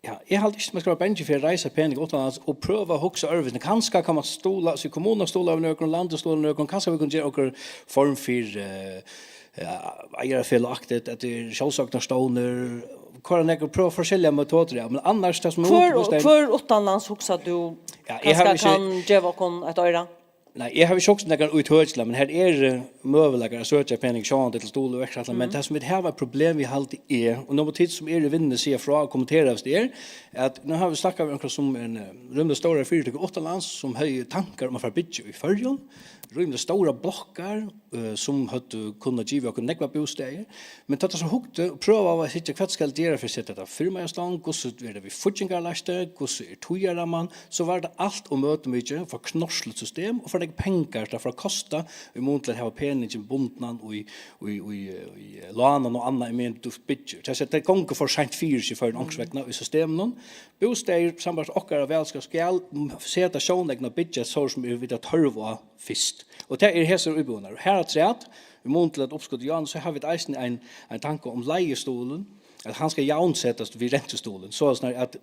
Ja, eg haldi ikki, man skal vera bangin fyri at reisa pening uttanlands og prøva at hugsa øðrvísi. Kanska kann man stuðla, so kommunan stuðlar við nøkrum, landið stuðlar við nøkrum, kanska vit kunnu gera okkurt form fyri, eh, ja, eigarafelagsaktigt, at tað er sjálvsøgnarstovnur, koyra nøkur, prøva forskelligar metodir, ja. Men annars, tað sum er Hvør, útbúgvast, hvør uttanlands hugsar tú Ja, eg havi kanska ikki kann geva okkum eitt oyra? Nei, eg havi ikki hugsað nakran ítøkilig, men her eru, eh, møguleikar at søkja pening sjálvandi til stuðul og verkætlan, men Mhm. tað sum vit hava eitt problem við, haldi eg, og nú má tit sum eru í vinnuni siga frá og kommentera, viss tað er, at nú hava vit snakkað við onkran sum ein, eh, rímiliga stóra fyritøku uttanlands, sum hevði tankar um at fara at byggja í Føroyum, rímiliga stórar blokkar, eh, sum høvdu kunnað givið okkum nógvar bústaðir. Men tá tað so hugdi og prøvaðu at hyggja, hvat skal gera fyri at seta hetta firma í stand, hvussu verður við fíggingarleiðslu, hvussu er tíðarramman, so var tað alt ov møtumikið, for knorrligt system og for nógv pengar, tað fór at kosta í mun til at hava peningin bundnan í, í, í, í lánum og annað, meðan tú byggir. Tað, tað gongur for seint fyri seg í Føroyum onkursvegna í systeminum. Bústaðir, sambært okkara valskap, skal seta sjóneykuni at byggja so sum vit hava tørv á fyrst. Og tað er hesar íbúðirnar. Og har afturat, í mun til at uppskot, ja, so hava vit eisini ein, ein tanka um leigestuðulin, at hann skal javnsetast við rentustuðulin, so snar at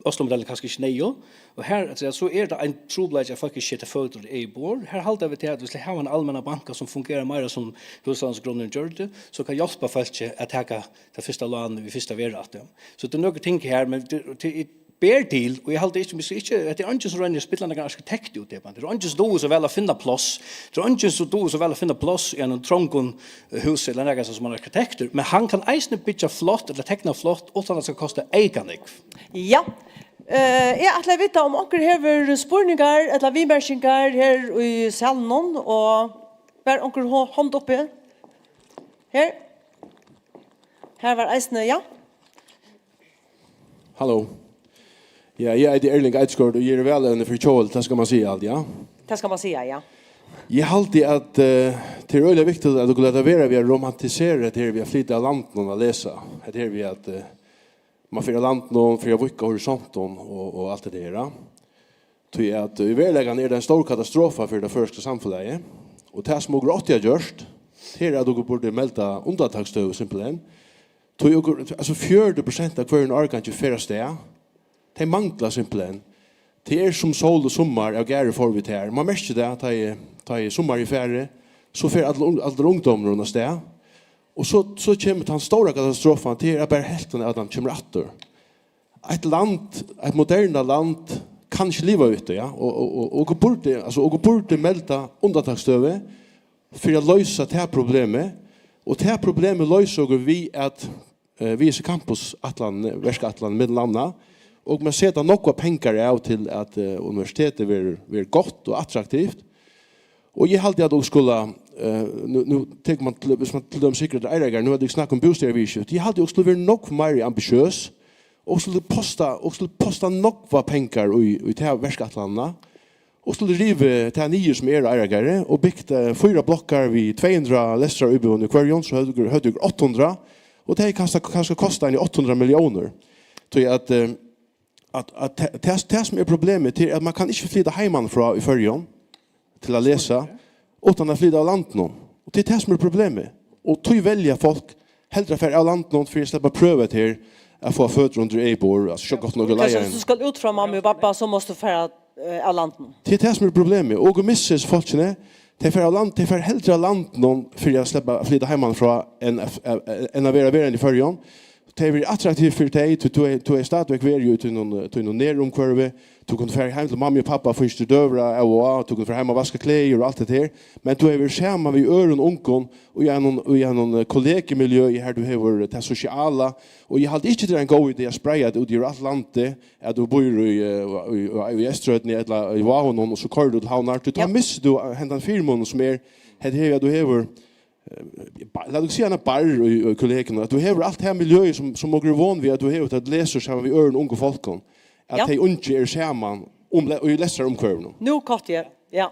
Oslomodellin kanska ikki neyðug, og har, altso, so er tað ein trupulleiki, at fólk ikki seta føtur á egið borð. Her halda vit til, at viss vit hava ein almennan banka, sum fungerar meira sum Húslánsgrunnurin gjørdi, so kann hjálpa fólki at taka tað fyrsta lánið við fyrsta verurætti. So tað er nøkur ting her, men tað, tað er ber til, og eg haldi ikki, vit skal ikki, hetta er eingin sum roynir at spilla nakran arkitekt út, Evan. Tað er eingin sum dugir so væl at finna pláss. Tað er eingin sum dugir so væl at finna pláss í einum trongum, eh, húsi ella nakað sum ein arkitektur, men hann kann eisini byggja flott ella tekna flott uttan at tað skal kosta eyka nógv. Ja. Eh, eg ætli at vita um onkur hevur spurningar ella viðmerkingar her í salinum, og var onkur ho-, hond uppi? Her. Her var eisini, ja. Halló. Ja, eg eiti Erling Eidskort, og eg eri valevni fyri Tjóðveldi, tað skal man siga alt, ja. Tað skal man siga, ja. Eg haldi, at, eh, tað er øgiliga viktigt, at okur lata vera við at romantisera hetta her við at flyta av landinum at lesa. Hetta her við at, eh, man fer av landinum, fer at víðka horisontin og, og alt hetta her, ja. Tí at í veruleikanum er tað ein stór katastrofa fyri tað føroyska samfelagið, og tað sum okur áttu at gjørt, tað er, at okur burdu melda undantaksstøðu simpelthen. Tí okur, altso, fjøruti prosent av hvørjum árgangi fer avstað. Tey mangla simpelthen. Tað er sum sól og summar, av garði fóru vit her. Man merkir tað, tá ið, tá ið summarið er farið, so fer allur ung-, allur ungdómurin avstað. Og so, so kemur tann stóra katastrofan, tað er, at bara helvtin av teimum kemur aftur. Eitt land, eitt modernað land, kann ikki liva við tí, ja. Og, og, og, og okur burdi, altso, okur burdi melda undantaksstøðu fyri at loysa tað problemið. Og tað problemið loysa okur við at, eh, við hesi campusætlanini, verkætlanini, millum annað. Og man seta nógvar pengar av til at, eh, universitetið verður, verður gott og attraktivt. Og eg haldi, at okur skulu, eh, nú, nú tekur man til, viss man til dømis hyggur eftir Eirargarði, nú er tað snakk um bústaðarviðurskifti. Eg haldi, okur skulu verið nógv meira ambitiøs, og skulu posta, og skulu posta nógvar pengar í, í ta verkætlanina, og skulu rivið tað niður, sum er á Eirargarði, og bygt, eh, fýra blokkar við tvey hundrað lestraríbúðum í hvørjum, so høvdu okur, høvdu okur átta hundrað, og tað hevði kanska, kanska kostað eini átta hundrað milliónir. Tí at, eh, at, at ta- tað, tað sum er problemið, tað er, at man kann ikki flyta heimanífrá í Føroyum til at lesa, uttan at flyta av landinum. Og tað er tað sum er problemið. Og tí velja fólk heldur at fara av landinum fyri at sleppa at prøva hetta her, at fáa føtur undir egið borð, altso sjálvt nokk Kanskje leiðarin. Hvis du skal ut fra mamma og pappa, så måste du fara eh, av landinum. Tað er tað sum er problemið. Og okur missa hesi fólkini. Tey fara av land, tey fara heldur av landinum fyri at sleppa at flyta heimanífrá enn at, enn at vera verandi í Føroyum. Tað er verið attraktivt fyri tey, tí tú er, tú er stadigvæk verið í tínum, tínum nærumhvørvi. Tú kundi farið heim til mammu og pappa, fingið tær døgurða av og á, tú kundi farið heim og vaskað klæðir og alt hetta her. Men tú hevur verið saman við øðrum ungum í einum, í einum eh, kollegumiljø, har tú hevur tað sosiala. Og eg haldi ikki, tað er ein góð idé at spreiða tað út yvir alt landið, at tú býr í, eh, í, í, í Eysturoynni ella í Vágunum, og so koyrir tú til Havnar. Tí tá Ja. missir tú hendan fyrimunin sum er, hetta her, at tú hevur, eh, ba- lat okkum siga, eina barr í, í kolleguni, at tú hevur alt tað miljøið sum, sum okur eru von við, at tú hevur, at tú lesur saman við øðrum ungum fólkum, at Ja. tey ungu eru saman um, le- í lestrarumhvørvinum. Nú kotti eg. Ja.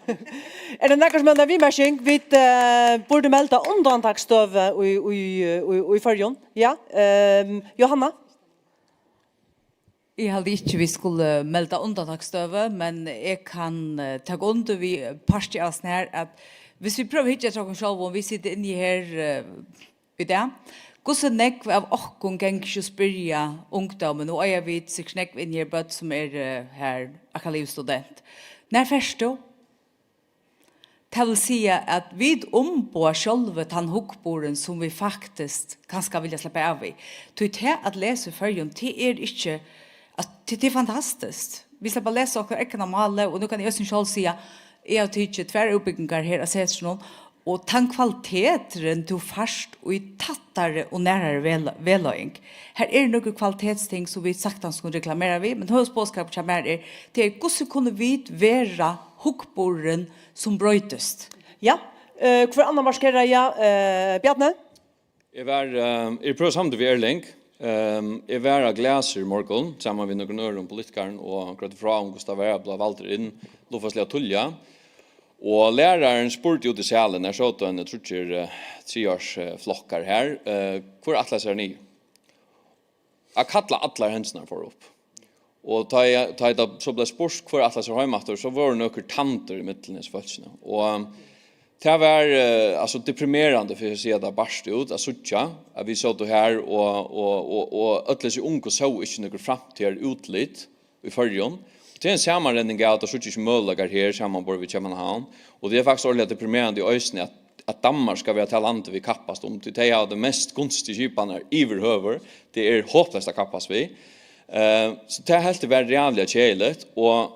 Er tað nakar sum hevur eina viðmerking? Vit uh, burdu melda undantaksstøðu í, í, í, í Føroyum. Ja, um, Jóhanna? Eg haldi ikki, vit skulu melda undantaksstøðu, men eg kann eh, taka undir við parti av snær, at viss vit prøva at hyggja eftir okkum sjálvum, vit sita inni her eh, í dag, hvussu nógv av okkum ganga ikki og spyrja ungdómin, og eiga vit sikkurt nógv inni her børn sum er eh, her akkurát student. Nær fert tú? Tað vil siga, at vit umboða sjálvi tann hugburðin, sum vit faktiskt kanska vilja sleppa av við. Tí tað at lesa í Føroyum, tað er ikki, at, tað, tað er fantastiskt. Vit sleppa at lesa okkara egna máli, og nú kann eg eisini sjálv siga, eg havi tikið tvær útbúgvingar her á Setrinum, og tann kvaliteturin, tú fært í tættari og nærari vel- vegleiðing. Her eru nøkur kvalitetsting, sum vit saktans kunnu reklamera við, men høvuðsboðskapurin hjá mær er, tað er, hvussu kunnu vit vera hugburðurin, sum broytist. Ja, eh, hvør annar markerar, ja, eh, Bjarni? Eg var, eh, eg prøvi samtidig við Erling. Ehm, eg var á Glasir í morgun, saman við nøkrum øðrum politikarum, og greiddi frá um, hvussu tað var at blíva valdur inn lutfalsliga tíðliga. Og lærarin spurdi út í salin, her sótu eini tríggir, eh, triðja árs, eh, flokkar her, eh, hvør ætlaði sær niður? At kalla allar hendurnar fór upp. Og tá eg, tá eg tá so bleiv spurt, hvør ætlar sær heim aftur, so vóru nøkur tandur ímillum hesi fólkini. Og, um, tað var, eh, altso, deprimerandi, fyri at siga tað bart út, at síggja, at vit sótu her, og, og, og, og øll hesi ungu sóu ikki nøkur framtíðarútlit í Føroyum. Tað er ein samanrenning av, at teir síggja ikki møguleikar her samanborið við København. Og tað er faktiskt ordiliga deprimerandi eisini, at, at Danmark skal vera tað landið, vit kappast um, tí tey hava tær mest gunstigu skipanirnar yvirhøvur. Tað er hopleyst at kappast við. Eh, so tað helt eg var ræðuliga keðiligt, og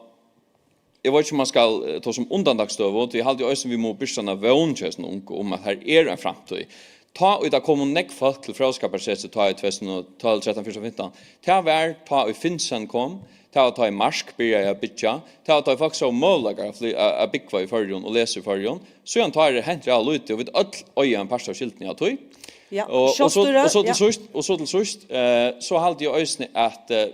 eg veit ikki, um man skal eh, tosa um undantaksstøðu, tí eg haldi eisini, vit mugu birta eina vón hjá hesum ungu um, at har er ein framtíð. Tá ið tað komu nógv fólk til Fróðskaparsetrið, tá í tvey túsund og tólv, trettan, fjúrtan, fimtan, tað var tá ið Finsen kom, tað var tá ið Mark byrjaði at byggja, tað var tá ið fólk sóu møguleikar at fly- at, at búgva í Føroyum og lesa í Føroyum. Síðan tá er hent ræðuliga lítið, og vit øll eiga ein part av skyldini av tí. Ja, og, og, so, sjálvstýri, og so til ja. síðst, og so til síðst, eh, so haldi eg eisini, at eh,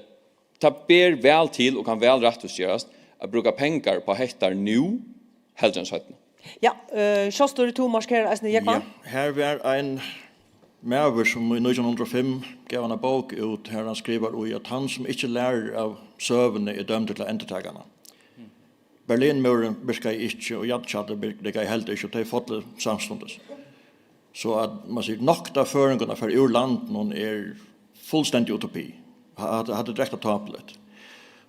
tað ber væl til og kann væl rættvísgerast at brúka pengar upp á hetta nú, heldur enn seinni. Ja, eh, sjálvstýri, tú markerar eisini, Jógvan. Ja, her var ein maður, sum í nítjan hundrað og fimm gav eina bók út, har hann skrivar í, at hann, sum ikki lærir av søguni, er dømdur til at endurtaka hana. Berlinmúrurin virkaði ikki, og jarðskjálvtin vir- virkaði heldur ikki, og tey fállu samstundis. So at man sigur, nokta føroyingum at fara úr landinum er fullstendig utopi. Ha- Hatta hatta er direkta tápuligt.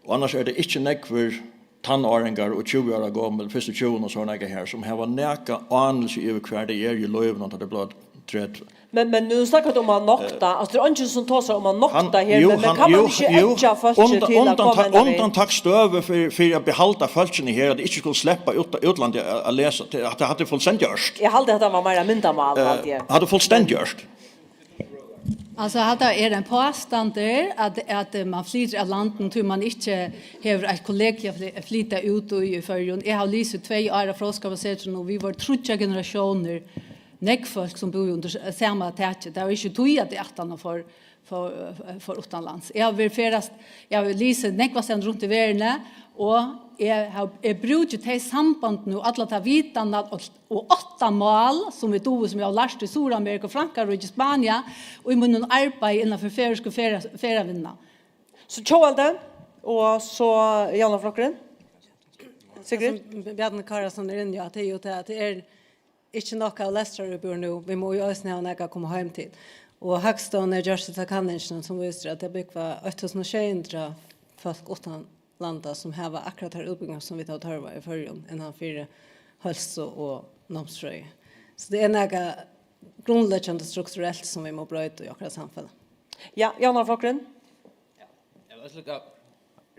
Og annars er tað ikki nógvir tannáringar og tjúgu ára gomul, fyrstu tjúgu og so nakað her, sum hava nakað ánilsi yvir, hvar tey eru í lívinum, tá tey blíva tretivu. Men, men nú snakkar tú um at nokta, altso, tað er eingin sum tosar um at nokta her, jú, men, men hann, kann man jú, ikki jú, eggja fólki undan- til at undan- koma hendan vegin? Undantaksstøðu fyri, fyri at behalda fólkini her, at tey ikki skulu sleppa út, útlandi at, at lesa. Tað, hatta, hatta er fullstendig ørt. Eg haldi, at tað var meira myndamál, eh, haldi eg. Hatta er fullstendig ørt. Altso, hatta er ein pástandur, at, at man flytur av landinum, tí man ikki hevur eitt kollegium at fly- flyta út í, í Føroyum. Eg havi lisið tvey ár á Fróðskaparsetrinum, og vit vóru tríggjar generatiónir, nógv fólk, sum búðu undir s- sama taki. Tað var ikki tí, at eg aftaná fór, fór, fór uttanlands. Eg havi verið ferðast, eg havi lisið nógvastaðni runt í verðini, og eg havi, eg brúki tey sambondini og alla ta vitanina og, og átta mál, sum vit duga, sum eg havi lært í Suðuramerika, Frankaríki, Spania, og í mínum arbeiði innanfyri føroysku ferða- ferðavinnuna. So Tjóðveldi, og so Javnaðarflokkurin. Sigrid? Sum Bjarni Kárason er inni á, tað er jú tað, at tað er ikki nokk av lestrarútbúðum nú. Vit mugu jú eisini hava nakað at koma heim til. Og Hagstofan hevur gjørt hesa kanningina, sum vísir, at tað búgva eitt túsund og sjey hundrað fólk uttan landa, sum hava akkurát tær útbúgvingar, sum vit hava tørv á í Føroyum, innan fyri heilsu og námsfrøði. So tað er nakað grundleggjandi strukturelt, sum vit mugu broyta í okkara samfelag. Ja, Javnaðarflokkurin? Ja, eg vil lukka,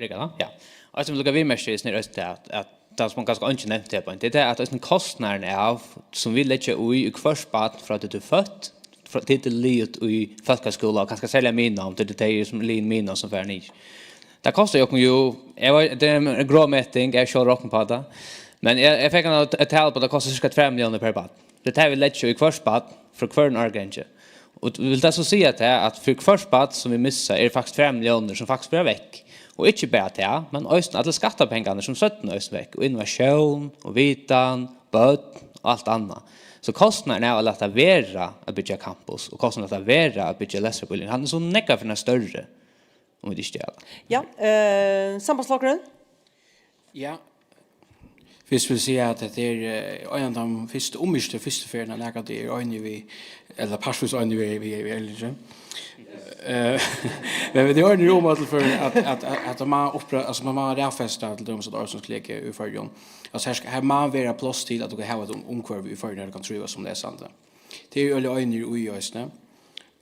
Rikard, ja. Ja. Og sum lukka viðmerki, er snarari tað at, at tað, sum kanska eingin nevndi her beint, tað er tað, at eisini kostnaðurin av, sum vit leggja í, í hvørt barn frá tí tú ert fødd, frá tí tú ert liðug í fólkaskúla, og kanska serliga miðnám, tí tað er tey, sum eru liðug miðnám, sum fara niður. Tað kostar okkum jú, eg veit, tað er ein grov meting, eg havi sjálvur roknað upp á tað, men eg, eg fekk eina t-, tal uppá, tað kostar cirka tvær milliónir per barn. Tað er tað, vit leggja í hvørt barn frá hvørjum árgangi. Og vil tað so siga tað, at fyri hvørt barn, sum vit missa, er faktiskt tvær milliónir, sum faktiskt verða vekk. Og ikki bara tað, men eisini allir skattapengarnir, sum seinni eisini vekk. Og innovatión, og vitan, børn, og alt annað. So kostnaðurin av at lata vera at byggja campus, og kostnaðurin av at lata vera at byggja lestrarbíligøtur, hann er so nógv ferðir størri, um vit ikki gera tað. Ja, eh, Sambandsflokkurin? Ja. Fyrst vil eg siga, at hetta er, eh, ein av teimum fyrstu, um ikki fyrstu ferðina, nakað eg eri einig við, ella partvíst einig við, við, við Erlingi. Eh, men vit eru einir um, at, at, at, at, at man uppra-, altso, man má raðfesta til dømis, at Øresundskollegiið í Føroyum, altso, her skal, her má vera pláss til, at tú kann hava eitt um-, umhvørvi í Føroyum, har tú kanst trívast sum lesandi. Tað eru vit øll einir í eisini.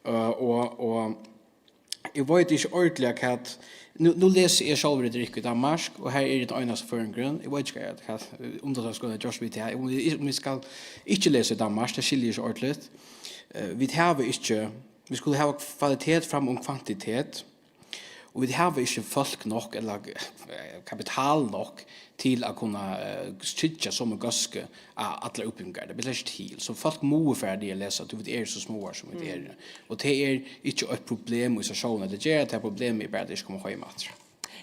Eh, og, og eg veit ikki ordiliga hvat, nú, nú lesi eg sjálvur retorik í Danmark, og har eri eg tann einasti føroyingurin. Eg veit ikki hvat, hvat, eh, undantagsskúlin hevur gjørt við tað. Um eg, um eg skal ikki lesa í Danmark, tað skilji eg ikki ordiliga. Eh, vit hava ikki, vit skulu hava kvalitet fram um kvantitet. Og vit hava ikki fólk nokk, ella, eh, kapital nokk, til at kunna, eh, tryggja somu góðsku á allar útbúgvingar. Tað ber slett ikki til. So fólk mugu fara niður at lesa, tí vit eru so smáar, sum vit eru. Og tað er ikki eitt problem í sær sjálvum, tað ger at tað problemið er bara, at tað ikki koma heim aftur.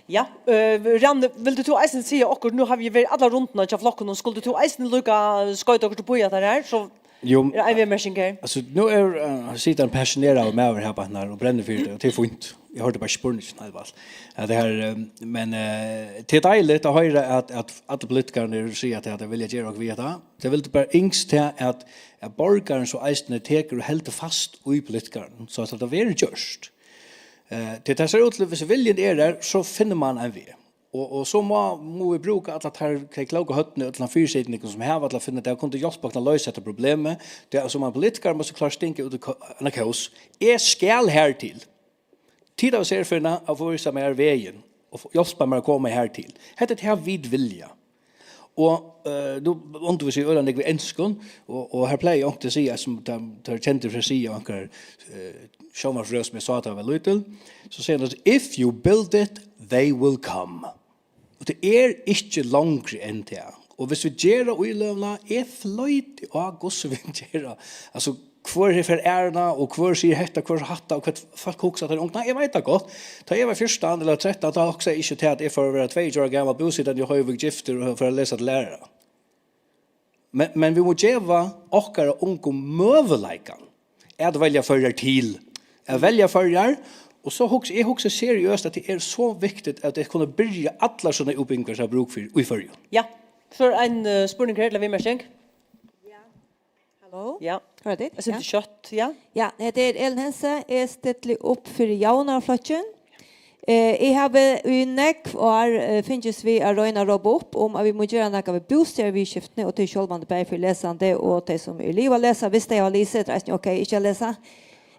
Ja, eh, Randi, vildi tú eisini siga okkurt? Nú hava vit verið allar rundurnar hjá flokkunum, skuldi tú eisini líka skoyta okkurt upp í at tað her, so Jú, er ein viðmerking her. Altso, nú er, eh, situr ein passioneraður maður her beint nú og brennur fyri tað, og tað er fínt. Eg hoyrdi bara spurningin, heilt væl. Ja, tað her, eh, men, eh, tað er deiligt at hoyra at, at allir politikararnir siga at tey vilja gera okkurt við hetta. Tey vildu bara ynskt til at, at borgarin so eisini tekur og heldur fast í politikaranum, so at tað verður gjørt. Eh, tí tað sær út til, viss viljin er har, so finnur man ein veg. Og, og so má, mugu vit brúka allar tær, tey klóku høvdini, øll tann fyrisitingin sum hava til at finna, tey kundu hjálpa okkum at loysa hetta problemið. Tað er, sum ein politikari má so klárt stinga út í ko-, eina kós. Eg skal hartil. Tit hava serføruna at vísa mær vegin og f-, hjálpa mær at koma hartil. Hetta er tað vit vilja. Og, eh, nú undirvísi eg øgiliga nógv í enskum, og, og her plagi eg onkuntíð at siga, sum tað, tað er kendur fyri at siga, onkrar, eh, sjónvarpsrøð sum eg sá, tá eg var lítil, so sigur hann, "If you build it, they will come." Og tað er ikki longri enn tað. Og viss vit gera íløguna, eg floyti á, hvussu vit gera. Altso, hvør her fær æruna, og hvør sigur hetta, hvør hatta, og hvat fólk hugsa, at tað er ungt. Nei, eg veit tað gott. Tá eg var fjúrtan ella trettan, tá hugsaði eg ikki til, at eg fór at vera tveyogtjúgu ára gamal, búsitandi í Hoyvík, giftur og fór at lesa til lærara. Men, men vit mugu geva okkara ungu møguleikan at velja Føroyar til. At velja Føroyar, og so hugsi, eg hugsi seriøst, at tað er so viktigt, at tey kunnu byrja allar sovorðnar útbúgvingar, sum er brúk fyri í Føroyum. Ja, so er ein, eh, spurningur her, ella viðmerking. Ja. Halló? Ja. Hoyra tit? Eg siti skjótt, ja. Ja, hetta er Elin Hense. Eg stilli upp fyri Javnaðarflokkin. Eh, eg havi í nógv ár, eh, fingist við at royna at rópa upp um, at vit mugu gera nakað við bústaðarviðurskiftini, og tað er sjálvandi bæði fyri lesandi og tey, sum eru liðug at lesa, viss tey hava lisið, tað er eisini ok ikki at lesa.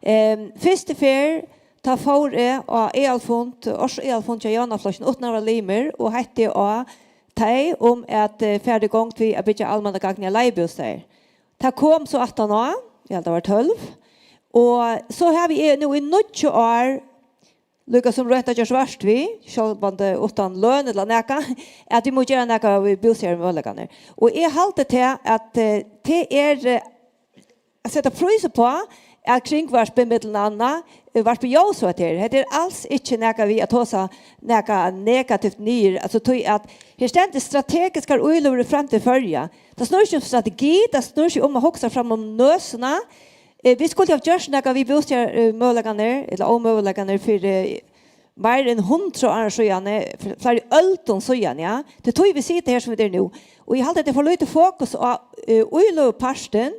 Ehm, fyrstu ferð, tá fór eg á aðalfund, árs aðalfund hjá Javnaðarflokkinum, uttan at vera limur, og heitti á tey um at, eh, fara í gongd við at byggja almannagagnligar leigubústaðir. Tað kom so aftaná, eg haldi, tað var tólv, og so havi eg nú í níggju ár líka sum roynt at gjørt vart við, sjálvandi uttan løn ella nakað, at vit mugu gera nakað við bústaðarmøguleikarnar. Og eg haldi tað, at, eh, tað er, eh, at seta prís uppá, at Kringvarpið millum annað, eh, Varpið Ljós og hetta her. Hetta er als ikki nakað við at tosa nakað negativt niður, altso, tí at her stendur strategiskar íløgur í framtíð Føroya. Tað snýr seg um strategi, tað snýr seg um at hugsa fram um nøsina. Eh, vit skuldu havt gjørt nakað við bústaðarmøguleikarnar, ella ómøguleikarnar fyri, eh, meir enn hundrað árum síðani, fl-, fleiri øldum síðani, ja. Tað er tí, vit sita her, sum vit eru nú. Og eg haldi, at tað er for lítið fokus á, eh, íløgupartin.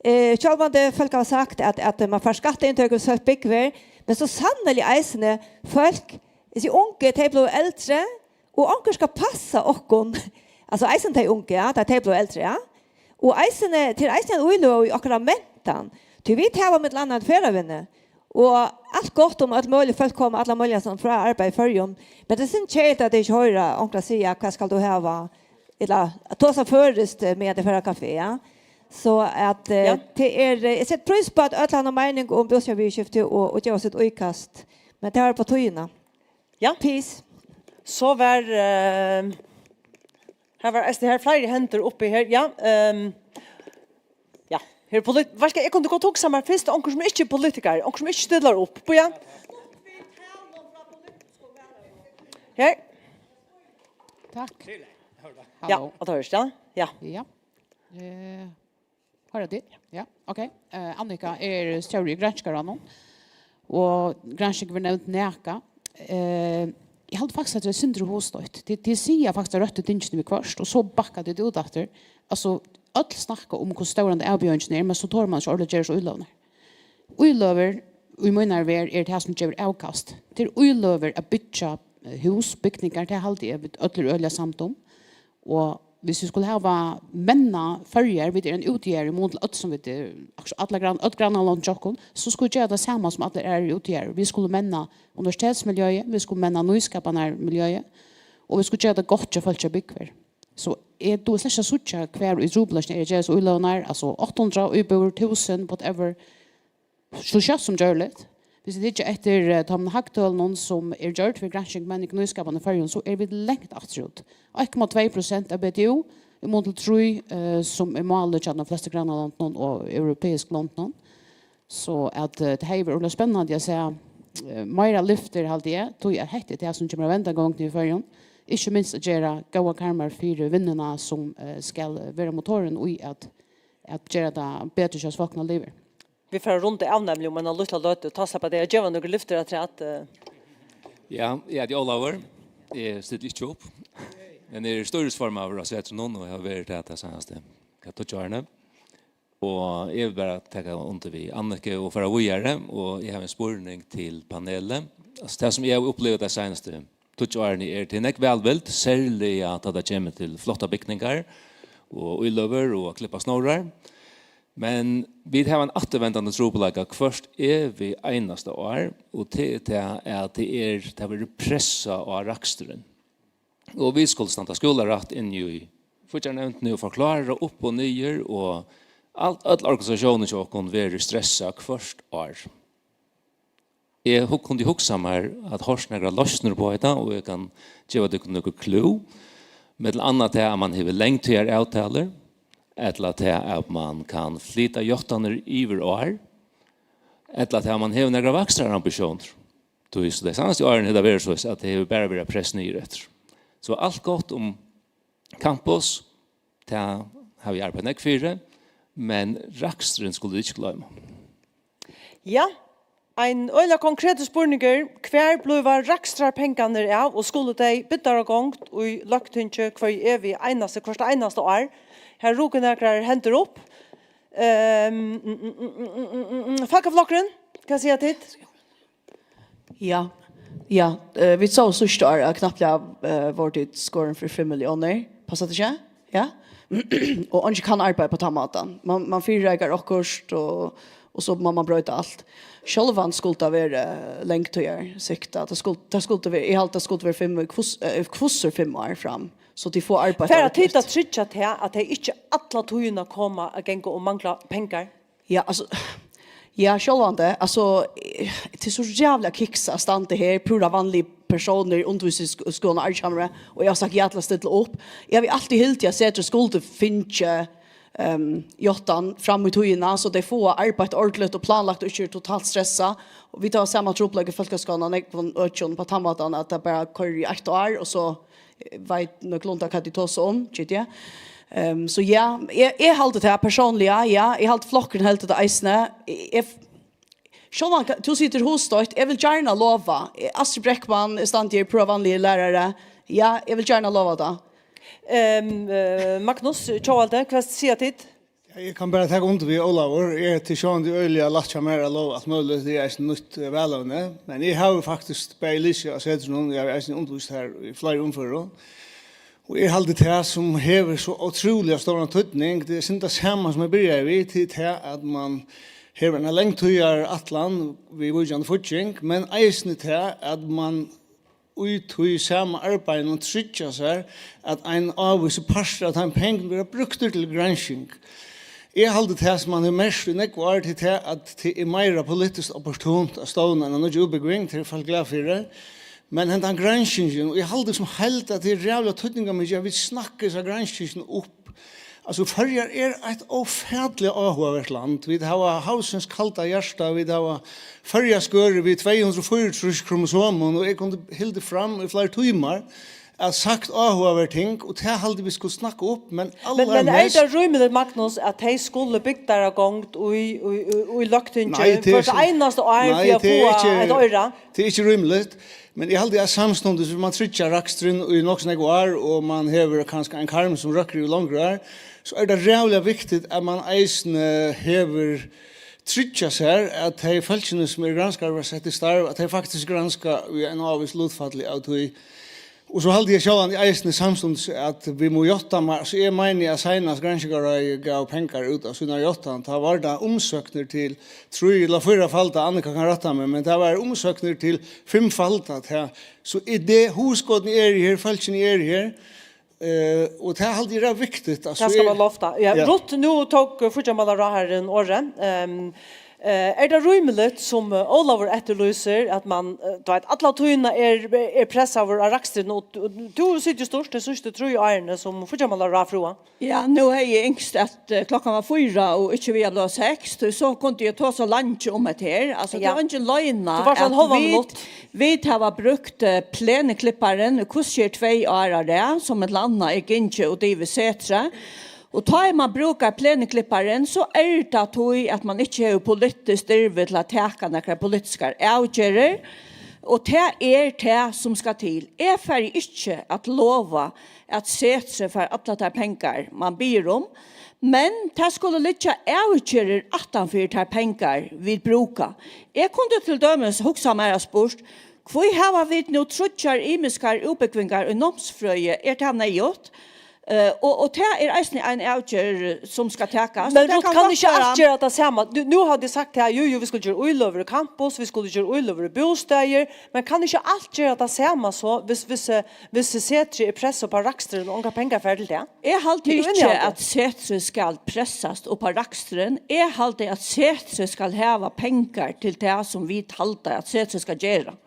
Eh, sjálvandi fólk hava sagt, at, at man fær skattainntøkur, so fólk búgva, men so sanniliga eisini fólk, hesi ungu, tey blíva eldri, og onkur skal passa okkum. Altso, eisini tey ungu, ja, tá tey blíva eldri, ja. Og eisini, tað er eisini ein íløga í okkara mentan. Tí vit hava millum annað ferðavinnu. Og alt gott um øll møgulig fólk koma, allar møguligar sum frá arbeiði í Føroyum. Men tað er synd keðiligt, at tey ikki hoyra onkran siga, "Hvat skal tú hava?" Ella at tosa føroyskt, eh, meðan tey fara á kafé, ja. So at, eh, Ja. tað er, eh, eg seti prís á, at øll hava eina meining um bústaðarviðurskifti og, og geva sítt íkast. Men tað var á tíðini. Ja. Peace. So var, eh, her var eisini her fleiri hendur uppi her. Ja, ehm, ja. Her er polit-, hvat skal, eg kundi gott hugsa mær fyrst onkur sum ikki er politikari, onkur sum ikki stillar upp. Bíða. Her. Takk. Ja, Halló. At høyrast, ja. Ja. Ja. Eh, Hoyra tit? Ja, ok. Eh, Annika er stjóri í granskingarráðnum, og gransking verður nevnd nakað. Eh, eg haldi faktiskt, at tað er sindur hugstøtt. Tit, tit siga faktiskt tey røttu tingini viðhvørt, og so bakka tit út aftur. Altso, øll snakka um, hvussu stóran avbjóðingin er, men so torir man ikki ordiliga gera so íløgurnar. Íløgur, í mínari verð, er tað, sum gevur avkast. Tað er íløgur at byggja, eh, hús, bygningar, tað haldi eg, vit øll eru øgiliga samd um. Og hvis vit skulu hava menna Føroyar, vit eru ein útjaðar í mun til øll, sum vit eru, allar grann-, øll grannalond hjá okkum, so skulu vit gera tað sama sum allir aðrir útjaðar. Vit skulu menna universitetsmiljøið, vit skulu menna nýskapanarmiljøið, og vit skulu gera tað gott hjá fólki at búgva her. So eg dugi slett ikki at síggja, hvar í trupulleikin er at gera so íløgurnar, altso, átta hundrað íbúðir, túsund, whatever, so skjótt sum gjørligt. Hvis vit hyggja eftir, eh, teimum hagtølunum, sum eru gjørd fyri gransking, menning og nýskapan í Føroyum, so eru vit langt afturút. Eitt komma tvey prosent av B D U, í mun til trý, eh, sum er málið hjá teimum flestu grannalondunum og europeisku londunum. So at, eh, tað hevði verið øgiliga spennandi at síggja, eh, meira lyftir, haldi eg, tí at hetta er tað, sum kemur at venda gongdini í Føroyum. Ikki minst at gera góðar karmar fyri vinnuna, sum, eh, skal vera motorin í at, at gera tað betri hjá fólkum at liva. Vit fara at runda av, nemliga, um eina lítla løtu. Tá sleppa tey at geva nøkur lyftir afturat, eh. Ja, eg eiti Ólavur. Eg stilli ikki upp. Men eg eri stýrisformaður á Setrinum og havi verið tað tey seinastu, hvat, tíggju árini. Og eg vil bara taka undir við Anniku og fara víðari, og eg havi ein spurning til panelið. Altso, tað sum eg havi upplivað tey seinastu tíggju árini er, tað er nógv vælvild, serliga tá tað kemur til flottar bygningar og íløgur og at klippa snórar. Men vit hava ein afturvendandi trupulleika hvørt evig einasta ár, og tað er tað, at tað er, tað verður pressað á raksturin. Og vit skulu standa skúlarætt inni í fíggjarnevndini og forklára upp og niður, og alt, øll organisatiónin hjá okkum verður stressað hvørt ár. Eg hug-, kundi hugsað mær at hoyrt nakrar loysnir upp á hetta, og eg kann geva tykkum nøkur clou. Millum annað tað, at mann hevur langtíðaravtalur, ella tað, at mann kann flyta játtanir yvir ár, ella tað, at mann hevur nakrar vakstrarambitiónir. Tí, so tey seinastu árini hevur tað verið so, at tað hevur bara verið press niður eftir. So alt gott um campus, tað havi eg arbeitt nógv fyri, men raksturin skulu vit ikki gloyma. Ja, ein øgiliga konkretur spurningur. Hvar blíva rakstrarpengarnir av, og skulu tey biddar á gongd í Løgtingi hvørja evigu einastu, hvørt einasta ár? Har ruku nakrar hendur upp. Ehm, mm, mm, Fólkaflokkurin, hvat siga tit? Ja, ja. Eh, vit sóu síðsta ár, at knappliga, eh, vóru tit skorin fyri fimm milliónir. Passar tað ikki? Ja? Og eingin kann arbeiða upp á tann mátan. Man, man fyrireikar okkurt, og, og so má man broyta alt. Sjálvandi skuldi tað verið langtíðarsiktað. Tað skul-, tað skuldi verið, eg haldi, tað skuldi verið fimm, hvussu, eh, hvussu fimm ár fram. So tit fáa arbeitt. Fara tit at tryggja tað, at tey ikki alla tíðina koma at ganga og mangla pengar? Ja, altso, ja, sjálvandi, altso, eh, tað er so ræðuliga kiksað at standa her, púra vanligir persónar í undirvísingarskúlanum Arkhamri, og eg havi sagt ja til at stilla upp. Eg havi altíð hildið, at Setrið skuldi fingið, ehm, játtan fram í tíðina, so tey fáa arbeitt ordiligt og planlagt og ikki eru totalt stressað. Og vit hava sama trupulleika í fólkaskúlanum, nógvum økjum, á tann mátan, at tað bara koyrir í eitt ár, og so, eh, veit nøkulunda, hvat tey tosa um, G D. Ehm, so ja, eg, eg haldi tað persónliga, ja, eg haldi, flokkurin heldur tað eisini. Eg, eg, Tjóðan, tú situr hugstøtt. Eg vil gjarna lova. Eh, Astrid Breckmann, eg standi her, púra vanligur lærari. Ja, eg vil gjarna lova tað. Ehm, eh, Magnus Tjóðaldi, hvat siga tit? Ja, eg kann bara taka undir við Ólavur. Eg eri sjálvandi øgiliga lætt hjá mær at lova alt møguligt. Tað er eisini nýtt, eh, valevni. Men eg havi faktiskt bæði lisið á Setrinum, eg havi eisini undirvíst har í fleiri umførum. Og eg haldi, tað sum hevur so ótrúliga stóran týdning, tað er sindur tað sama sum eg byrjaði við, tað er tað, at mann hevur eina langtíðar ætlan við víkjandi fígging, men eisini tað, at mann í tí sama arbeiðinum tryggja sær, at ein ávísur partur av teimum pengum verða brúktur til gransking. Eg haldi, tað sum mann hevur merkt í nógv ár, til tað, at tað er meira politiskt opportunt at stovna eina nýggja útbúgving, tað eru fólk glað fyri. Men hendan granskingin, og eg haldi sum heild, at tað er ræðuliga týdningarmikið, at vit snakka hesa granskingina upp. Altso, Føroyar er eitt ófatiliga áhugavert land. Vit hava havsins kalda hjarta, vit hava Føroya skørið við tvey hundrað og fýraogtrýss kromosomum, og eg kundi hildið fram í fleiri tímar at sagt áhugaverd ting, og tað haldi eg, vit skulu snakka upp, men Men, men er allarmest tað rímiligt, Magnus, at tey skulu bygdar á gongd í, í, í, í Løgtingi Nei, tað er hvørt ikki einasta ár Nei, fyri at tað er fáa ikki eitt oyra? Tað er ikki rímiligt, men eg haldi, at samstundis, hvis mann tryggjar raksturin í nokk so nógv ár, og mann hevur kanska ein karm, sum røkkur í longri ár, so er tað ræðuliga viktigt, at mann eisini hevur tryggjað sær, at tey fólkini, sum eru granskarar, verða sett í starv, at tey faktiskt granska í ein ávís lutfalli av tí. Og so haldi eg sjálvandi eisini samstundis, at vit mugu játta, mar-, so eg meini, at seinast Granskingarráðið gav pengar út av sína játtan, tá var tað umsóknir til trý ella fýra falda, Annika kann rætta meg, men tað var umsóknir til fimm falda, tað, so er tað hugskotini eru her, fólkini eru her, eh, og tað haldi eg er viktigt, at Tað so skal er man lofta. Ja, Ja. Ruth, nú tók, eh, fíggjarmálaráðharrin orðið. Ehm, eh, er tað rímiligt, sum, eh, Ólavur eftirlýsir, at mann, eh, tú veit, alla tíðina er, er pressaður av rakstrinum, og, og tú situr stýrt tey síðstu trý árini sum fíggjarmálaráðfrúa? Ja, nú hevði eg ynskt, at, eh, klokkan var fýra og ikki við at blíva seks, tí so kundi eg tosa leingi um hetta her. Altso, Ja. Tað er eingin loyna Tú fært ein at hálvan vit, minutt. vit hava brúkt, eh, pleniklipparan í hvussu er tvey ár á rað, sum millum annað er gingið út yvir Setrið. Og tá ið mann brúkar pleniklipparan, so er tað tí, at mann ikki hevur politiskt dirvi til at taka nakrar politiskar avgerðir. Og tað er tað, sum skal til. Eg fari ikki at lova, at Setrið fær allar tær pengar, mann biður um, men tað skulu liggja avgerðir aftan fyri tær pengar, vit brúka. Eg kundi til dømis hugsað mær at spurt, hví hava vit nú tríggjar ymiskar útbúgvingar í námsfrøði? Er tað neyðugt? Eh, og, og tað er eisini ein avgerð, sum skal takast. Men Tað Ruth, kann kann gott ikki vera alt gera tað sama? Nú, nú hava tit sagt her, jú, jú, vit skulu gera íløgur í campus, vit skulu gera íløgur í bústaðir, men kann ikki alt gera tað sama so, hvis, hvis, eh, hvis Setrið er pressað upp á raksturin og ongar pengar fara til tað? Eg haldi Tit eru ikki, einir um tað? at Setrið skal pressast upp á raksturin. Eg haldi, at Setrið skal hava pengar til tað, sum vit halda, at Setrið skal gera.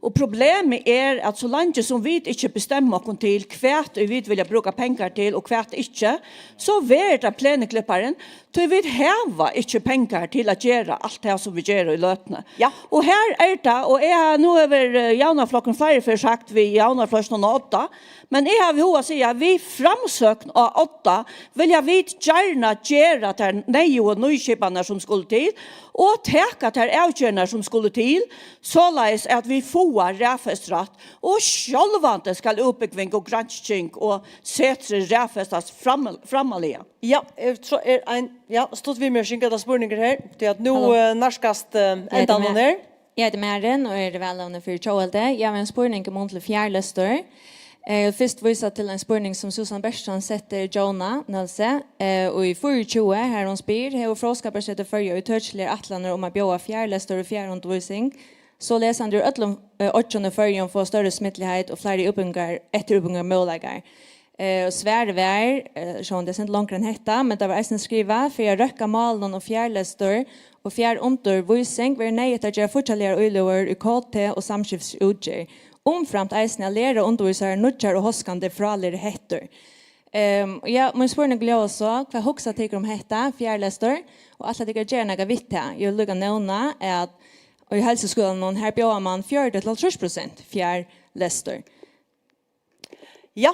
Og problemið er, at so leingi sum vit ikki bestemma okkum til, hvat ið vit vilja brúka pengar til og hvat ikki, so verður tað pleniklipparin, tí vit hava ikki pengar til at gera alt tað, sum vit gera í løtuni. Ja. Og her er tað, og eg, nú hevur, eh, Javnaðarflokkurin fleiri ferð sagt við Javnaðarflokkin og Odda, men eg havi hug at siga, við Framsókn og Odda vilja vit gjarna gera tær neyðugu nýskipanir, sum skulu til, og taka tær avgerðirnar, sum skulu til, soleiðis at vit fáa raðfest rætt, og sjálvandi skal útbúgving og gransking og Setrið raðfestast fram-, frammarliga. Ja, eg trúgvi, er ein, ja, stutt viðmerking ella spurningur her, tí at nú, Hallo. eh, nærkast, eh, Eg heiti endanum Ma-, her. eg heiti Maren og eri valevni fyri Tjóðveldi. Eg havi ein spurning um munnlig fjarlestur. Eh, fyrst vísa til ein spurning, sum Susan Bertelsson setti Jonah Nelse, eh, í fýraogtjúgu, har hon spyr: Hevur Fróðskaparsetur Føroya ítøkiligar ætlanir um at bjóða fjarlestur og fjarundirvísing, so lesandi úr øllum, eh, oyggjum í Føroyum fáa størri smidligheit og fleiri útbúgvingar-, eftirútbúgvingarmøguleikar? Eh, og svarið var, eh, sjálvandi tað er eitt sindur longri enn hetta, men tað var eisini skrivað: Fyri at røkka málunum um fjarlestur og fjarundirvísing verður neyðugt at gera fíggjarligar íløgur í K T og samskiftisútgerð, umframt eisini at læra undirvísarar nýggjar og hóskandi frálæruhættir. Ehm, ja, mín spurningur ljóðar so: Hvat hugsa tykur um hetta, fjarlestur, og ætla tykur at gera nakað við tað? Eg vil líka nevna, at í heilsuskúlanum, her bjóðar mann fjøruti til hálvtrýss prosent fjarlestur. Ja,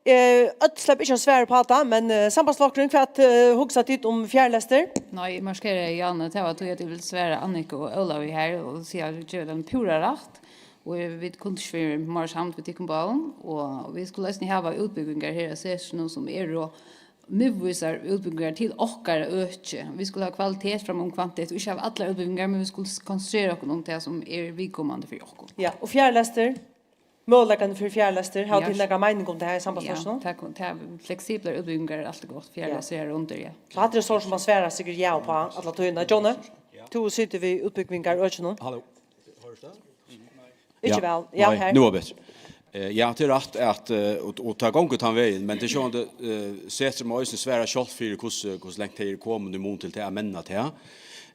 Eh, øll sleppa ikki at svara upp á tað, men, eh, sambandsflokkurin, hvat, eh, hugsa tit um fjarlestur? Nei, eg markeri, Janne, tað var tí, at eg vil svara Anniku og Ólavi her og siga, at vit gera tað púra rætt, og vit kundu ikki verið meira samd við tykkum báðum, og vit skulu eisini hava útbúgvingar her á Setrinum, sum eru miðvísar útbúgvingar til okkara øki. Vit skulu hava kvalitet fram um kvantitet, og ikki hava allar útbúgvingar, men vit skulu konsentrera okkum um tað, sum er viðkomandi fyri okkum. Ja, og fjarlestur? Møguleikarnir fyri fjarlestur, hava tit nakra meining um tað her í sambandsflokkinum? Ja, tað, tað, fleksiblar útbúgvingar er altíð gott, fjarlestur her undir, ja. So hatta er so, sum man svarar sikkurt ja upp á alla tíðina. Johnny, tú situr við útbúgvingarøkinum. Halló. Ikki væl. Ja, nei, her. Nú er betri. Eh, ja, tað er rætt at, eh, og, og tað gongur tann vegin, men tað er sjálvandi, eh, Setrið má eisini svara sjálvt fyri hvussu, hvussu langt tey eru komin í mun til tað at menna tað.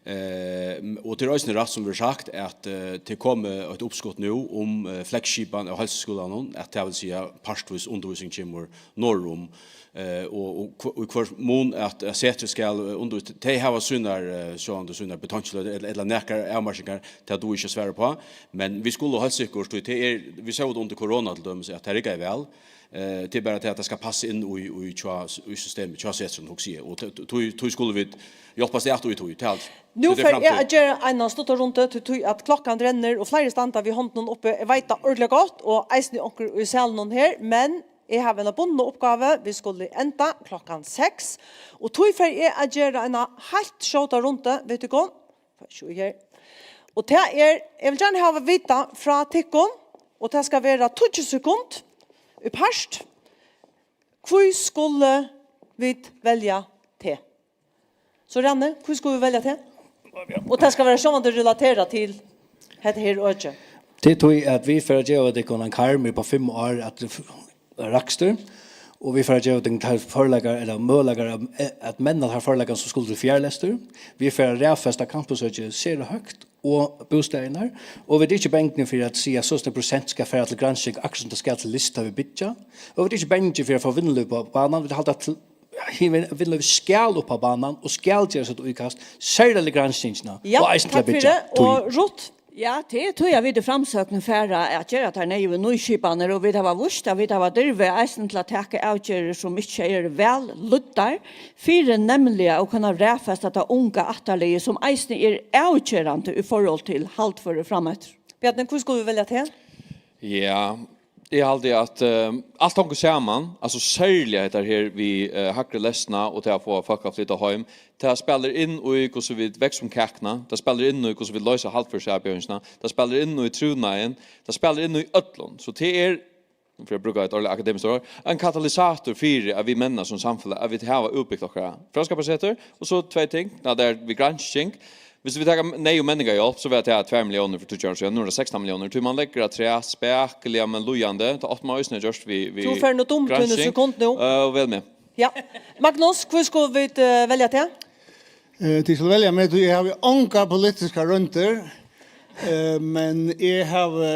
Eh, og tað er eisini rætt, sum verður sagt, at, eh, tað er komið eitt uppskot nú um, eh, flekskipan av heilsuskúlanum, at tað vil siga, partvís undirvísing kemur norðurum, eh, og, og, hv- og í hvør mun at, at Setrið skal, eh, undirvísa, tey hava sínar, eh, sjálvandi sínar betonkiløtur ella, ella nakrar avmarkingar, tað dugi eg ikki at svara upp á, men vit skulu heilt sikkurt, tí tað er, vit sóu tað undir korona til dømis, at tað riggaði væl, eh, tað er bara tað, at tað skal passa inn í, í, hjá, í systemið, hjá Setrinum, hugsi eg, og tí, tí, tí skulu vit hjálpast at í tí, tað er alt. Nú fari eg at gera eina stutta rundu, tí, tí at klokkan rennur, og fleiri standa við hondunum uppi, eg veit tað ordiliga gott, og eisini onkur í salinum her, men eg havi eina bundna uppgávu, vit skulu enda klokkan seks, og tí fari eg at gera eina heilt skjóta rundu, veit tú hvat? Fái sjey her. Og tað er, eg vil gjarna hava at vita frá tykkum, og tað skal vera tíggju sekund í part. Hví skulu vit velja teg? So, Rani, hví skulu vit velja teg? Og tað skal vera sjálvandi relaterað til hetta her økið. Tað er tí, at vit fara at geva tykkum ein karm upp á fimm ár at f-, rakstur, og vit fara at geva tykkum teir førleikar, ella møguleikar at, at menna teir førleikar, sum skulu til fjarlestur. Vit fara at raðfesta campusøkið sera høgt og bústaðirnar, og vit eru ikki bangnir fyri at siga, at so og so prosent skal fara til gransking, akkurát sum tað skal til list, tá vit byggja. Og vit eru ikki bangin fyri at fáa vinnulív upp á banan, vit halda til, hin vin-, vinnulívið skal upp á banan og skal gera sítt íkast, serliga til granskingina, ja, og eisini til at byggja. Takk fyri. Og Ruth? Ja, tað er tí, at vit í Framsókn fara at gera tær neyðugu nýskipanir, og vit hava víst, at vit hava dirvi eisini til at taka avgerðir, sum ikki eru væl lýddar, fyri nemliga at kunna raðfesta tað unga ættarliðið, sum eisini er avgerandi í forhold til haldføri frameftir. Bjarni, hví skulu vit velja teg? Ja, eg haldi, at, eh, alt hongur saman, altso serliga hetta her við, eh, hægri lesna og tað at fáa fólk at flyta heim, tað spælir inn í, hvussu vit veksa um kakuna, tað spælir inn í, hvussu vit loysa haldførisavbjóðingina, tað spælir inn í trivnaðin, tað spælir inn í øllum. So tað er, fyri at brúka eitt ordiliga akademiskt orð, ein katalysator fyri, at vit menna sum samfelag, at vit hava útbygt okkara fróðskaparsetur, og so tvey ting, ná, tað er við gransking, Viss vit taka neyð og menningarhjálp, so var tað tvær milliónir fyri tíggju árum síðan, nú er tað sekstan milliónir. Tí man leggur afturat spakuliga, men líðandi. Tað átti man eisini at gjørt við, við Tú fert nú dum tíni gransking. Sekund nú. Eh, og vel meg. Ja. Magnus, hví skulu vit, eh, velja teg? Eh, tit skulu velja meg, tí eg havi ongar politiskar royndir. Eh, men eg havi,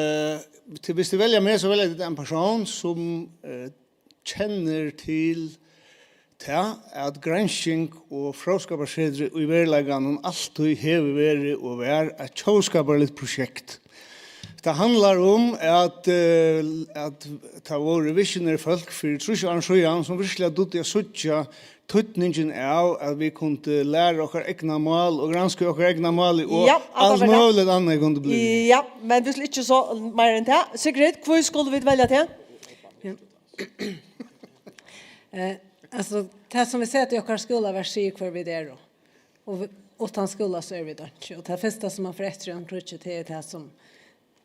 tí viss tit velja meg, so velja tit ein persón sum, eh, kennir til tað, at gransking og fróðskaparsetrið í veruleikanum altíð hevur verið og var eitt tjóðskaparligt prosjekt. Tað handlar um, at, eh, at tað vóru virknir fólk fyri trýss árum síðan, sum virkiliga dugdu at síggja týdningin av, at vit kundu læra okkara egna mál og granska okkara egna máli og Ja, alt Anna Bera. Møguligt annað kundu blivið. Ja, men vit skulu ikki so meira enn tað. Sigrid, hví skulu vit velja teg? Ja. Eh, altso, tað sum vit seta í okkara skúlaverk, sigur, hvør vit eru. Og vi, uttan skúla, so eru vit einki. Og tað fyrsta, sum man fer eftir í einum kríggi, tað er tað, sum,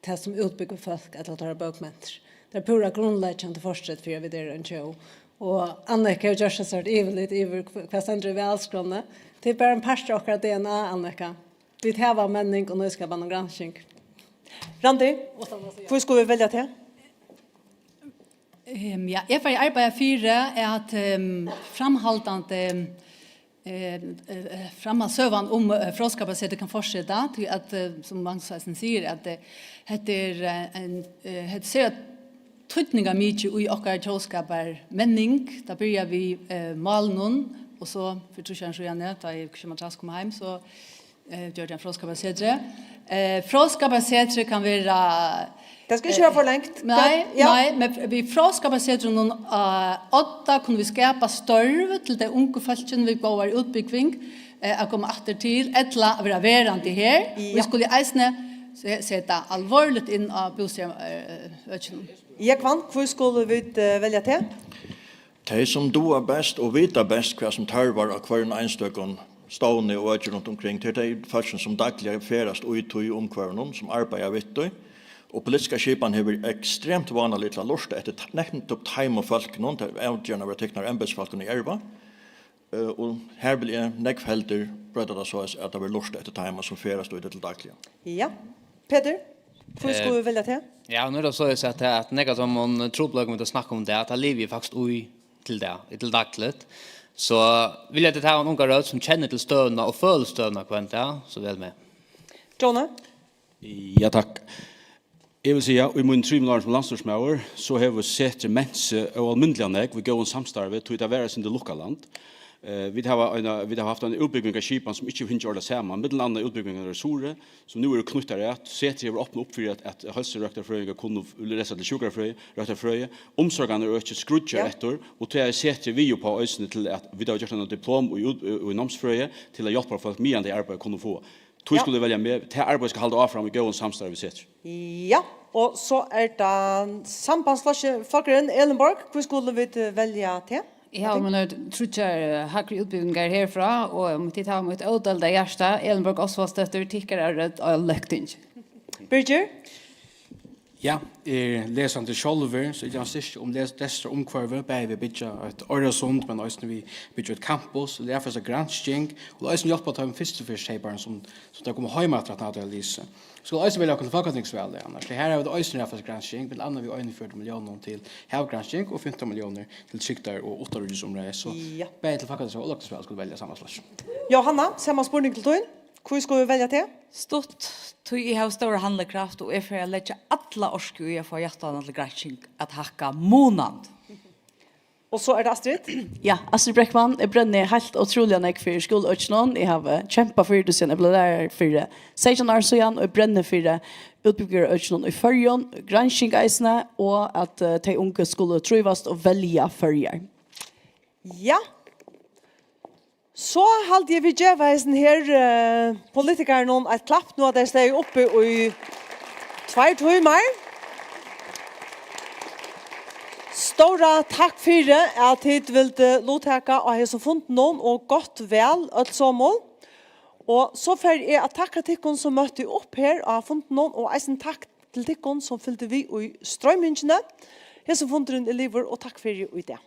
tað, sum útbúgvir fólk, ella teirra bókmentir. Tað er púra grundleggjandi fortreyt fyri, at vit eru ein tjóð. Og Annika hevur gjørt eitt stórt yvirlit yvir, hv-, hvat stendur í valskránni. Tað er bara ein partur av okkara D N A, Annika. Vit hava menning og nýskapan og gransking. Randi, hví skulu vit velja teg? Ehm, ja, eg fari at arbeiða fyri, at, ehm, framhaldandi, eh, eh, framhaldssøgan um, eh, Fróðskaparsetur kann fortseta, tí at, eh, sum Magnus eisini sigur, at, eh, hetta er, eh, ein, eh, hetta er sera týdningarmikið í okkara tjóðskaparmenning. Tað byrjar við, eh, málinum, og so fyri trýss árum síðani, tá ið Kristján Matras kom heim, so eh, gjørdi hann Fróðskaparsetrið. Eh, Fróðskaparsetrið kann vera, Tað skal ikki vera for langt. Nei, Ja. nei, men við fráskaparsetrinum á Odda kunnu vit skapa størv til tey ungu fólkini við góðari útbúgving, eh, at koma aftur til, ella at vera verandi her. Ja. Vit skulu eisini se- seta alvorligt inn á bústaðarøkinum. Jógvan, hví skulu vit eh, velja teg? Tey, sum duga best og vita best, hvat sum tørvar á hvørjum einstøkum stovni og øki runt umkring, tað eru tey fólkini, sum dagliga ferðast í tí umhvørvinum, sum arbeiða við tí. Og politiska skipan hevur ekstremt vánaligt til at lurta eftir t- nettupp teimum fólkunum, tað er avgerandi at vera tiknar av embætisfólkum í erva. Eh, og her vil eg nógv heldur broyta tað soleiðis, at tað verður lurtað eftir teimum, sum ferðast í tí til dagliga. Ja. Petur, hví skulu vit velja teg? Ja, nú er tað soleiðis at, at nógv av teimum trupulleikum, vit hava snakkað um, tað er, at tað livi eg faktiskt í til dag, til dagligt. So vil eg, at tað er ein unga rødd, sum kennir til støðuna og følir støðuna hvønn dag, so vel meg. Jóna? Ja, takk. Eg vil siga, í mínum trimum árum sum landsstýrismaður, so hevur setrið ment seg óalmindiliga nógv við góðum samstarvi, tí tað var eitt sindur lukkaland. Eh, vit hava eina, vit hava havt eina útbúgvingarskipan, sum ikki hevur hingið ordiliga saman, millum annað útbúgvingarnar í Suðuroy, sum nú eru knýttar at. Setrið hevur opnað upp fyri, at, at heilsurøktarfrøðingar kunnu lesa til sjúkrafrøði, røktarfrøði, umsorganarøkið skríggjar Ja. eftir, og tað er setrið við uppá eisini til, at vit hava gjørt eina diplom í, út- í námsfrøði til at hjálpa fólk, meðan tey arbeiða, kunnu fáa. Tí Ja. skulu vit velja meg. Tað arbeiðið skal halda áfram í góðum samstarvi við setrið. Ja, og so er tað sambandsflokkurin Elinborg. Hví skulu vit eh, velja teg? Eg havi mínar tríggjar eh, hægri útbúgvingar herfrá, og um tit hava mítt ódeilda hjarta, Elinborg Osvaldsdóttir, tykkara rødd á løgtingi. Birgir? Ja, eg eri lesandi sjálvur, so eg havi styrki um les- lestrarumhvørvið, bæði við at byggja eitt Oyrasund, men eisini við at byggja eitt campus, og lærfesta gransking, og eisini hjálpa teimum fyrstu ferð seyparum, sum, sum tað koma heim aftur at nata lýsi. Skal eisini velja okkum til fólkatingsvalið, annars. Tað her hava vit eisini lærfesta gransking, millum annað við einogfjøruti milliónum til havgransking og fimtan milliónir til trygdar- og uttanríkisumráðið. So Ja. bæði til fólkatingsvalið og løgtingsvalið skulu velja sambandsflokkin. Jóhanna, sama spurning til tín. Hví skulu vit velja teg? Stutt, tí eg havi stóra handlingskraft, og eg fari at leggja alla orku í at fáa játtanina til gransking at hækka munandi. Og so er tað Astrid. Ja, Astrid Breckmann, eg brenni heilt ótrúliga nógv fyri skúlaøkinum. Eg havi kjempað fyri tí síðan eg bleiv lærari fyri seytjan ár síðan, og eg brenni fyri útbúgvingarøkinum í Føroyum, gransking eisini, og at eh, tey ungu skulu trívast og velja Føroyar. Ja. So haldi eg, vit geva hesum her eh, politikarunum eitt klapp, nú at tey staðið uppi í tveir tímar. Stóra takk fyri, at tit vildu luttaka á hesum fundinum, og gott val, øll somul. Og so fari eg at takka tykkum, sum møttu upp her á fundinum, og eisini takk til tykkum, sum fylgdu við í stroymingini. Hesin fundurin er liðugur, og takk fyri í dag.